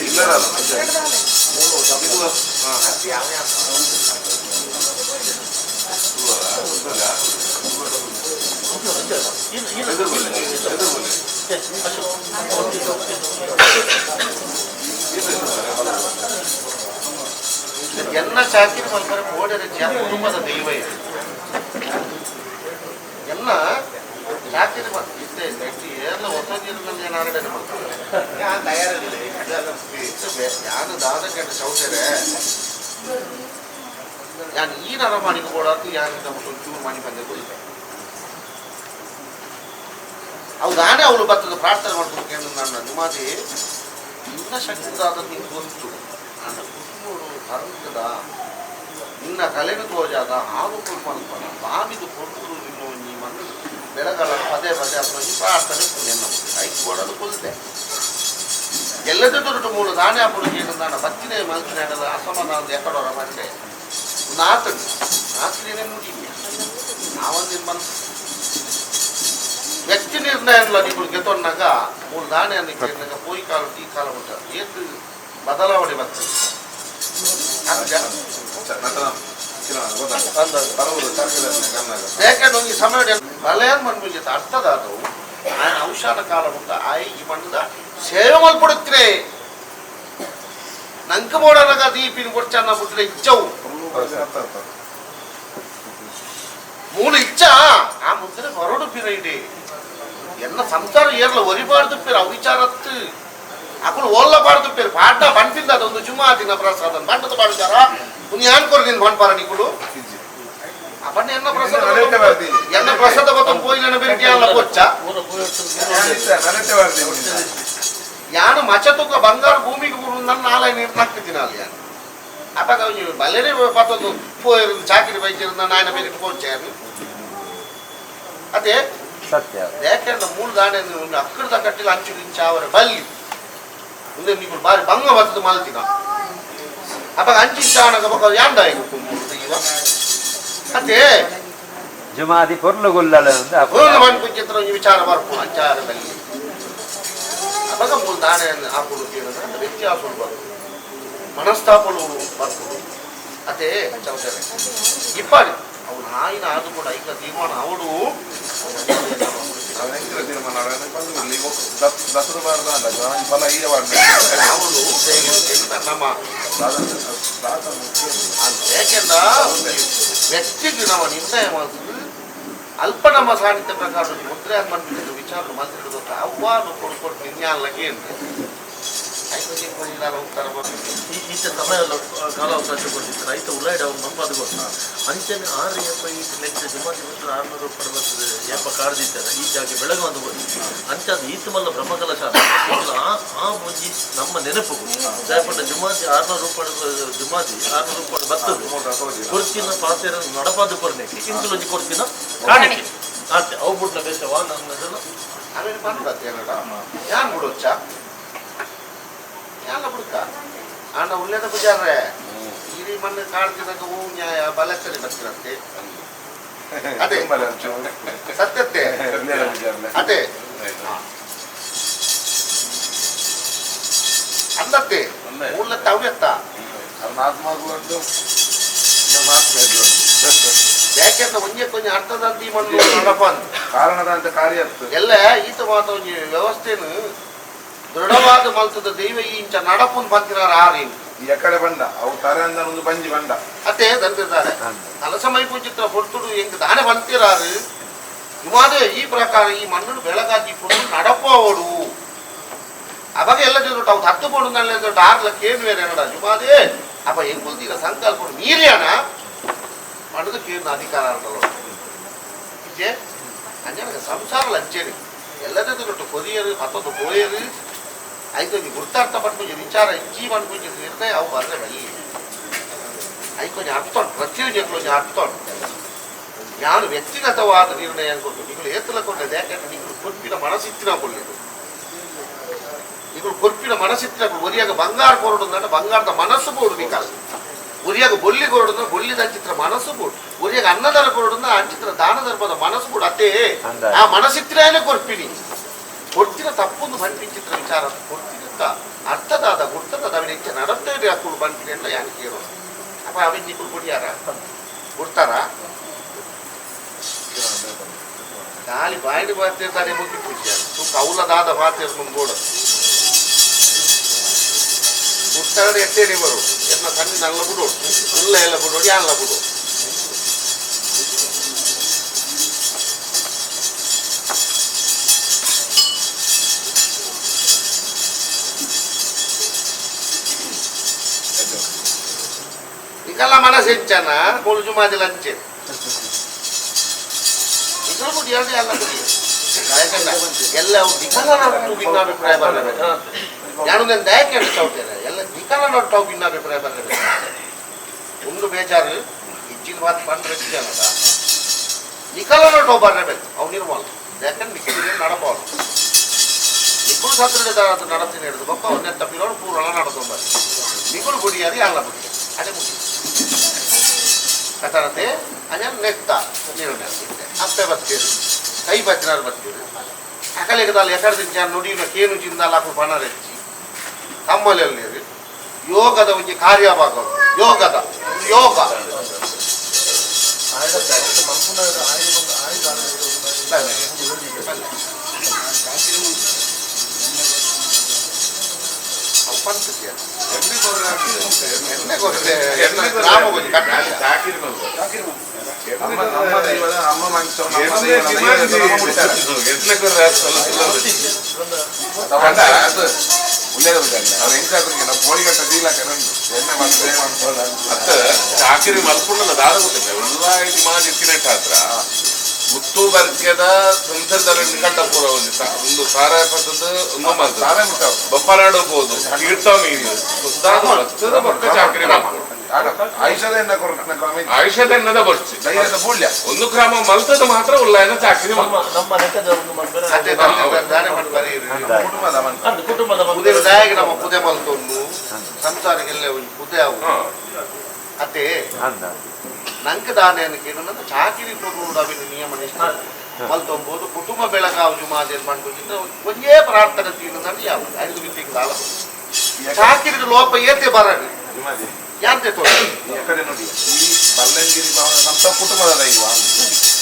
ಇಲ್ಲದಲ್ಲ ಎನ್ನ ಚಾಕಿರಿ ಮಲ್ಪರೆ ಬೋಡೆರ ಕುಟುಂಬದ ದೈವ ಇದು. ಎಲ್ಲ ಚಾಕಿರಿ ಇದ್ದೆ ಏರ್ಲ ಹೊಸ ನೀರಿನಲ್ಲಿ ಏನಾರಡೆ ಯಾನು ದಾದ ಕೆಟ್ಟ ಚೌಸೆರೆ ಯಾನು ಈ ನರ ಮಾಡಿಗೆ ಬೋಡಾತು ಯಾನು ನಮ್ಮ ಚೂರು ಮಾಡಿ ಬಂದೆ ಗೊತ್ತಿದೆ. ಅವು ದಾನೆ ಅವಳು ಬರ್ತದೆ ಪ್ರಾರ್ಥನೆ ಮಾಡ್ಕೊಂಡು ನನ್ನ ನುಮಾದಿ ನಿನ್ನ ಶಕ್ತಿದಾದ ನಿಂಗೆ ಗೊತ್ತು ನನ್ನ ಕುಟುಂಬಡು ಕರಂಗದ ನಿನ್ನ ಕಲೆನು ತೋಜಾದ ಆವು ಕುರ್ಮಲ್ಪನ ಬಾವಿದು ಕೊಡುವುದು ನಿನ್ನ ಒಂಜಿ ಮಣ್ಣು ಬೆಳಗಲ ಪದೇ ಪದೇ ಅಪ್ಪನ ಪ್ರಾರ್ಥನೆ ನಿನ್ನ ಐದು ಕೊಡೋದು ಕೊಲ್ತೆ ಎಲ್ಲದ ದೊಡ್ಡ ಮೂಲ ದಾನೆ ಅಪ್ಪಡು ನನ್ನ ಬತ್ತಿನೇ ಮಲ್ತಿನ ಅಸಮಾಧಾನದ ಎಕ್ಕಡೋರ ಬಂಡೆ ನಾತನು ನಾತ್ರಿನೇ ಮುಗಿಲ್ಲ ನಾವೊಂದಿನ ಮನಸ್ಸು ವ್ಯಕ್ತಿ ನಿರ್ಣಯ ನೀವು ಗೆತ್ತೊನ್ನಾಗ ಮೂರು ದಾಣೆ ಕೇಳಿದಾಗ ಪೋಯಿ ಕಾಲ ಈ ಕಾಲ ಉಂಟ ಏತ್ ಬದಲಾವಣೆ ಬರ್ತದೆ. ಯಾಕಂದ್ರೆ ಒಂಜಿ ಸಮಯ ಬಲಯನ್ ಮನ್ಪುಂಜಿತ ಅರ್ಥದಾದವು ఆయన ಔಷಧ ಕಾಲ ಉಂಟ ಆಯ್ ಈ ಮಣ್ಣದ ಸೇವೆ ಮಲ್ಪಡುತ್ತೇ ನಂಕ ಬೋಡನಗ ದೀಪಿನ ಕೊಡ್ಚನ್ನ ಬಿಟ್ರೆ ಇಚ್ಚವು ಮೂಲ ಇಚ್ಚ ಆ ಮುದ್ರೆ ಹೊರಡು ಪಿರ ಇಡಿ ಎಲ್ಲ ಸಂಸಾರ ಏರ್ಲ ಒರಿಬಾರ್ದು ಪಿರ ಅವಿಚಾರತ್ತು ಅಕುಲು ಓಲ್ಲ ಪಾಡ್ದು ಪಿರ ಪಾಡ್ನ ಬಂಟಿಂದ ಅದೊಂದು ಜುಮಾದಿನ ಪ್ರಸಾದ ಬಂಡದ ಪಾಡುತ್ತಾರ ಯಾನ್ ಕೊರು ನೀನು ಬಂಡ್ಪಾರ ನಿಕುಲು ಅಪಣ್ಣ ಎನ್ನ ಪ್ರಸಾದ ಎನ್ನ ಪ್ರಸಾದ ಬತ್ತ ಪೋಯಿನ ಬೆರಿಕೆ ಅಲ್ಲ ಕೊಚ್ಚ ಯಾನು ಮಚ ತೂಕ ಬಂಗಾರ ಭೂಮಿಗೆ ನನ್ನ ನಾಳೆ ನೀರು ನಕ್ಕು ಅಲ್ಲಿ ಯಾನು ಅಪ್ಪ ಬಲ್ಲೇನೆ ಪತ್ತೊಂದು ಪೋಯಿರು ಚಾಕಿರಿ ಬೈಕಿರು ನಾಯನ ಬೇರೆ ಪೋಚಾರು ಅದೇ ಸತ್ಯ. ಯಾಕೆಂದ್ರೆ ಮೂಲ ದಾಣೆ ಅಕ್ಕಡ್ದ ಕಟ್ಟಿಲ್ಲ ಅಂಚು ಚಾವರೆ ಬಲ್ಲಿ ಮುಂದೆ ನೀವು ಬಾರಿ ಭಂಗ ಬರ್ತದೆ ಮಲ್ತಿನ ಅಪ್ಪ ಅಂಚು ಚಾಣಕ ಬೊಕ್ಕ ಯಾಂಡ ಇವ ಅದೇ ಜುಮಾದಿ ಪೊರ್ಲು ಗುಲ್ಲಲ ಮನ್ಪುಂಚಿತ್ರ ಒಂಜಿ ವಿಚಾರ ಬರ್ಪು ಅಂಚಾರ ಬಲ್ಲಿ ಅಪಗ ಮೂಲ ದಾಣೆ ಆಪುಡು ಕೇಳಿದ್ರೆ ವ್ಯತ್ಯಾಸ ಬರ್ಪು ಮನಸ್ತಾಪಲು ಬರ್ಪುಡು ಅದೇ ಚೌಚರೆ ಇಪ್ಪಾಡಿ ಅವನು ಆಯ್ನ ಆದು ಕೂಡ ಐಕ ತೀರ್ಮಾನ ಅವಡು ಅವಳು ನಮ್ಮ ಯಾಕೆಂದ ವ್ಯಕ್ತಿಗೆ ನಮ್ಮ ನಿರ್ಣಯ ಮಾಡ್ತದೆ ಅಲ್ಪ ನಮ್ಮ ಸಾಹಿತ್ಯ ಪ್ರಕಾರ ಮುದ್ರೆ ಮನ್ಪಿದ್ದು ವಿಚಾರ ಮಂತ್ರಿ ಗೊತ್ತ ಅವ್ವಾನು ಕೊಡ್ಕೊಟ್ಟು ನಿರ್ಣಯ ಏನ್ರಿ ಈತ ಸಮಯ ಕಾಲಾವಕಾಶ ಕೊಟ್ಟಿತ್ತು ರೈತ ಉಳ್ಳಾಯ್ಡ ಅವ್ನು ನಂಬದು ಗೊತ್ತ ಅಂಚನೆ ಆರು ಏಪ ಈ ನೆಕ್ಸ್ಟ್ ಜುಮಾದಿ ಬಂದ್ರೆ 600 ರೂಪಾಯಿ ಬರ್ತದೆ ಏಪ ಕಾಡ್ದಿದ್ದಾರೆ ಈ ಜಾಗೆ ಬೆಳಗ್ಗೆ ಒಂದು ಗೊತ್ತು ಅಂಚಾದ ಈತ ಮಲ್ಲ ಬ್ರಹ್ಮಕಲಶ ಆ ಆ ಮುಂಜಿ ನಮ್ಮ ನೆನಪು ದಯಪಟ್ಟ ಜುಮಾದಿ 600 ರೂಪಾಯಿ ಜುಮಾದಿ 600 ರೂಪಾಯಿ ಬರ್ತದೆ ಕೊರ್ಚಿನ ಪಾತೆರ ನಡಪಾದು ಕೊರ್ನೆಕ್ಕೆ ಇಂಕುಲೊಂಜಿ ಕೊರ್ಚಿನ ಕಾಣಿಕೆ ಆತೆ ಅವು ಬುಡ್ನ ಬೇಸವಾ ನನ್ನದೆಲ್ಲ ಆಮೇಲೆ ಬಂದತ್ತೆ ಏನಡ ಯಾನ್ ಬಿಡೋಚ್ಚ ಯಾನ ಬುಡ್ಕ ಆಂಡ ಉಲ್ಲೇದ ಪೂಜಾರ್ರೆ ಇಡೀ ಮಣ್ಣು ಕಾಡ್ತಿದಾಗ ಹೂ ನ್ಯಾಯ ಬಲಕ್ಕರಿ ಬರ್ತಿರತ್ತೆ ಅದೇ ಸತ್ಯತ್ತೆ ಅದೇ ಅಂದತ್ತೆ ಉಲ್ಲತ್ತೆ ಅವ್ಯತ್ತ ಯಾಕೆಂದ್ರೆ ಒಂಜೆ ಕೊಂಚ ಅರ್ಥದಂತ ಈ ಮಣ್ಣು ನಡಪ ಅಂತ ಕಾರಣದಂತ ಕಾರ್ಯ ಎಲ್ಲ ಈತ ಮಾತ ಒಂಜಿ ವ್ಯವಸ್ಥೆನು ದೃಢವಾದ ಮಲ್ತದ ದೈವ ಇಂಚ ನಡಪುನ್ ಬಂತಿನಾರ ಆರೇನು ಈ ಎಕಡೆ ಬಂಡ ಅವು ತರಂದ ಒಂದು ಬಂಜಿ ಬಂಡ ಅತ್ತೆ ತಂದಿದ್ದಾರೆ ಕಲಸಮೈ ಪೂಜಿತ್ರ ಹೊರ್ತುಡು ಎಂಗ್ ದಾನೆ ಬಂತಿರಾರು ಇವಾದೇ ಈ ಪ್ರಕಾರ ಈ ಮಣ್ಣು ಬೆಳಗಾಗಿ ಪುಂಡು ನಡಪೋಡು ಅವಾಗ ಎಲ್ಲ ಜೊತೆ ಅವು ತತ್ತು ಪೋಡು ನಲ್ಲ ದೊಡ್ಡ ಆರ್ಲಕ್ಕೆ ಏನು ಬೇರೆ ನಡ ಜುಮಾದೇ ಅಪ್ಪ ಎಂಗುಲ್ದೀಗ ಸಂಕಲ್ಪ ಮೀರಿಯಾನ ಮಣ್ಣದ ಕೇನು ಅಧಿಕಾರ ಆಡಲ್ಲ ಇಜೆ ಅಂಜನಕ ಸಂಸಾರ ಲಂಚೇರಿ ಎಲ್ಲದೇ ದೊಡ್ಡ ಕೊರಿಯರು ಮತ್ತೊಂದು ಪೋಯರು ಐಕೊಂಜಿ ಗುರ್ತಾರ್ಥ ಪನ್ಪುಂಜಿ ವಿಚಾರ ಇಜ್ಜಿ ಪನ್ಪುಂಜಿ ನಿರ್ಣಯ ಅವು ಬರ್ರೆ ಬಲ್ಲಿ ಐಕೊಂಜಿ ಅರ್ಥ ಪ್ರತಿಯೊಂದು ಒಂಜಿ ಅರ್ಥ ನಾನು ವ್ಯಕ್ತಿಗತವಾದ ನಿರ್ಣಯ ಅನ್ಕೊಂಡು ನಿಗಳು ಏತಲಕೊಂಡೆ ಯಾಕಂದ್ರೆ ನಿಗಳು ಕೊರ್ಪಿನ ಮನಸ್ಸಿತ್ತಿನ ಕೊಡ್ಲಿದ್ದು ನಿಗಳು ಕೊರ್ಪಿನ ಮನಸ್ಸಿತ್ತಿನ ಒರಿಯಾಗ ಬಂಗಾರ ಕೊರಡು ಅಂದ್ರೆ ಬಂಗಾರದ ಮನಸ್ಸು ಬೋಡು ನಿಕಾಲ್ ಒರಿಯಾಗ ಬೊಳ್ಳಿ ಕೊರಡು ಅಂದ್ರೆ ಬೊಳ್ಳಿದ ಅಂಚಿತ್ರ ಮನಸ್ಸು ಬೋಡು ಒರಿಯಾಗ ಅನ್ನದಾನ ಕೊರಡು ಅಂದ್ರೆ ಅಂಚಿತ್ರ ದಾನ ಧರ್ಮದ ಮನಸ್ಸು ಬೋಡು ಅತ್ತೇ ಆ ಮನಸ್ಸಿತ್ತಿನೇ ಕೊರ್ಪಿನಿ ಕೊಡ್ತಿನ ತಪ್ಪೊಂದು ಬಂಪಿಂಚಿತ್ರ ವಿಚಾರ ಕೊಡ್ತಿನಂತ ಅರ್ಥದಾದ ಗುರ್ತದಾದ ಅವನ ಹೆಚ್ಚ ನಡತೆ ಹಾಕುಡು ಬಂಪಿನ ಎಲ್ಲ ಯಾಕೆ ಕೇಳೋ ಅಪ್ಪ ಅವಿನ ನಿಕ್ಕುಲು ಕೊಡಿಯಾರ ಕೊಡ್ತಾರ ಖಾಲಿ ಬಾಯಿಡ್ ಬಾತಿರ್ತಾರೆ ಮುಗಿ ಪೂಜೆ ತೂಕ ಅವಲದಾದ ಬಾತಿರ್ ಮುಂಬೋಡು ಹುಟ್ಟಾಡ ಎಟ್ಟೇರಿ ಬರು ಎನ್ನ ಕಣ್ಣು ನಲ್ಲ ಬಿಡು ಉಲ್ಲ ಎಲ್ಲ ಬಿಡು ಯಾಲ್ಲ ಬಿಡು ಈಗೆಲ್ಲ ಮನಸ್ಸು ಹೆಂಚನ ಮೂಲು ಜುಮಾದಿಲ ಅಂಚೆ ಇದ್ರ ಗುಡಿ ಎರಡು ಎಲ್ಲ ಗುಡಿ ಎಲ್ಲ ನಿಖಲ ನಟ್ಟು ಭಿನ್ನಾಭಿಪ್ರಾಯ ಬರಬೇಕು ನಾನು ದಯಕ್ಕೆ ಚೌಟೇನೆ ಎಲ್ಲ ನಿಖಲ ನಟ್ಟು ಭಿನ್ನಾಭಿಪ್ರಾಯ ಬರಬೇಕು ಒಂದು ಬೇಜಾರು ಇಜ್ಜಿನ ಮಾತು ಬಂದ್ರೆ ಜನದ ನಿಖಲ ನಟ್ಟು ಬರಬೇಕು ಅವು ನಿರ್ಮೂಲ ಯಾಕಂದ್ರೆ ನಿಖಲ ನಡಪವನು ನಿಖಲು ಸತ್ರ ನಡತೀನಿ ಹಿಡಿದು ಬೊಕ್ಕ ಅವನ್ನೆತ್ತ ತಪ್ಪಿರೋರು ಪೂರ್ಣ ನಡ್ಕೊಂಬರ್ರಿ ನಿಖಲು ಗುಡಿಯಾರಿ ಅಲ್ಲ ಮುಖ್ಯ ಅದೇ ಮುಖ್ಯ ಕಥನತೆ ಅದೇ ನೆತ್ತ ನಿರ್ಣಯ ಅಪ್ಪೆ ಬರ್ತೀರಿ ಕೈ ಬತ್ತಿನಾರು ಬರ್ತೀರಿ ಅಕಲೆಗದಲ್ಲಿ ಎಕಡೆ ನುಡಿನ ಕೇನು ಜಿಂದಾಲ ಹಾಕು ಬಣ ರೆಚ್ಚಿ ತಮ್ಮಲೆಲ್ಲಿ ಯೋಗದ ಒಂಜಿ ಕಾರ್ಯಭಾಗ ಯೋಗದ ಯೋಗ ಚಾಕಿರಿ ಮಲ್ಪುಂಡಲ್ಲ ದಾದ ಗೊತ್ತಿಲ್ಲ ಉಳ್ಳಾಯಿ ಮುತ್ತು ಬರ್ಕೆದ ಸಂಸದ ನಿಕಟಪುರ ಒಂದು ಒಂದು ಸಾರ ಪತ್ತದ ಒಂದು ಸಾರ ಮುಟ್ಟ ಬಪ್ಪನಾಡು ಹೋದು ತೀರ್ಥ ಮೀನು ಸುತ್ತ ಬೊಕ್ಕ ಚಾಕಿರಿ ಮಲ್ಪುಂಡು ಆಯುಷದ ಎನ್ನ ಕೊರತೆ ಆಯುಷದ ಎನ್ನದ ಬರ್ಚಿ ಧೈರ್ಯದ ಮೂಲ್ಯ ಒಂದು ಗ್ರಾಮ ಮಲ್ತದ ಮಾತ್ರ ಉಳ್ಳಾಯನ ಚಾಕಿರಿ ಮಲ್ಪುಂಡು ನಮ್ಮ ಲೆಕ್ಕದ ಒಂದು ಮಲ್ಪೆರೆ ಅದೇ ದಾನೆ ಮಾಡ್ತಾರೆ ಕುಟುಂಬದ ಮನೆ ಅಂದ್ ಕುಟುಂಬದ ಪುದೆ ದಾಯಕ ನಮ್ಮ ಪುದೆ ಮಲ್ತೊಂದು ಸಂಸಾರಕ್ಕೆಲ್ಲ ಒಂದು ಪುದೆ ಅವು ಅತ್ತೆ ನಂಗೆ ದಾನೆ ಕೇಳುವಂತ ಚಾಕಿರಿ ಕೊಡುವುದು ಅವಿನ ನಿಯಮ ನಿಷ್ಠ ಮಲ್ತೊಂಬೋದು ಕುಟುಂಬ ಬೆಳಗಾವ್ ಜುಮಾದೇರ್ ಮಾಡ್ಕೊಂಡಿದ್ದ ಒಂದೇ ಪ್ರಾರ್ಥನೆ ತೀರ್ಣ ಯಾವ ಐದು ಬಿತ್ತಿಂಗ್ ಚಾಕಿರಿ ಲೋಪ ಏತೆ ಬರಡಿ ಜುಮಾದಿ ಯಾಂತೆ ತೋರಿ ಈ ಕಡೆ ನೋಡಿ ಈ ಬಲ್ಲಂಗಿರಿ ಭವನ ಸಂತ ಕುಟುಂಬದ ದೈವ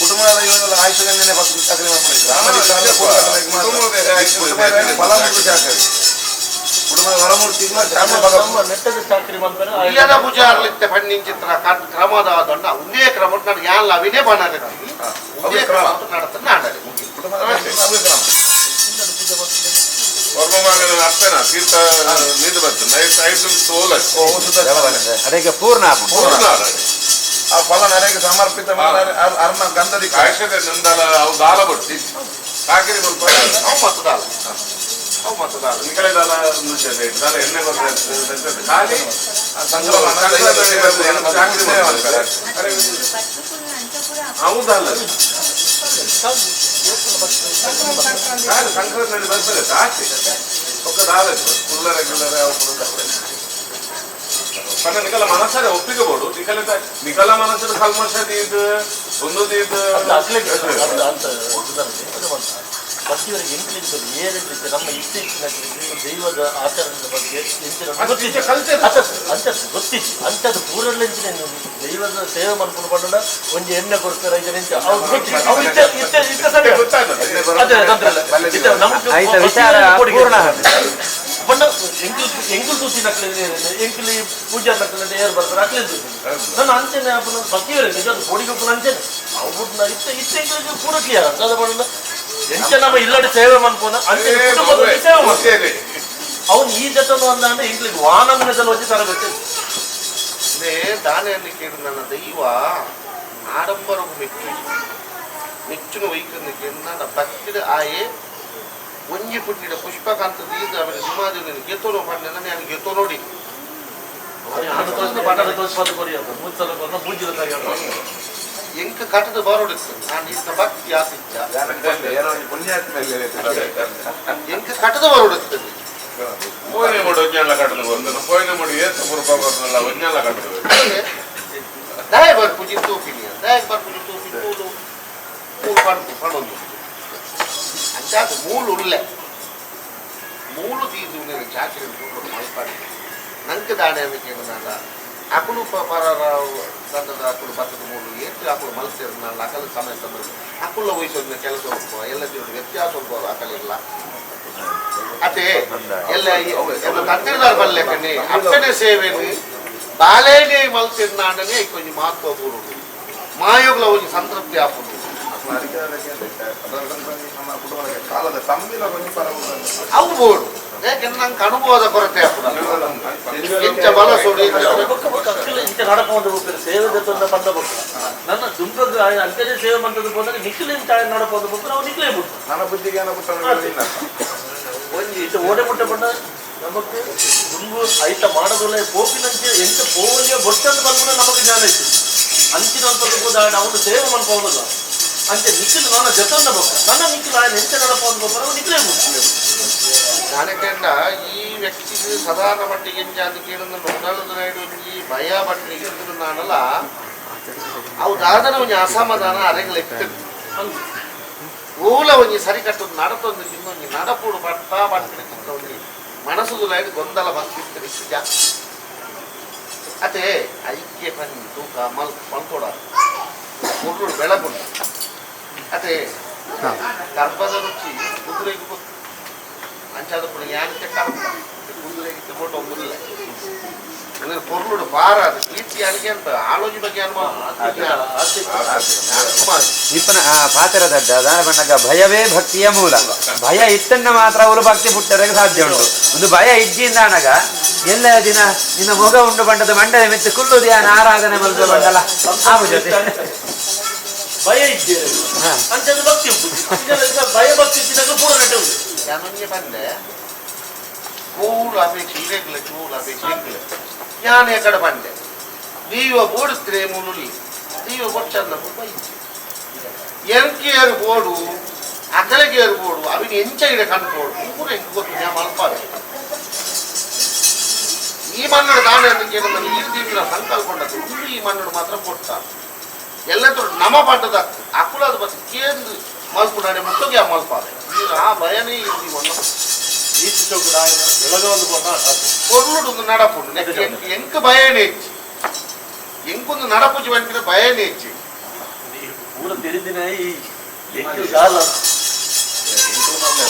ಕುಟುಂಬದ ದೈವದಲ್ಲಿ ಆಯುಷಗನ್ನೇ ಬತ್ತು ಚಾಕರಿ ಮಾಡ್ಕೊಂಡಿದ್ರು ಕುಟುಂಬದ ಫಲಮೂರ್ತಿ ಚಾಕರಿ ಕುಟುಂಬದ ಫಲಮೂರ್ತಿ ನಮ್ಮ ನೆಟ್ಟದ ಚಾಕರಿ ಮಲ್ಪೆರೆ ಇಲ್ಲದ ಪೂಜಾರ್ಲಿತ್ತೆ ಪಣ್ಣಿಂಚಿತ್ರ ಕ್ರಮದ ದೊಡ್ಡ ಒಂದೇ ಕ್ರಮ ನಾನು ಯಾಲ್ಲ ಅವಿನೇ ಬಣ್ಣ ಒಂದೇ ಕ್ರಮ ನಡತ ನಾಡಲಿ ಕುಟುಂಬದ ಅವೇ ಕ್ರಮ ಒಬ್ಬ ಮಗನ ಅಪ್ಪನ ತೀರ್ಥ ನೀರು ಬರ್ತದೆ ನೈಟ್ ಐದು ಸೋಲ ಅಡಗೆ ಪೂರ್ಣ ಆಪುಂಡು. ಪೂರ್ಣ ಆ ಫಲ ನರೇಗೆ ಸಮರ್ಪಿತ ಅರ್ಣ ಗಂಧದಿ ಆಯುಷದ ನಂದಲ ಅವು ದಾಲ ಬಡ್ತಿ ಚಾಕಿರಿ ಮಲ್ಪ ಅವು ಮತದಾಲ ಅವು ಮತದಾಲ ಈ ಕಡೆ ದಾಲ ದಾಲ ಎಣ್ಣೆ ಬರ್ತದೆ ಖಾಲಿ ಹೌದಲ್ಲ ಸಂಕ್ರಾಂತಿ ಬರ್ತದೆ ಆಚೆ ಒಕ್ಕ ದಾಲ ಕುಲ್ಲರ ಗಿಲ್ಲರ ಪಂಡ ನಿಕಲ ಮನಸ್ಸರೆ ಒಪ್ಪಿಗೆ ಬೋಡು ನಿಕಲ ನಿಕಲ ಮನಸ್ಸು ಕಲ್ಮಶ ಇದು ಒಂದು ಇದು ಪ್ರತಿಯವರಿಗೆ ಎಂಕ್ಲಿಂತದ್ದು ಏನಿರುತ್ತೆ ನಮ್ಮ ಇತ್ತೀಚಿನ ದೈವದ ಆಚರಣೆಯ ಬಗ್ಗೆ ಎಂಚಿನ ಗೊತ್ತಿತ್ತು, ಕಲ್ತಿದ್ದು. ಅಂತ ಗೊತ್ತಿತ್ತು ಅಂಥದ್ದು ಪೂರಲೆಂಚಿನ ದೈವದ ಸೇವೆ ಮನ್ಪುಂಡು ಪಂಡ ಒಂಜಿ ಎಣ್ಣೆ ಕೊಡ್ತಾರೆ ಇದನ್ನ ಅವ್ರು ಗೊತ್ತಿತ್ತು. ಅವ್ರು ಇತ್ತ ಇತ್ತ ಇತ್ತ ಸರಿ. ಅದೇ ತೊಂದ್ರೆ ಇಲ್ಲ. ಇತ್ತ ನಮ್ಗೆ ಆಯ್ತ ವಿಚಾರ ಪೂರ್ಣ ಆಗುತ್ತೆ. ಪಂಡ ಎಂಕುಲ್ ಎಂಕುಲ್ ತೂತಿ ನಕ್ಲೆ ಎಂಕುಲಿ ಪೂಜಾ ನಕ್ಲೆ ಏರ್ ಬರ್ತಾರೆ ಅಕ್ಲೆ ನನ್ನ ಅಂಚೆನೆ ಅಪ್ಪನ ಬಕ್ಕಿಯವರೇ ನಿಜ ಪೋಡಿಗೆ ಒಪ್ಪನ ಅಂಚೆನೆ ಅವ್ಬಿಟ್ಟು ಇತ್ತ ಇತ್ತ ಎಂಕುಲಿಗೆ ಪೂರ ಕ್ಲಿಯರ್ ಅಂತ ಪಂಡ ಎಂಚ ನಮ್ಮ ಇಲ್ಲಡೆ ಸೇವೆ ಮನ್ಪೋನ ಅಂಚೆ ಕುಟುಂಬದಲ್ಲಿ ಸೇವೆ ಮಾಡ್ತಾರೆ ಅವನು ಈ ಜತನು ಅಂದ ಎಂಕ್ಲಿಗೆ ವಾನಂದದಲ್ಲಿ వచ్చి ತರಬೇಕು ನೇ ದಾನೆಯನ್ನು ಕೇಳು ನನ್ನ ದೈವ ಆಡಂಬರವು ಮೆಚ್ಚು ಮೆಚ್ಚುನ ವೈಕನ್ನು ನನ್ನ ಭಕ್ತಿದ ಆಯೆ ಒಂಜಿ ಪುಟ್ಟಿದ ಪುಷ್ಪಕಾಂತ ದೀದ ಅವರ ಸುಮಾರು ಗೆತೋನೋ ಪಂಡ ನಾನು ಗೆತೋ ನೋಡಿ ಎಂಕ ಕಟ್ಟದ ಬರೋಡಿತ್ತು ನಾನು ಇಂಥ ಭಕ್ತಿ ಆಸಿಚ್ಚ ಎಂಕ ಕಟ್ಟದ ಬರೋಡಿರ್ತದೆ ಪೋಯಿನ ಮೂಡು ಒಂಜೆಲ್ಲ ಕಟ್ಟದು ಬರ್ತಾನೆ ಪೋಯಿನ ಮೂಡು ಏತ್ ಪುರುಪ ಬರ್ನಲ್ಲ ಒಂಜೆಲ್ಲ ಕಟ್ಟದು ದಾಯ ಬರ್ಪುಜಿ ತೂಪಿನಿ ದಾಯ ಬರ್ಪುಜಿ ತೂಪಿ ತೂಲು ಮೂಲು ಪಡ್ಪು ಪಡೊಂದು ಅಂಚಾದ ಮೂಲು ಉಳ್ಳೆ ಮೂಲು ತೀದು ಚಾಕಿರಿ ಮಲ್ಪಾಡಿ ನಂಗೆ ದಾಣೆ ಕೇಳಿದಾಗ ಅಕುಲು ಪರ ತಂದದ ಅಕುಲು ಬತ್ತದ ಮೂಲು ಏತು ಅಕುಲು ಮಲ್ತಿರ್ ನಾನು ಅಕಲ ಸಮಯ ತಂದ್ರೆ ಅಕುಲ ವಯಸ್ಸೋದಿನ ಕೆಲಸ ಹೋಗ್ಬೋ ಎಲ್ಲ ದೇವರು ವ್ಯತ್ಯಾಸ ಹೋಗ್ಬೋದು ಅಕಲಿಲ್ಲ ಅದೇ ಎಲ್ಲ ಎಲ್ಲ ತಂದಿರ್ದಾರ ಬಲ್ಲೆಕನೆ ಅಪ್ಪನೆ ಸೇವೆನು ಬಾಲೇನೆ ಮಲ್ತಿರ್ನಾಡನೆ కొంచెం ಮಹತ್ವ ಪೂರ್ಣ ಮಾಯೋಗ್ಲ ಒಂಜಿ ಸಂತೃಪ್ತಿ ಆಪುಂಡು ಕಾಲದ ತಮ್ಮಿಲ ಕೊಂಚ ಪರ ಅವು ಬೋಡು ಯಾಕೆಂದ್ರೆ ನಂಗೆ ಅನುಭವದ ಕೊರತೆ ಆಪುಂಡು ಎಂಚ ಬಲ ಸೋಡಿ ಇಂಚ ನಡಪೊಂದು ಹೋಗ್ತಾರೆ ಸೇವೆ ಜೊತೆ ಪಂಡ ಬೊಕ್ಕ ನನ್ನ ದುಂಬಗ್ ಅಂಕಜ ಸೇವೆ ಮಂತದ ಹೋದಾಗ ನಿಖಿಲ್ ಇಂಚ ನಡಪೊಂದು ಬೊಕ್ಕ ನಾವು ನಿಖಿಲೇ ಬಿಟ್ಟು ನನ್ನ ಬುದ್ಧಿಗೆ ಏನ ಬಿಟ್ಟು ಒಂಜಿ ಇತ್ತ ಓಡೆ ಮುಟ್ಟ ಪಂಡ ನಮಕ್ ದುಂಬು ಐತ ಮಾಡದೊಲ್ಲ ಪೋಪಿನಂಚೆ ಎಂತ ಪೋವಲಿಯ ಬೊಟ್ಟಂದು ಬಂದ್ಬಿಡ ನಮಗೆ ಜ್ಞಾನ ಇತ್ತು ಅಂಚಿನ ಹೋದ ಅವನು ಸೇವೆ ಮನ್ಪವನಲ್ಲ ಅಂಚೆ ನಿಖಿಲ್ ನನ್ನ ಜೊತೆ ಬೊಕ್ಕ ನನ್ನ ನಿಖಿಲ್ ಆಯನ ಎಂಚ ನಡಪೊಂದು ಬೊಕ್ಕ ನಾವು ನಿಖಿಲೇ ಬಿಟ್ಟು ದಾನಕಂಡ ಈ ವ್ಯಕ್ತಿಗೆ ಸಾಧಾರಣ ಮಟ್ಟಿಗೆ ಎಂಚ ಅಂತ ಕೇಳಿದ್ರೆ ಉಡಲದ ರೈಡು ಒಂಜಿ ಭಯ ಪಟ್ಟಿಗೆ ನಾನಲ್ಲ ಅವು ದಾದನ ಒಂಜಿ ಅಸಮಾಧಾನ ಅರೆಗೆ ಲೆಕ್ಕ ಓಲ ಒಂಜಿ ಸರಿ ಕಟ್ಟೊಂದು ನಡತೊಂದು ಇನ್ನೊಂಜಿ ನಡಪುಡು ಪಟ್ಟ ಪಟ್ಟಿನ ಒಂಜಿ ಮನಸ್ಸು ಲೈಟ್ ಗೊಂದಲ ಬಂದಿತ್ತು ನಿಜ. ಅತೆ ಐಕ್ಯ ಪನ್ನಿ ತೂಕ ಮಲ್ ಮಲ್ತೋಡ ಮುರ್ರು ಬೆಳಗುಂಡು ಅತೆ ಗರ್ಭದ ರುಚಿ ಕುದುರೆಗೆ ಗೊತ್ತು ಅಂಚಾದ ಕೂಡ ಯಾನಕ್ಕೆ ಕರ್ಪ ಕುದುರೆಗೆ ಫೋಟೋ ಮುಲ್ಲ ಅಂದ್ರೆ ಪೊರ್ಲುಡು ಭಾರ ಅದು ಕೀರ್ತಿ ಅಡಿಗೆ ಅಂತ ಆಲೋಚನೆ ಬಗ್ಗೆ ಅನುಭವ. ಇಪ್ಪನ ಆ ಪಾತ್ರ ದಡ್ಡ ದಾನ ಬಣ್ಣಗ ಭಯವೇ ಭಕ್ತಿಯ ಮೂಲ. ಭಯ ಇತ್ತನ್ನ ಮಾತ್ರ ಅವರು ಭಕ್ತಿ ಪುಟ್ಟರೆಗೆ ಸಾಧ್ಯ ಉಂಟು. ಒಂದು ಭಯ ಇಜ್ಜಿಂದ ಅನಗ ಎಲ್ಲ ದಿನ ನಿನ್ನ ಮೊಗ ಉಂಡು ಬಂಡದ ಮಂಡಲ ಮೆತ್ತು ಕುಲ್ಲು ಧ್ಯಾನ ಆರಾಧನೆ ಮಲ್ದ ಬಂಡಲ ಆಪು ಜೊತೆ ಭಯ ಇದ್ದೇನೆ ಅಂಚದ ಭಕ್ತಿ ಉಂಟು. ಭಯ ಭಕ್ತಿ ಇದ್ದಿನಾಗ ಪೂರ ನಟೆ ಉಂಟು. ഞാനൊന്ന് ಬಂದೆ ಕೂಳು ಅಪೇಕ್ಷೆ ಇರೆಗ್ಲ ಚೂಳು ಅಪೇಕ್ಷೆ ಇಗ್ಲ ಯಾನ್ ಎಕಡೆ ಬಂದೆ ದೀವ ಬೋಡುತ್ರೆ ಮುಳುಲಿ ದೀವ ಬೊಚ್ಚಂದ ಬೈಚಿ ಎಂಕೇರು ಬೋಡು ಅಕಲೆಗೇರು ಬೋಡು ಅವಿನ ಎಂಚ ಇಡೆ ಕಂಡು ಪೂರ ಎಂಕ್ ಗೊತ್ತು ಯಾ ಮಲ್ಪಾವೆ ಈ ಮನ್ನಡು ದಾನೆ ಅಂತ ಕೇಳಿದ್ರೆ ಈ ದೀವಿನ ಸಂಕಲ್ಪ ಈ ಮನ್ನಡು ಮಾತ್ರ ಕೊಟ್ಟ ಎಲ್ಲತ್ರ ನಮ ಪಡ್ಡದ ಅಕುಲದ ಬಸ್ ಕೇಂದ್ರ ಮಲ್ಪುನಾಡೆ ಮುಟ್ಟೋಗಿ ಆ ಮಲ್ಪಾವೆ ಆ ಭಯನೇ ಈ ಮಣ್ಣು ಈಚೆ ಚೌಕದ ಆಯ್ನ ಬೆಳಗಾವಲು ಬಂದ పొర్లుడు నడపుడు ఎంక భయనే ఇచ్చి ఎంకుంದು నడపుచి వంటిన భయనే ఇచ్చి ಪೂರ ತೆರಿದಿನ ಈ ಎಂಕು ಗಾಲ ಎಂಕುಲು ಮಲ್ಲ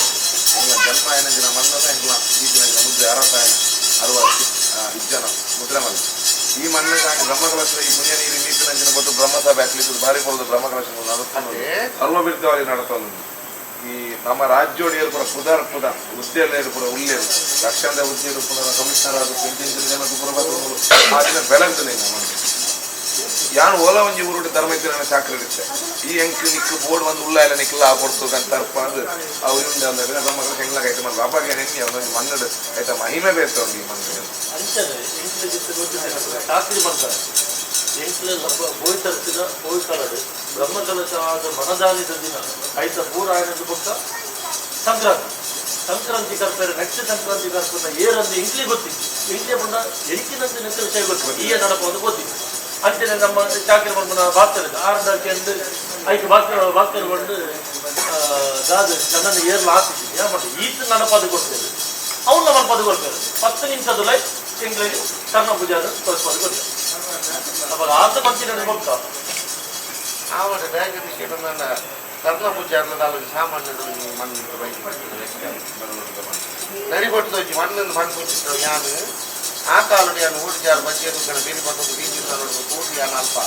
ಎಂಗ್ಲ ಜನ್ಮ ಆಯನ ದಿನ ಮಣ್ಣದ ಎಂಕ್ಲ ಈಚಿನ ಮುದ್ರೆ ಅರವತ್ತಾಯನ ಅರವತ್ತು ಇಜ್ಜನ ಮುದ್ರೆ ಮಲ್ಲ ಈ ಮಣ್ಣಿಗೆ ಬ್ರಹ್ಮಕಲಶ ಈ ಪುಣ್ಯ ನೀರು ನೀತಿನ ಬೊಟ್ಟು ಬ್ರಹ್ಮಸಭೆ ಹಾಕ್ಲಿಕ್ಕೆ ಭಾರಿ ಪೊಲದು ಬ್ರಹ್ಮಕಲಶ ನಡತೊಂದು ಅರ್ವ ಬಿರ್ದವಳಿ ನಡತೊಂದು ಈ ನಮ್ಮ ರಾಜ್ಯೋಡು ಏರ್ಪುರ ಪುದರ್ ಪುದ ಉದ್ದೇಲು ಏರ್ಪುರ ಉಲ್ಲೇರು ಲಕ್ಷಾಂತರ ಉದ್ದೇರು ಪುನರ ಕಮಿಷನರ್ ಆದ ಪೆಂಚಿನ ಜನಕ್ಕೆ ಪುರ ಬರ್ತದೆ ಆ ದಿನ ಬೆಳಗ್ತದೆ ನಮ್ಮ ಯಾನ್ ಓಲ ಒಂಜಿ ಊರುಡು ಧರ್ಮ ಇತ್ತಿನ ಶಾಕ್ರ ಇರುತ್ತೆ ಈ ಎಂಕ್ ನಿಕ್ಕು ಬೋರ್ಡ್ ಒಂದು ಉಲ್ಲ ಇಲ್ಲ ನಿಕ್ಲ ಆ ಕೊಡ್ತು ಅಂತ ಅರ್ಪ ಅದು ಅವು ಇಂದ ಅಂದ್ರೆ ಬ್ರಹ್ಮಕಲಶ ಹೆಂಗ್ಲಾಗ ಐತೆ ಮಲ್ಲ ಅಪ್ಪಾಗ ನೆನ್ನಿ ಅವನು ಮಣ್ಣಡು ಆಯ್ತಾ ಮಹಿಮೆ ಬೇತ ಉಂಡು ಈ ಮಣ್ಣು ಅಂಚನೆ ಎಂಕ್ಲೆ ಜಿತ್ತು ಗೊತ್ತಿದ್ದೇನೆ ಶಾಸ್ತ್ರಿ ಬಂದ ಎಂಕ್ಲೆ ಲಬ್ಬ ಬೋಯ್ ತರ್ತಿನ ಬೋಯ್ ಕಲಡು ಬ್ರಹ್ಮಕಲಶ ಆದ ಮನದಾನಿದ ದಿನ ಐತ ಪೂರ ಆಯನದ ಬೊಕ್ಕ ಸಂಕ್ರಾಂತಿ ಸಂಕ್ರಾಂತಿ ಕರ್ಪೇರೆ ನೆಕ್ಸ್ಟ್ ಸಂಕ್ರಾಂತಿ ಕರ್ಪುನ ಏರಂದು ಎಂಕ್ಲೆ ಗೊತ್ತಿತ್ತು ಎಂಕ್ಲೆ ಬಂದ ಎರಿಕಿನಂತೆ ನೆಕ್ಸ್ಟ್ ವಿಷಯ ಗೊತ್ತಿತ್ತು ಈಯ ನಡಪ ಒಂದು ಗೊತ್ತಿತ್ತು ಅಂಚನೆ ನಮ್ಮ ಚಾಕ್ರಿ ಬಂದ ಭಾಸ್ಕರ್ ಆರ್ದ ಕೆಂದು ಐಕ್ ಭಾಸ್ಕರ್ ಭಾಸ್ಕರ್ ಬಂದು ದಾದ ಜನನ ಏರ್ಲ ಹಾಕಿದ್ದು ಏನ್ ಮಾಡಿ ಈತ ನಡಪದು ಕೊಡ್ತೇವೆ ಅವನ್ನ ಮಲ್ಪದು ಕೊಡ್ತಾರೆ 10 ನಿಮಿಷದ ಲೈ ಎಂಗ್ಲಿಗೆ ಕರ್ಣ ಪೂಜಾರ ತೋರಿಸ್ಬೋದು ಕೊಡ್ತಾರೆ ಅವಾಗ ಆತ ಮಂಚಿನ ಬೊಕ್ಕ ಆವಡ ಬ್ಯಾಗ್ ನನ್ನ ಕರ್ಣ ಪೂಜಾರ್ಲ ಸಾಮಾನ್ಯದ ಮಣ್ಣು ನರಿಬೊಟ್ಟದೊಂಜಿ ಮಣ್ಣನ್ನು ಮಣ್ಣು ಪೂಜಿಸ್ತಾವ ಯಾನು ಆ ಕಾಲುಡು ಯಾನು ಊಟಜಾರು ಬಜ್ಜೇರು ಕಣ ಬೇರೆ ಪತ್ತೊಂದು ಬೀಜ ನೋಡುದು ಕೂಡಿ ಯಾನು ಅಲ್ಪ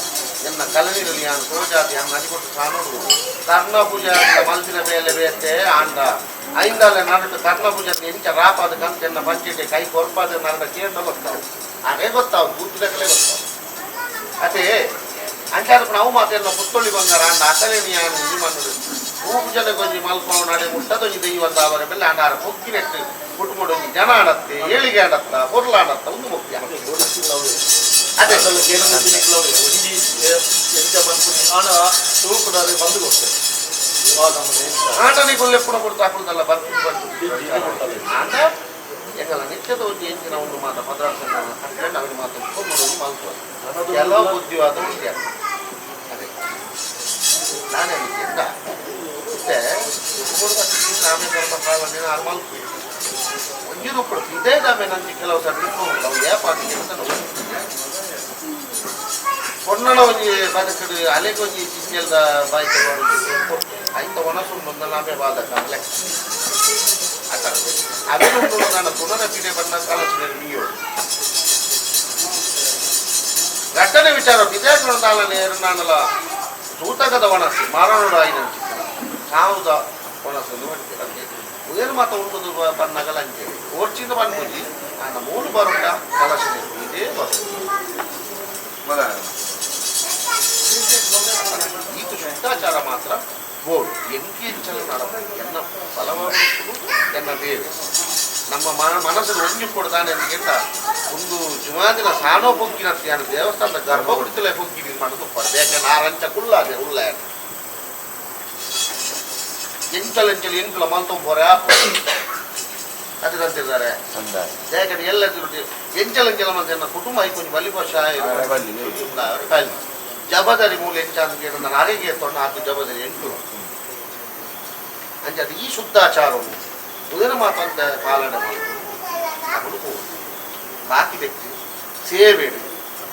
ಎನ್ನ ಕಲನಿರಲಿ ಯಾನು ತೋಜಾತಿ ಯಾನು ನರಿಬೊಟ್ಟು ಸಾನೋಡು ಕರ್ಣ ಪೂಜಾ ಮಲ್ಸಿನ ಮೇಲೆ ಬೇತೆ ಆಂಡ ಐಂದಾಲೆ ನಡುಟು ಕರ್ಣ ಪೂಜೆ ಎಂಚ ರಾಪಾದ ಕಂತೆನ್ನ ಪಂಚಿಟ್ಟೆ ಕೈ ಕೊರ್ಪಾದ ನರಡ ಕೇಂದ್ರ ಗೊತ್ತಾವು ಅದೇ ಗೊತ್ತಾವು ಬೂತಿದಕಲೇ ಗೊತ್ತಾವು ಅದೇ ಅಂಚಾದ ನಾವು ಮಾತೆಲ್ಲ ಪುತ್ತೊಳ್ಳಿ ಬಂಗಾರ ಅಂಡ ಅಕಲೆ ಯಾನು ಈ ಮಣ್ಣು ಪೂಜನೆ ಕೊಂಜಿ ಮಲ್ಪವು ನಡೆ ಮುಟ್ಟದೊಂಜಿ ದೈವಂದ ಅವರ ಬೆಲ್ಲ ಅಂಡಾರ ಪೊಕ್ಕಿನೆಟ್ಟು ಕುಟುಂಬದೊಂಜಿ ಜನ ಆಡತ್ತೆ ಏಳಿಗೆ ಆಡತ್ತ ಪೊರ್ಲ ಆಡತ್ತ ಒಂದು ಮುಖ್ಯ ಅದೇ ಒಂಜಿ ಎಂಚ ಮನ್ಪುನಿ ಆಣ ತೂಕುಡಾರೆ ಬಂದು ಕೊಡ್ತೇವೆ ಆಟನೆ ಕೊಲ್ಲೆಪ್ಪುನ ಕೊಡ್ತಾ ಹಾಕುದಲ್ಲ ಬರ್ತು ಆಟ ಎಂಗಲ ನಿತ್ಯದ ಒಂಜಿ ಎಂಚಿನ ಒಂದು ಮಾತ ಪದಾರ್ಥ ಕಟ್ಕೊಂಡು ಅವನ ಮಾತು ಕೊಂಡು ಮಲ್ಪುವ ಕೆಲವು ಬುದ್ಧಿವಾದ ಉಂಟು ಅದೇ ನಾನೇ ಎಂತ ಮತ್ತೆ ನಾಮೇ ಕರ್ಮ ಕಾಲಂದಿನ ಆರು ಮಲ್ಪು ಒಂಜಿ ರೂಪಡು ಇದೇ ದಾಮೆ ನಂಗೆ ಕೆಲವು ಸರಿ ಅವು ಏಪಾದಿಗೆ ಅಂತ ಪೊನ್ನಣ ಒಂಜಿ ಬದಕಡು ಅಲೆಗೊಂಜಿ ಚಿಂಚಲ್ದ ಬಾಯಿ ಐತ ಒಣಸುಂಡು ನಾಮೇ ಬಾಧಕ ಲೆಕ್ಕ ಅಟ ಅದನ್ನು ನಾನು ಪುನರ ಪೀಡೆ ಬಣ್ಣ ಕಾಲಸಿನ ನೀಯೋಡು ಘಟನೆ ವಿಚಾರ ಬಿಜಾಗ್ರಂದಾಲನೆ ನಾನಲ ಸೂತಕದ ಒಣಸು ಮಾರಣೋಡು ಆಯ್ನ ಸಾವುದ ಒಣಸು ಉದೇನು ಮಾತ ಉಂಟು ಬನ್ನಗಲ ಅಂಚೇಳಿ ಓಡ್ಚಿಂದ ಬನ್ಪುಜಿ ಆನ ಮೂಲು ಬರುಟ ಕಲಸಿನ ಇದೇ ಬರು ಈತ ಶುದ್ಧಾಚಾರ ಮಾತ್ರ ಬೋರ್ಡ್ ಎಂಕೇಂಚಲ ನಡಪ ಎನ್ನ ಫಲವಾಗುವುದು ಎನ್ನ ಬೇರೆ ನಮ್ಮ ಮನಸ್ಸು ಒಂಜಿ ಕೊಡ್ತಾನೆ ಅಂತ ಒಂದು ಜುಮಾದಿನ ಸಾನೋ ಪೊಗ್ಗಿನ ದೇವಸ್ಥಾನದ ಗರ್ಭಗುಡಿತಲೇ ಪೊಗ್ಗಿ ಮಾಡೋದು ಯಾಕಂದ್ರೆ ಆರಂಚ ಕುಲ್ಲಾದೆ ಉಲ್ಲ ಎಂಚಲ್ ಎಂಚಲ್ ಎಂಕುಲ ಮಲ್ತೊಂಬೋರೆ ಅದಿರಂತಿದ್ದಾರೆ ಯಾಕಂದ್ರೆ ಎಲ್ಲ ಎಂಚಲ್ ಎಂಚಲ ಮತ್ತೆ ಎನ್ನ ಕುಟುಂಬ ಐಕೊಂಜಿ ಬಲಿ ಬಲಿ ಜಬದಾರಿ ಮೂಲ ಎಂಚ ಅಂತ ನನ್ನ ಅರೆಗೆ ತೊಂಡ ಹಾಕಿ ಜಬದಾರಿ ಎಂಟು ಅಂಚ ಅದು ಈ ಶುದ್ಧಾಚಾರವು ಉದರ ಮಾತಂತ ಪಾಲನೆ ಮಾಡ್ಕೊಂಡು ಅಗಳು ಬಾಕಿ ವ್ಯಕ್ತಿ ಸೇವೆ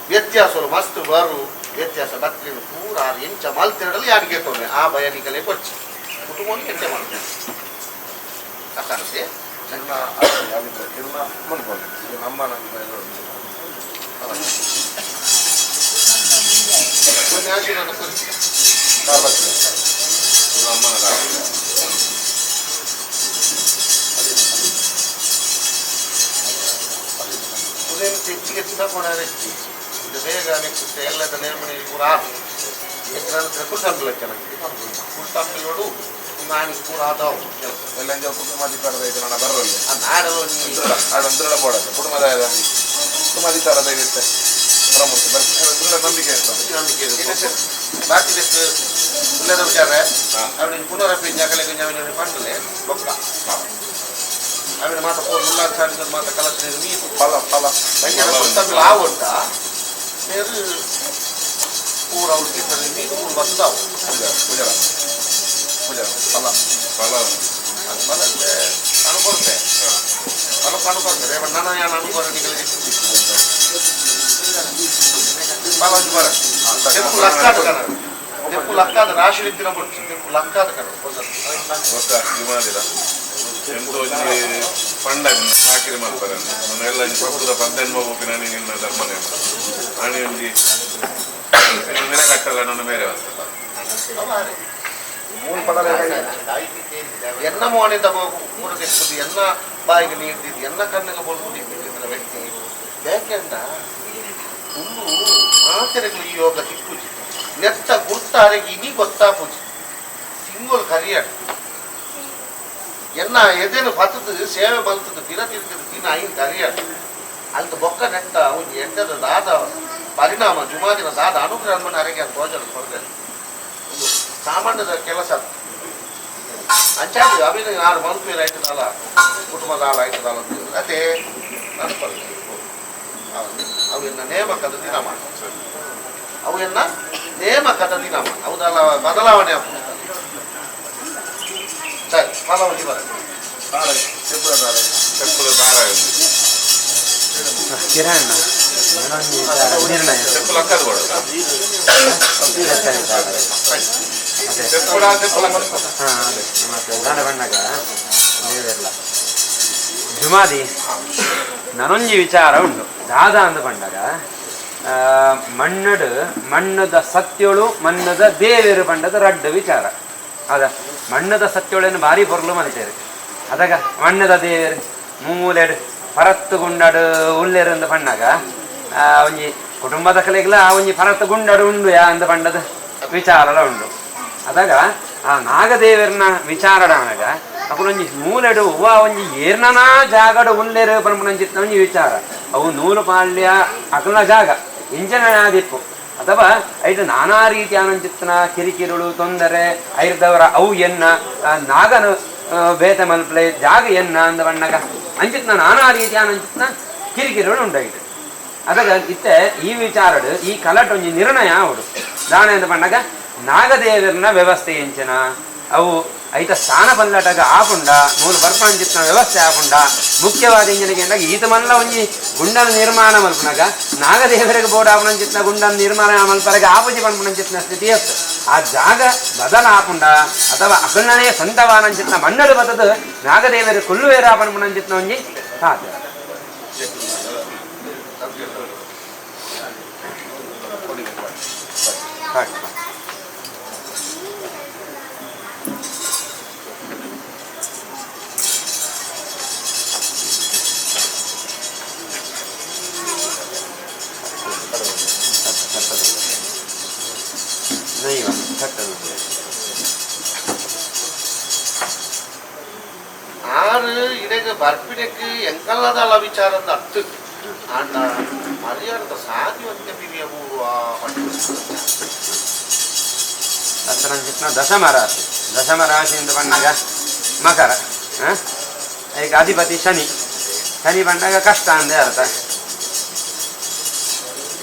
ವ್ಯತ್ಯಾಸಲು ಮಸ್ತ್ ಬರು ವ್ಯತ್ಯಾಸ ಬತ್ತಿನ ಪೂರ ಆರು ಎಂಚ ಮಲ್ತಿರಡಲು ಯಾರಿಗೆ ತೊಂದರೆ ಆ ಭಯನಿಕಲೇ ಕೊಚ್ಚಿ ಕುಟುಂಬವನ್ನು ಎಂಚ ಮಾಡ್ತಾರೆ ಅರ್ಥಾಂತೆ ಇರ್ನ ಇರ್ನ ಮನ್ಕೊಳ್ಳಿ ನಮ್ಮ ಒಂದು ಆಶೀರ್ವಾದ ಕೊಡಿ. ಅಮ್ಮನ ಉದಯನ ಹೆಚ್ಚಿಗೆ ತಗೊಂಡಾರೆ ಇದು ಬೇಗ ನೆಕ್ಸ್ಟ್ ಎಲ್ಲದ ನೇಮಣಿ ಪೂರ ಆತು ಯಾಕೆ ಕುಲ್ತಂಬಿಲ್ಲ ಚೆನ್ನಾಗಿ ಕುಲ್ತಂಬಿಲೋಡು ನಾನಿಗೆ ಪೂರ ಆದಾವು ಕೆಲಸ ಎಲ್ಲ ಕುಟುಂಬಾಧಿಕಾರದ ಇದು ನನ್ನ ಬರಲ್ಲ ಆ ನಾಡಲು ನೀ ಆಡೊಂದು ದೃಢ ಬೋಡತ್ತೆ ಕುಟುಂಬದ ಕುಟುಂಬಾಧಿಕಾರ ದಯವಿಟ್ಟು ಬರಮೂರ್ತಿ ಬರ್ರಿ ದೃಢ ನಂಬಿಕೆ ಇರ್ತದೆ ನಂಬಿಕೆ ಇದೆ. ಬಾಕಿ ದೆಕ್ಕು ಉಳ್ಳದ ವಿಚಾರ ಅವನಿಗೆ ಪುನರಪಿ ಜಾಕಲೆಗೆ ಜಾವಿನ ಪಂಡಲೆ ಬೊಕ್ಕ ಅವನ ಮಾತ ಪೋರ್ ಮುಲ್ಲಾದ ಸಾಡಿದ ಮಾತ ಕಲಸ ನೀರು ಮೀ ಫಲ ಫಲ ಬಂಜಾರ ಕುಲ್ತಂಬಿಲ ಆವುಂಟ ನೀರು ಪೂರ ಅವ್ರಿಗೆ ಮೀನು ಪೂರ ಬತ್ತದಾವು ಪೂಜಾ ಪೂಜಾ ಪೂಜಾ ಫಲ ಫಲ ಅದು ಬಲಕ್ಕೆ ಅನುಕೊರ್ತೆ ಫಲಕ್ಕೆ ಅನುಕೊರ್ತೆ ನನ್ನ ಯಾನ್ ಅನುಕೊರಣಿಗಳಿಗೆ ಫಲ ಒಂಜಿ ಬರ ತೆಪ್ಪು ಲಕ್ಕಾದ ಕಣ ತೆಪ್ಪು ಲಕ್ಕಾದ ರಾಶಿ ದಿನ ಬೊಡ್ಚಿ ತೆಪ್ಪು ಲಕ್ಕಾದ ಕಣ ಬೊಕ್ಕ ಜುಮಾದಿರ ಎಂತ ಒಂಜಿ ಪಂಡ ಚಾಕಿರಿ ಮಲ್ಪರೆ ಎಲ್ಲ ಪಕ್ಕದ ಪದ್ದೆನ್ ಹೋಗಿ ನಾನು ನಿನ್ನ ಧರ್ಮನೇ ಆಣಿ ಒಂಜಿ ಮಿರ ಕಟ್ಟಲ್ಲ ನನ್ನ ಬೇರೆ ಎನ್ನ ಮೋನಿಂದ ಪೂರ ತೆಕ್ಕುದು ಎನ್ನ ಬಾಯಿಗೆ ನೀಡ್ದಿದ್ದು ಎನ್ನ ಕಣ್ಣಿಗೆ ಬೋಲ್ಕು ಬಿಟ್ಟಿದ್ರ ವ್ಯಕ್ತಿ ಯಾಕೆಂದ ಹುಲ್ಲು ಮಾತೆರೆಗಳು ಈ ಯೋಗ ತಿಕ್ಕುಜಿ ನೆತ್ತ ಗುರ್ತಾರೆಗೆ ಇನಿ ಗೊತ್ತಾಪುಜಿ ತಿಂಗಳು ಕರಿಯಾಡ ಎನ್ನ ಎದೇನು ಪತ್ತದು ಸೇವೆ ಬಲ್ತದ್ದು ದಿನ ತಿರ್ಗದು ದಿನ ಐನ್ ಕರಿಯಾಡ ಅಂತ ಬೊಕ್ಕ ನೆಟ್ಟ ಒಂಜಿ ಎಡ್ಡದ ದಾದ ಪರಿಣಾಮ ಜುಮಾದಿನ ದಾದ ಅನುಗ್ರಹ ಅರೆಗೆ ಅದು ಭೋಜನ ಕೊಡ್ತೇನೆ ಒಂದು ಸಾಮಾನ್ಯದ ಕೆಲಸ ಅಂಚಾಡಿ ಅವಿನ ಯಾರು ಮಲ್ಪೇರು ಆಯ್ತದಲ್ಲ ಕುಟುಂಬದ ಆಳ ಆಯ್ತದಲ್ಲ ಅಂತ ಅದೇ ನನ್ಪಲ್ಲ ಅವೆನ್ನ ನೇಮಕದ ದಿನ ಮಾಡ ಅವೆನ್ನ ನೇಮಕದ ದಿನ ಮಾಡ ಹೌದಲ್ಲ ಬದಲಾವಣೆ ಆಗ್ತದೆ. ಸರಿ ಫಲವತಿ ಬರತ್ತೆ ಚೆಪ್ಪುದ ದಾರ ಕಿರಣ ನಿರ್ಣಯ ಚೆಪ್ಪು ಲಕ್ಕದ ಕೊಡ ಚೆಪ್ಪುಡ ಚೆಪ್ಪು ಲಕ್ಕ ಹಾಂ ಅದೇ ಮತ್ತೆ ದಾನ ಬಣ್ಣಗ ದೇವರೆಲ್ಲ ಜುಮಾದಿ ನನೊಂಜಿ ವಿಚಾರ ಉಂಟು ದಾದ ಅಂದ ಪಂಡಗ ಮಣ್ಣಡು ಮಣ್ಣದ ಸತ್ಯೋಳು ಮಣ್ಣದ ದೇವೇರು ಪಂಡದ ರಡ್ಡು ವಿಚಾರ ಅದ ಮಣ್ಣದ ಸತ್ಯೋಳೇನು ಭಾರಿ ಪೊರ್ಲು ಮಲ್ತೇರು ಅದಾಗ ಮಣ್ಣದ ದೇವೇರು ಮೂಲೆಡು ಪರತ್ತು ಗುಂಡಾಡು ಉಲ್ಲೇರು ಅಂದ ಪಣ್ಣಾಗ ಒಂಜಿ ಕುಟುಂಬದ ಕಲೆಗ್ಲ ಆ ಒಂಜಿ ಪರತ್ತು ಗುಂಡಾಡು ಉಂಡು ಯಾ ಅಂದ ಪಂಡದ ವಿಚಾರಲ ಉಂಡು ಅದಾಗ ಆ ನಾಗದೇವರನ ವಿಚಾರಡಾನಗ ಅಕುಲೊಂಜಿ ಮೂಲೆಡು ಹೂವ ಒಂಜಿ ಏರ್ನನಾ ಜಾಗಡು ಉಲ್ಲೇರು ಪನ್ಪುನಂಚಿತ್ನ ಒಂಜಿ ವಿಚಾರ ಅವು ನೂಲು ಪಾಳ್ಯ ಅಕುಲ್ನ ಜಾಗ ಇಂಚನ ದಿಪ್ಪು ಅಥವಾ ಐದು ನಾನಾ ರೀತಿಯ ಅನಂಚಿತ್ನ ಕಿರಿಕಿರುಳು ತೊಂದರೆ ಐರ್ದವರ ಅವು ಎನ್ನ ಆ ನಾಗನು ಬೇತೆ ಮಲ್ಪ್ಲೆ ಜಾಗ ಎನ್ನ ಅಂದ ಬಣ್ಣಗ ಅಂಚಿತ್ನ ನಾನಾ ರೀತಿಯ ಅನಂಚಿತ್ನ ಕಿರಿಕಿರುಳು ಉಂಡಾಗಿದೆ ಅದಾಗ ಇತ್ತೆ ಈ ವಿಚಾರಡು ಈ ಕಲಟ್ ಒಂಜಿ ನಿರ್ಣಯ ಅವಡು ದಾಣ ಅಂದ ಬಣ್ಣಗ ನಾಗದೇವರನ ವ್ಯವಸ್ಥೆ ಎಂಚಿನ ಅವು ಐತ ಸ್ಥಾನ ಪಲ್ಲಟಗ ಆಪುಂಡ ಮೂಲು ಬರ್ಪಣಂಚಿತ್ನ ವ್ಯವಸ್ಥೆ ಆಪುಂಡ ಮುಖ್ಯವಾದ ಇಂಜನಿಗೆ ಅಂದಾಗ ಈತ ಮಲ್ಲ ಒಂಜಿ ಗುಂಡನ ನಿರ್ಮಾಣ ಮಲ್ಪನಾಗ ನಾಗದೇವರಿಗೆ ಬೋರ್ಡ್ ಆಪುಣಂಚಿತ್ನ ಗುಂಡನ ನಿರ್ಮಾಣ ಮಲ್ಪರಗ ಆಪುಜಿ ಪನ್ಪುಣಂಚಿತ್ನ ಸ್ಥಿತಿ ಇತ್ತು ಆ ಜಾಗ ಬದಲ ಆಪುಂಡ ಅಥವಾ ಅಕಲ್ನನೇ ಸ್ವಂತವಾನಂಚಿತ್ನ ಮಣ್ಣಡು ಬತ್ತದು ನಾಗದೇವರು ಕುಲ್ಲುವೇರ ಪನ್ಪುಣಂಚಿತ್ನ ಒಂಜಿ ಸಾಧ್ಯ. ಹಾಗೆ. ನೈವ ಕಟ್ಟದು. ಆರು ಇಡಗ ಬರ್ಪಿನಕ್ಕೆ ಎಂಕಲ್ಲದಲ್ಲ ವಿಚಾರದ ಅತ್ತು ಆಂಡ ಮರ್ಯಾದ ಸಾಧ್ಯವಂತೆ ಬಿವಿಯ ಪೂರ್ವ ದಶರಂಜಿತ್ನ ದಶಮ ರಾಶಿ. ದಶಮ ರಾಶಿ ಅಂತ ಬಂದಾಗ ಮಕರ. ಈಗ ಅಧಿಪತಿ ಶನಿ. ಶನಿ ಬಂದಾಗ ಕಷ್ಟ ಅಂದೇ ಅರ್ಥ.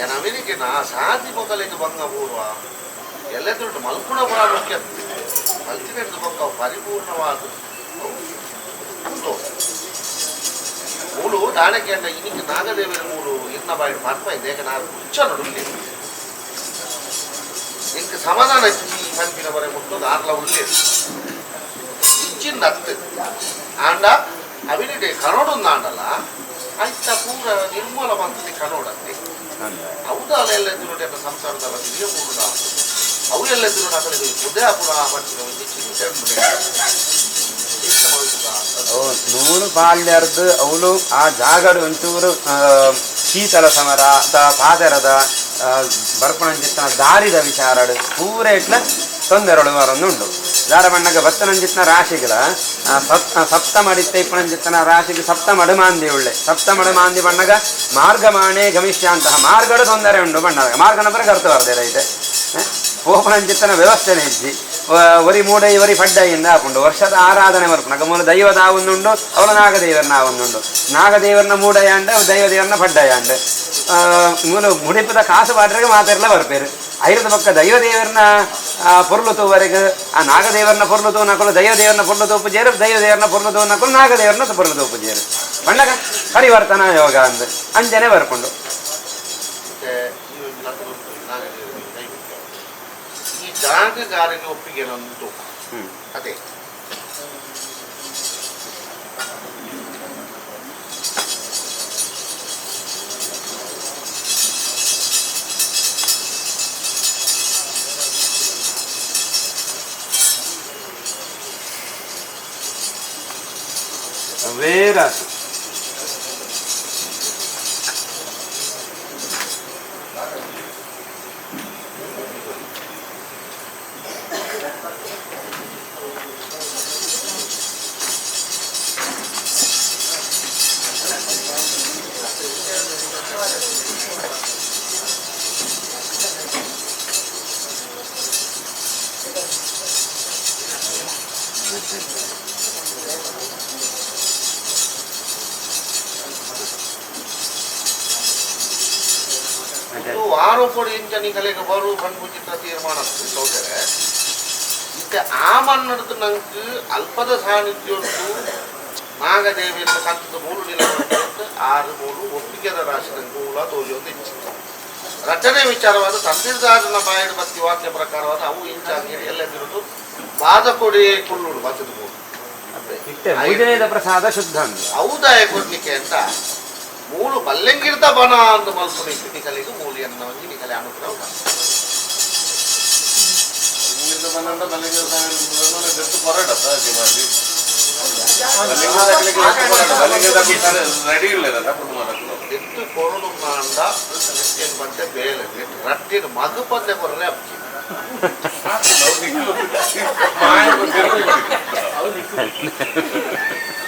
ಏನ್ ಅಮೆರಿಕನ ಸಾಧಿ ಮೊದಲಿಗೆ ಬಂಗ ಪೂರ್ವ ಎಲ್ಲ ದುಡ್ಡು ಮಲ್ಕುಣ ಮುಖ್ಯ ಮಲ್ತಿನ ಬೊಕ್ಕ ಪರಿಪೂರ್ಣವಾದ ಉಂಟು. ಮೂಲು ದಾಣಕ್ಕೆ ಇನ್ನಿಕ್ಕೆ ನಾಗದೇವರ ಮೂರು ಇನ್ನ ಬಾಯಿ ಪನ್ಪ ಇದೆ ನಾನು ಹುಚ್ಚ ನಡುವೆ ಇಂಕ ಸಮಾಧಾನ ಈ ಪನ್ಪಿನ ಬರೆ ಮುಟ್ಟು ಆರ್ಲ ಉಳ್ಳೇ ಇಚ್ಚಿಂದ ಅತ್ತು ಆಂಡ ಅವಿನಿಡೆ ಕನೋಡೊಂದು ಆಂಡಲ್ಲ ಆಯ್ತ ಪೂರ ನಿರ್ಮೂಲ ಮಂತ್ರಿ ಕನೋಡಂತೆ ಹೌದು ಅಲ್ಲೆಲ್ಲ ಎದುರು ಸಂಸಾರದಲ್ಲ ತಿರಿಯ ಮೂರು ಅವು ಎಲ್ಲ ಎದುರು ನಕಲಿಗೆ ಉದಯ ಪುರ ಪಟ್ಟಿನ ಒಂದು ಚಿಂತೆ ನೂಲು ಬಾಲ್ಯರ್ದು ಅವಳು ಆ ಜಾಗಡು ಒಂಚೂರು ಶೀತಲ ಸಮರ ಅಥವಾ ಪಾದರದ ಬರ್ಪಣಂಜಿತ್ನ ದಾರಿದ ವಿಚಾರಡು ಪೂರ ಇಟ್ಲ ತೊಂದರೆಗಳು ಮರೊಂದುಂಡು ದಾರ ಬಣ್ಣಗ ಬತ್ತನಂಜಿತ್ನ ರಾಶಿಗಳ ಸಪ್ತ ಮಡಿತ್ತ ಇಪ್ಪಣಂಜಿತ್ನ ರಾಶಿಗೆ ಸಪ್ತ ಮಡು ಮಾಂದಿ ಉಳ್ಳೆ ಸಪ್ತ ಮಡು ಮಾಂದಿ ಬಣ್ಣಗ ಮಾರ್ಗಮಾಣೆ ಗಮಿಷ್ಯ ಅಂತಹ ಮಾರ್ಗಡು ತೊಂದರೆ ಉಂಡು ಬಣ್ಣಗ ಮಾರ್ಗನ ಬರ ಕರ್ತು ಬರ್ದೆ ರೈತೆ ಓಪನಂಚಿತ್ತನ ವ್ಯವಸ್ಥೆನೆ ಇಜ್ಜಿ ಒರಿ ಮೂಡೈ ಒರಿ ಪಡ್ಡೈಯಿಂದ ಹಾಕೊಂಡು ವರ್ಷದ ಆರಾಧನೆ ಬರ್ಪುನಗ ಮೂಲ ದೈವದ ಒಂದುಂಡು ಅವಳ ನಾಗದೇವರನ್ನ ಒಂದುಂಡು ನಾಗದೇವರನ್ನ ಮೂಡಯಾಂಡ ದೈವದೇವರನ್ನ ಪಡ್ಡಯಾಂಡ ಮೂಲ ಮುಡಿಪದ ಕಾಸು ಪಾಟ್ರಿಗೆ ಮಾತೆರ್ಲ ಬರ್ಪೇರು ಐರದ ಪಕ್ಕ ದೈವದೇವರನ್ನ ಪೊರ್ಲು ತೂವರೆಗೆ ಆ ನಾಗದೇವರನ್ನ ಪೊರ್ಲು ತೂನಕಲು ದೈವದೇವರನ್ನ ಪೊರ್ಲು ತೂಪು ಜೇರು ದೈವದೇವರನ್ನ ಪೊರ್ಲು ತೂನಕಲು ನಾಗದೇವರನ್ನ ಪೊರ್ಲು ತೂಪು ಜೇರು ಬಣ್ಣಗ ಪರಿವರ್ತನಾ ಯೋಗ ಅಂದ್ ಅಂಜನೆ ಬರ್ಕೊಂಡು ಈ ಜಾಗಗಾರರಿಗೆ ಒಪ್ಪಿಗೆ ಉಂಟು ಅದೇ ವೇರಾಸು ಆರೋಪಡು ಇಂಚನಿಕಲೆಗೆ ಬರು ಪನ್ಪುಚಿತ್ರ ತೀರ್ಮಾನ ಸೋದರೆ ಇತ್ತೆ ಆ ಮನ್ನಡ್ದು ನಂಗೆ ಅಲ್ಪದ ಸಾನ್ನಿಧ್ಯ ಉಂಟು ನಾಗದೇವಿಯನ್ನು ಕಂತದ ಮೂರು ನಿಲ ಆರು ಮೂರು ಒಪ್ಪಿಗೆದ ರಾಶಿ ನಂಗೆ ಮೂಲ ತೋಜೊಂದು ಇಚ್ಛೆ ರಚನೆ ವಿಚಾರವಾದ ತಂದಿರ್ದಾರನ ಬಾಯಿಡ ಬತ್ತಿ ವಾಕ್ಯ ಪ್ರಕಾರವಾದ ಅವು ಇಂಚಾಗಿ ಎಲ್ಲ ಇರುವುದು ಬಾದ ಕೊಡಿ ಕುಳ್ಳುಡು ಬತ್ತದ ಮೂರು ಇಟ್ಟೆ ಪ್ರಸಾದ ಶುದ್ಧ ಔದಾಯ ಕೊಡ್ಲಿಕ್ಕೆ ಅಂತ ಮೂಲು ಬಲ್ಲೆಂಗಿರ್ತ ಬನ ಅಂದು ಮಲ್ಪುನ ನಿಕಲಿಗೆ ಮೂಲಿಯನ್ನ ಒಂಜಿ ನಿಕಲೆ ಅನುಗ್ರಹ ಎತ್ತು ಕೊರಡು ಮಾಂಡ ಏನ್ ಬಂತೆ ಬೇಲೆ ರಟ್ಟಿನ ಮಗು ಪಂದೆ ಕೊರ್ರೆ ಅಪ್ಚಿ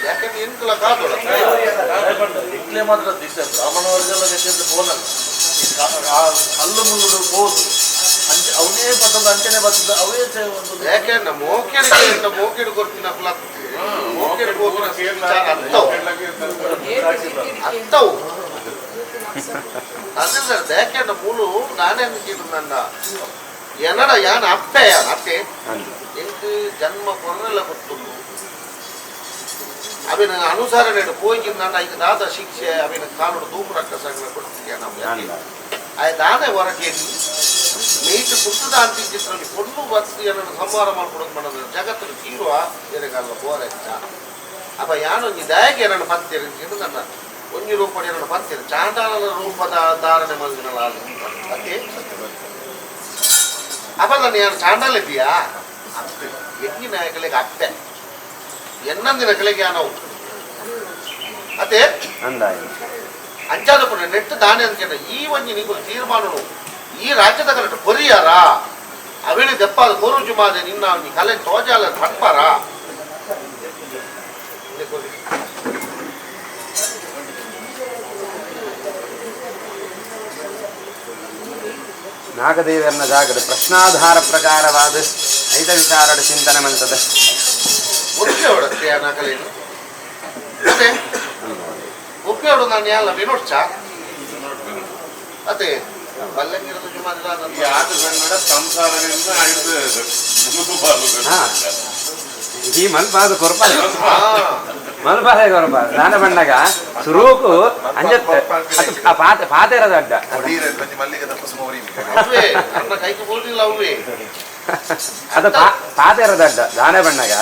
ಯಾಕಂದ್ರೆ ಎಂತಲ ಕಾದೊಳ ಇಟ್ಲೆ ಮಾತ್ರ ದಿಟ್ಟ ಬ್ರಾಹ್ಮಣವರ್ಗೆಲ್ಲ ಗಟ್ಟಿಂದ ಫೋನಲ್ಲ ಕಲ್ಲು ಮುಳ್ಳು ಪೋಸು ಅಂಚೆ ಅವನೇ ಬರ್ತದ ಅಂಚೆನೆ ಬರ್ತದ ಅವೇ ಒಂದು ಯಾಕೆಂದ್ರೆ ಮೋಕೆಡಿಗೆ ಮೋಕೆಡು ಕೊಡ್ತೀನಿ ಮೋಕೆಡು ಅರ್ಥವು ಅರ್ಥವು ಅದೇ ಸರ್ ಯಾಕೆಂದ್ರೆ ಮೂಲು ನಾನೇ ಅಂದಿದ್ದು ನನ್ನ ಎನ್ನಡ ಯಾನ್ ಅಪ್ಪೆ ಯಾನ್ ಅತ್ತೆ ಎಂಕ್ ಜನ್ಮ ಕೊರನೆಲ್ಲ ಗೊತ್ತುಂಡು ಅವಿನ ಅನುಸರಣೆ ಪೋಯಿನ ಐಕ್ ದಾದ ಶಿಕ್ಷೆ ಅವಿನ ಕಾಲುಡು ದೂಪು ರಕ್ಕ ಸಂಗ್ರಹ ಕೊಡ್ತೀಯ ನಮ್ಮ ಆಯ್ ದಾನೆ ಹೊರಗೆ ಮೇಯ್ತು ಕುಟ್ಟದ ಅಂತಿ ಚಿತ್ರದಲ್ಲಿ ಕೊಣ್ಣು ಬತ್ತಿ ಏನನ್ನು ಸಂಹಾರ ಮಾಡ್ಕೊಡೋದು ಮಾಡೋದು ಜಗತ್ತು ತೀರುವ ಎರೆಗಾಲ ಬೋರೆಚ್ಚ ಅಪ್ಪ ಯಾನೊಂಜಿ ದಯಗೆ ಏನನ್ನು ಪಂತೇರಿ ನನ್ನ ಒಂಜಿ ರೂಪ ಏನನ್ನು ಪಂತೇರಿ ಚಾಂಡಾಲನ ರೂಪದ ಧಾರಣೆ ಮಲ್ದಿನಲ್ಲ ಅದೇ ಅಪ್ಪ ನಾನು ಯಾರು ಚಾಂಡಾಲ ಇದೆಯಾ ಎಣ್ಣಿ ನಾಯಕಲಿಗೆ ಅತ್ತೆ ಎನ್ನಂದಿನ ಕಲೆಗೆ ನಾವು ಅದೇ ಅಂಚಾದ ಪುಣ್ಯ ನೆಟ್ಟು ದಾನೆ ಅಂತ ಈ ಒಂಜಿ ನಿಂಗು ತೀರ್ಮಾನನು ಈ ರಾಜ್ಯದ ಕರೆಕ್ಟ್ ಕೊರಿಯಾರ ಅವಿನ ದೆಪ್ಪಾದ ಕೋರು ಜುಮಾದೆ ನಿನ್ನ ನೀ ಕಲೆ ತೋಜಾಲ ಪಟ್ಪಾರ ನಾಗದೇವರನ್ನ ಜಾಗದ ಪ್ರಶ್ನಾಧಾರ ಪ್ರಕಾರವಾದ ಐತ ವಿಚಾರಡ ಚಿಂತನೆ ಮಂತದ ಒಪ್ಪಿಯವಡತ್ತೆ ನಕಲೇನು ಅದೇ ಒಪ್ಪಿಯವಡು ನಾನು ಯಾಲ್ಲ ವಿನೋಡ್ಚ ಅದೇ ಬಲ್ಲಂಗಿರದ ಜುಮಾದಿಲ ಈ ಆತ ಕನ್ನಡ ಸಂಸಾರದಿಂದ ಹಿಡಿದು ಈ ಮಲ್ಪಾದ ಕೊರ್ಪಲ್ಲ. ಮಲ್ಪಾರೆ ಕೊರಪ ದಾನ ಬಂಡಗ ಸುರೂಕು ಅಂಜ ಪಾತೆರದ ಅಡ್ಡ ಅದು ಪಾತೆರದ ಅಡ್ಡ ದಾನ ಬಣ್ಣಗ